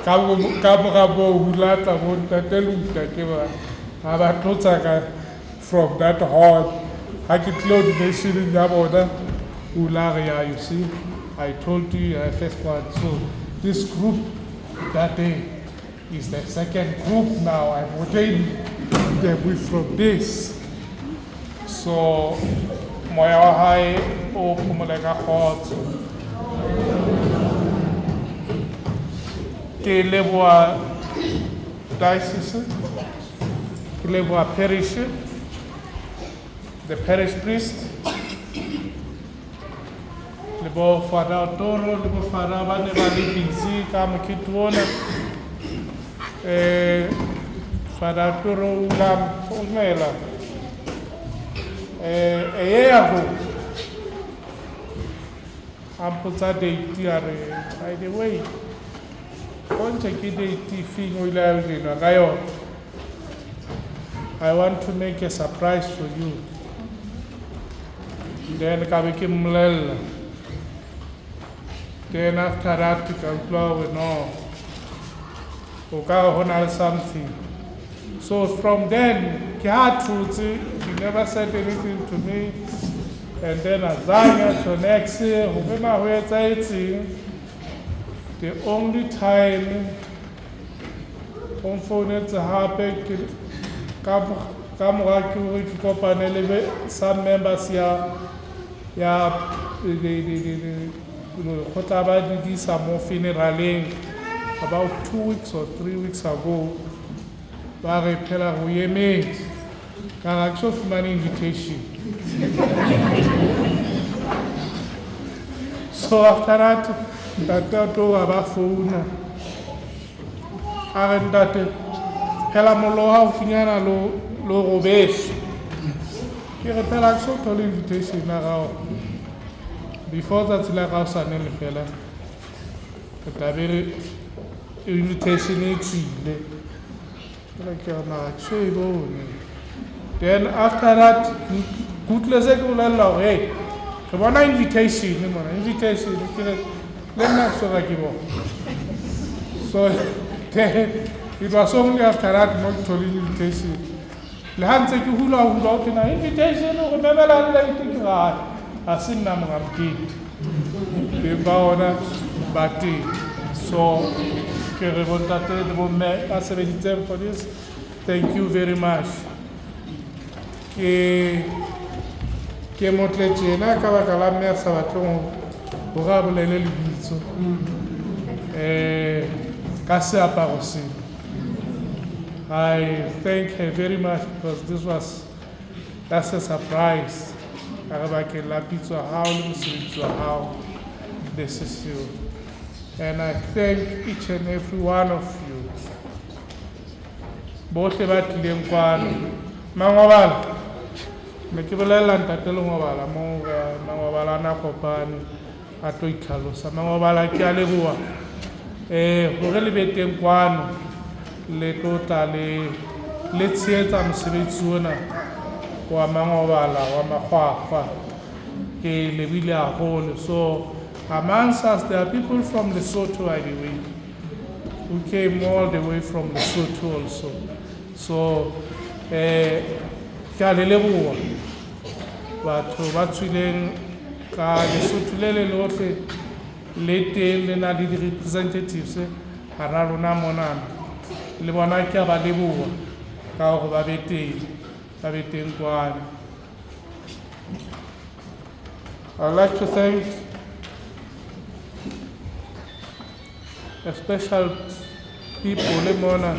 Ka mora moo hulata bo ntate Luta ke ba ha ba tlotsa ka from that horn. Ha ke tlile ordination ya bona, o la re, ya, you see, I told you I first one. So this group that day is the second group now. I've ordained them with from this. So moya wa hae o phomole ka kgotso. Ke leboha diocese, ke leboha parish, the parish priest, le bo Father Toro, le bo Father ba ne ba le busy ka mokete ona. Father Toro o la mfounela a year ago. A mpotsa date, a re, by the way, pontshe ke date e feng o ile a ordainwa ka yona? I want to make a surprise for you. Then ka be ke mmolella. Then after that ka utlwa hore no, o ka re ho na le something. So from then, ke ha thotse, he never said anything to me. And then azange atjho next, hore na ho etsahetseng. The only time o nfounetse hape ke ka mora ke hore ke kopane le some members ya lekgotla ba didisa mo funeraleng about 2 weeks or 3 weeks ago. Ba re phela ho emetse. Ka ra ke so fumane invitation. So after that, ntate a tlo ba founa. A re ntate, phela mollo ha o finyana lo robetse. Ke re phela ke so thole invitation ya gago. Before tsatsi la kaosane le fela, re tla be re invitation e tswile. Phela ke re mara ke so e bone. Then after that, ke utlwile se ke bolella hore, hey, re bona invitation mona, invitation ke re le nna ke so ka ke bona. So then it was only after that mo ke thole invitation. Le ha ntse ke hula hula ho tena invitation o re memela le ke ra. Ha se nna monga mokete. Beng ba ona ba teng. So ke re bontate le bomme ba sebeditseng for this, thank you very much. Ke motle tjena ka baka la mme a sa batleng hore a bolele lebitso ka seaparo sena. I thank her very much because that's a surprise. Ka re bakeng la pitso ya hao le mosebetsi wa hao, this is you. And I thank each and every one of you. Bohle ba tlileng kwano. Mangobala, ne ke bolella ntate Lengobala moo Mangobala a na kopane a tlo itlhalosa. Mangobala ke a leboha hore le be teng kwano le tlo tla le tshehetsa mosebetsi ona wa Mangobala wa Makgwakgwa. Ke lebile haholo. So amongst us there are people from Lesotho, by the way, who came all the way from Lesotho also. So ke a le leboha batho ba tswileng ka Lesotho le le lohle le teng le na le di-representatives hara lona monana. Le bona ke a ba leboha ka hore ba be teng kwano. I'd like to thank a special people le mona.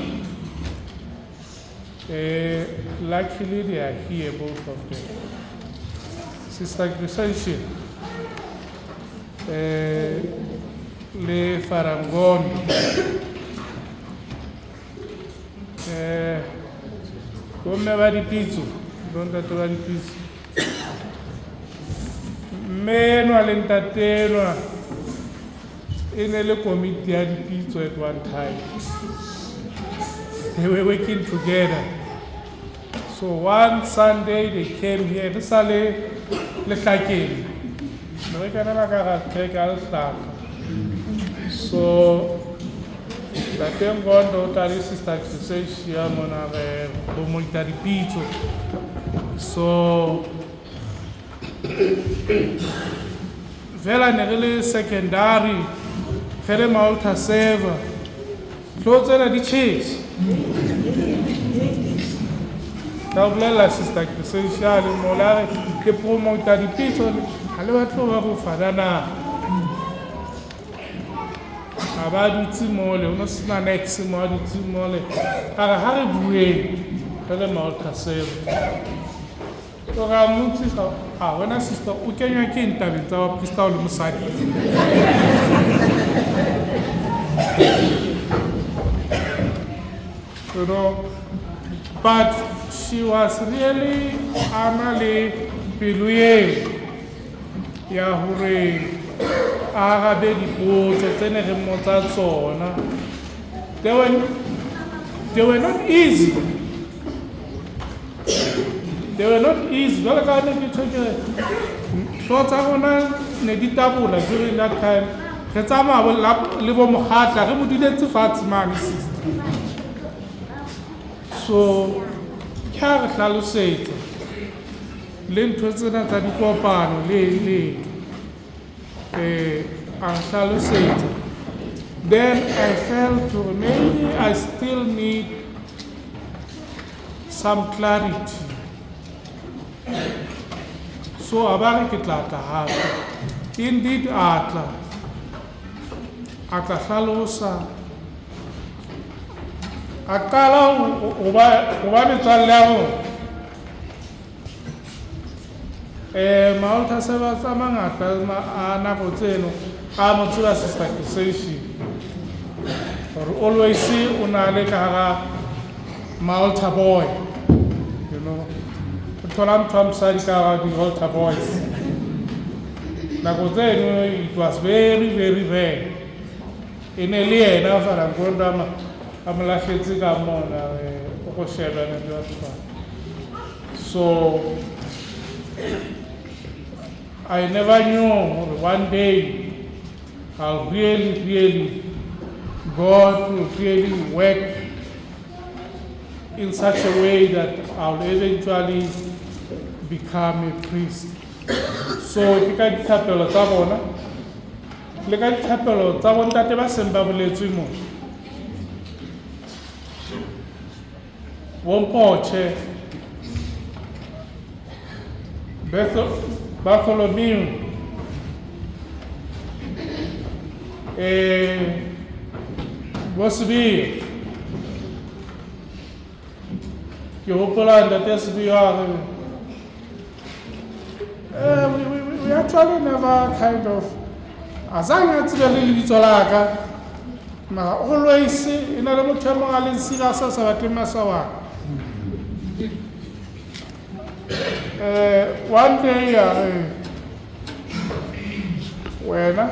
Luckily they are here, both of them. Sister Crescentia, le Farangondo. Bomme ba dipitso, bontate ba dipitso. Mme enwa le ntate enwa e ne le komiti ya dipitso at one time. They were working together. So one Sunday they came here, re sa le Lehlakeng. Ne re kenela ka hara kereke ya Lehlaka. So Ntate Ngondo o tla le Sister Crescentia mona re promote dipitso. So fela ne re le secondary, re le ma-altar server, tlo tsena di tjhese. Ka o bolella Sister Crescentia le mola re ke promote dipitso, ha le batle ho ba bo fada na. A ba dutse mole, ho no sena niks mo a dutse mole. A re ha re bueng re le ma-altar server. So ra mmotsisa, a wena sister o kenywa ke eng tabeng tsa baprista o le mosadi? You know, but she was really a na le pelo eo ya hore a arabe dipotso tse ne re mmotsa tsona. They were not easy. They were not easy. Jwalo ka ne ke tjho ke re, hlooho tsa rona ne di tabola during that time. Re tsamaya le bo mokgatla, re mo duletse fatshe mane, sister. So ke ha re hlalosetsa le ntho tsena tsa dikopano le le a re hlalosetsa. Then I felt to maybe I still need some clarity. So a ba re ke tla tla hape. Indeed a tla. A tla hlalosa. A qala ho ba metswalle ya rona. Ma-altar servers a mangata a nako tseno a mo tseba Sister Keseishi. Hore always o na le ka hara ma-altar boy. You know. O thola motho wa mosadi ka hara di-altar boys. Nako tseno it was very, very rare. E ne le yena fela Nkondo a mo lahletse ka mona, o go shebana le batho ba. So I never knew one day I'll really, really, God will really work in such a way that I'll eventually become a priest. So ke ka dithapelo tsa bona, le ka dithapelo tsa bontate ba seng ba boletswe mona. Bompotjhe, Bartholomew, bo Sibiya. Ke hopola ntate Sibiya a re, we actually never kind of, azange a tsebe le lebitso la ka, mara always e na le motho e mong a leng serious a sa batleng masawana. One day, wena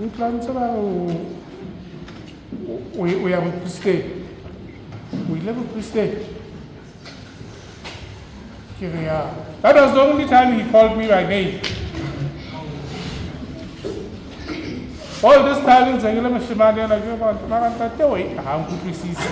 o tla ntse ba o ya bopristeng, o ile bopristeng. Ke re ya. That was the only time he called me by name. All this time ntse ke le moshemane ena, ke re, mara ntate o ha nkutlwisise.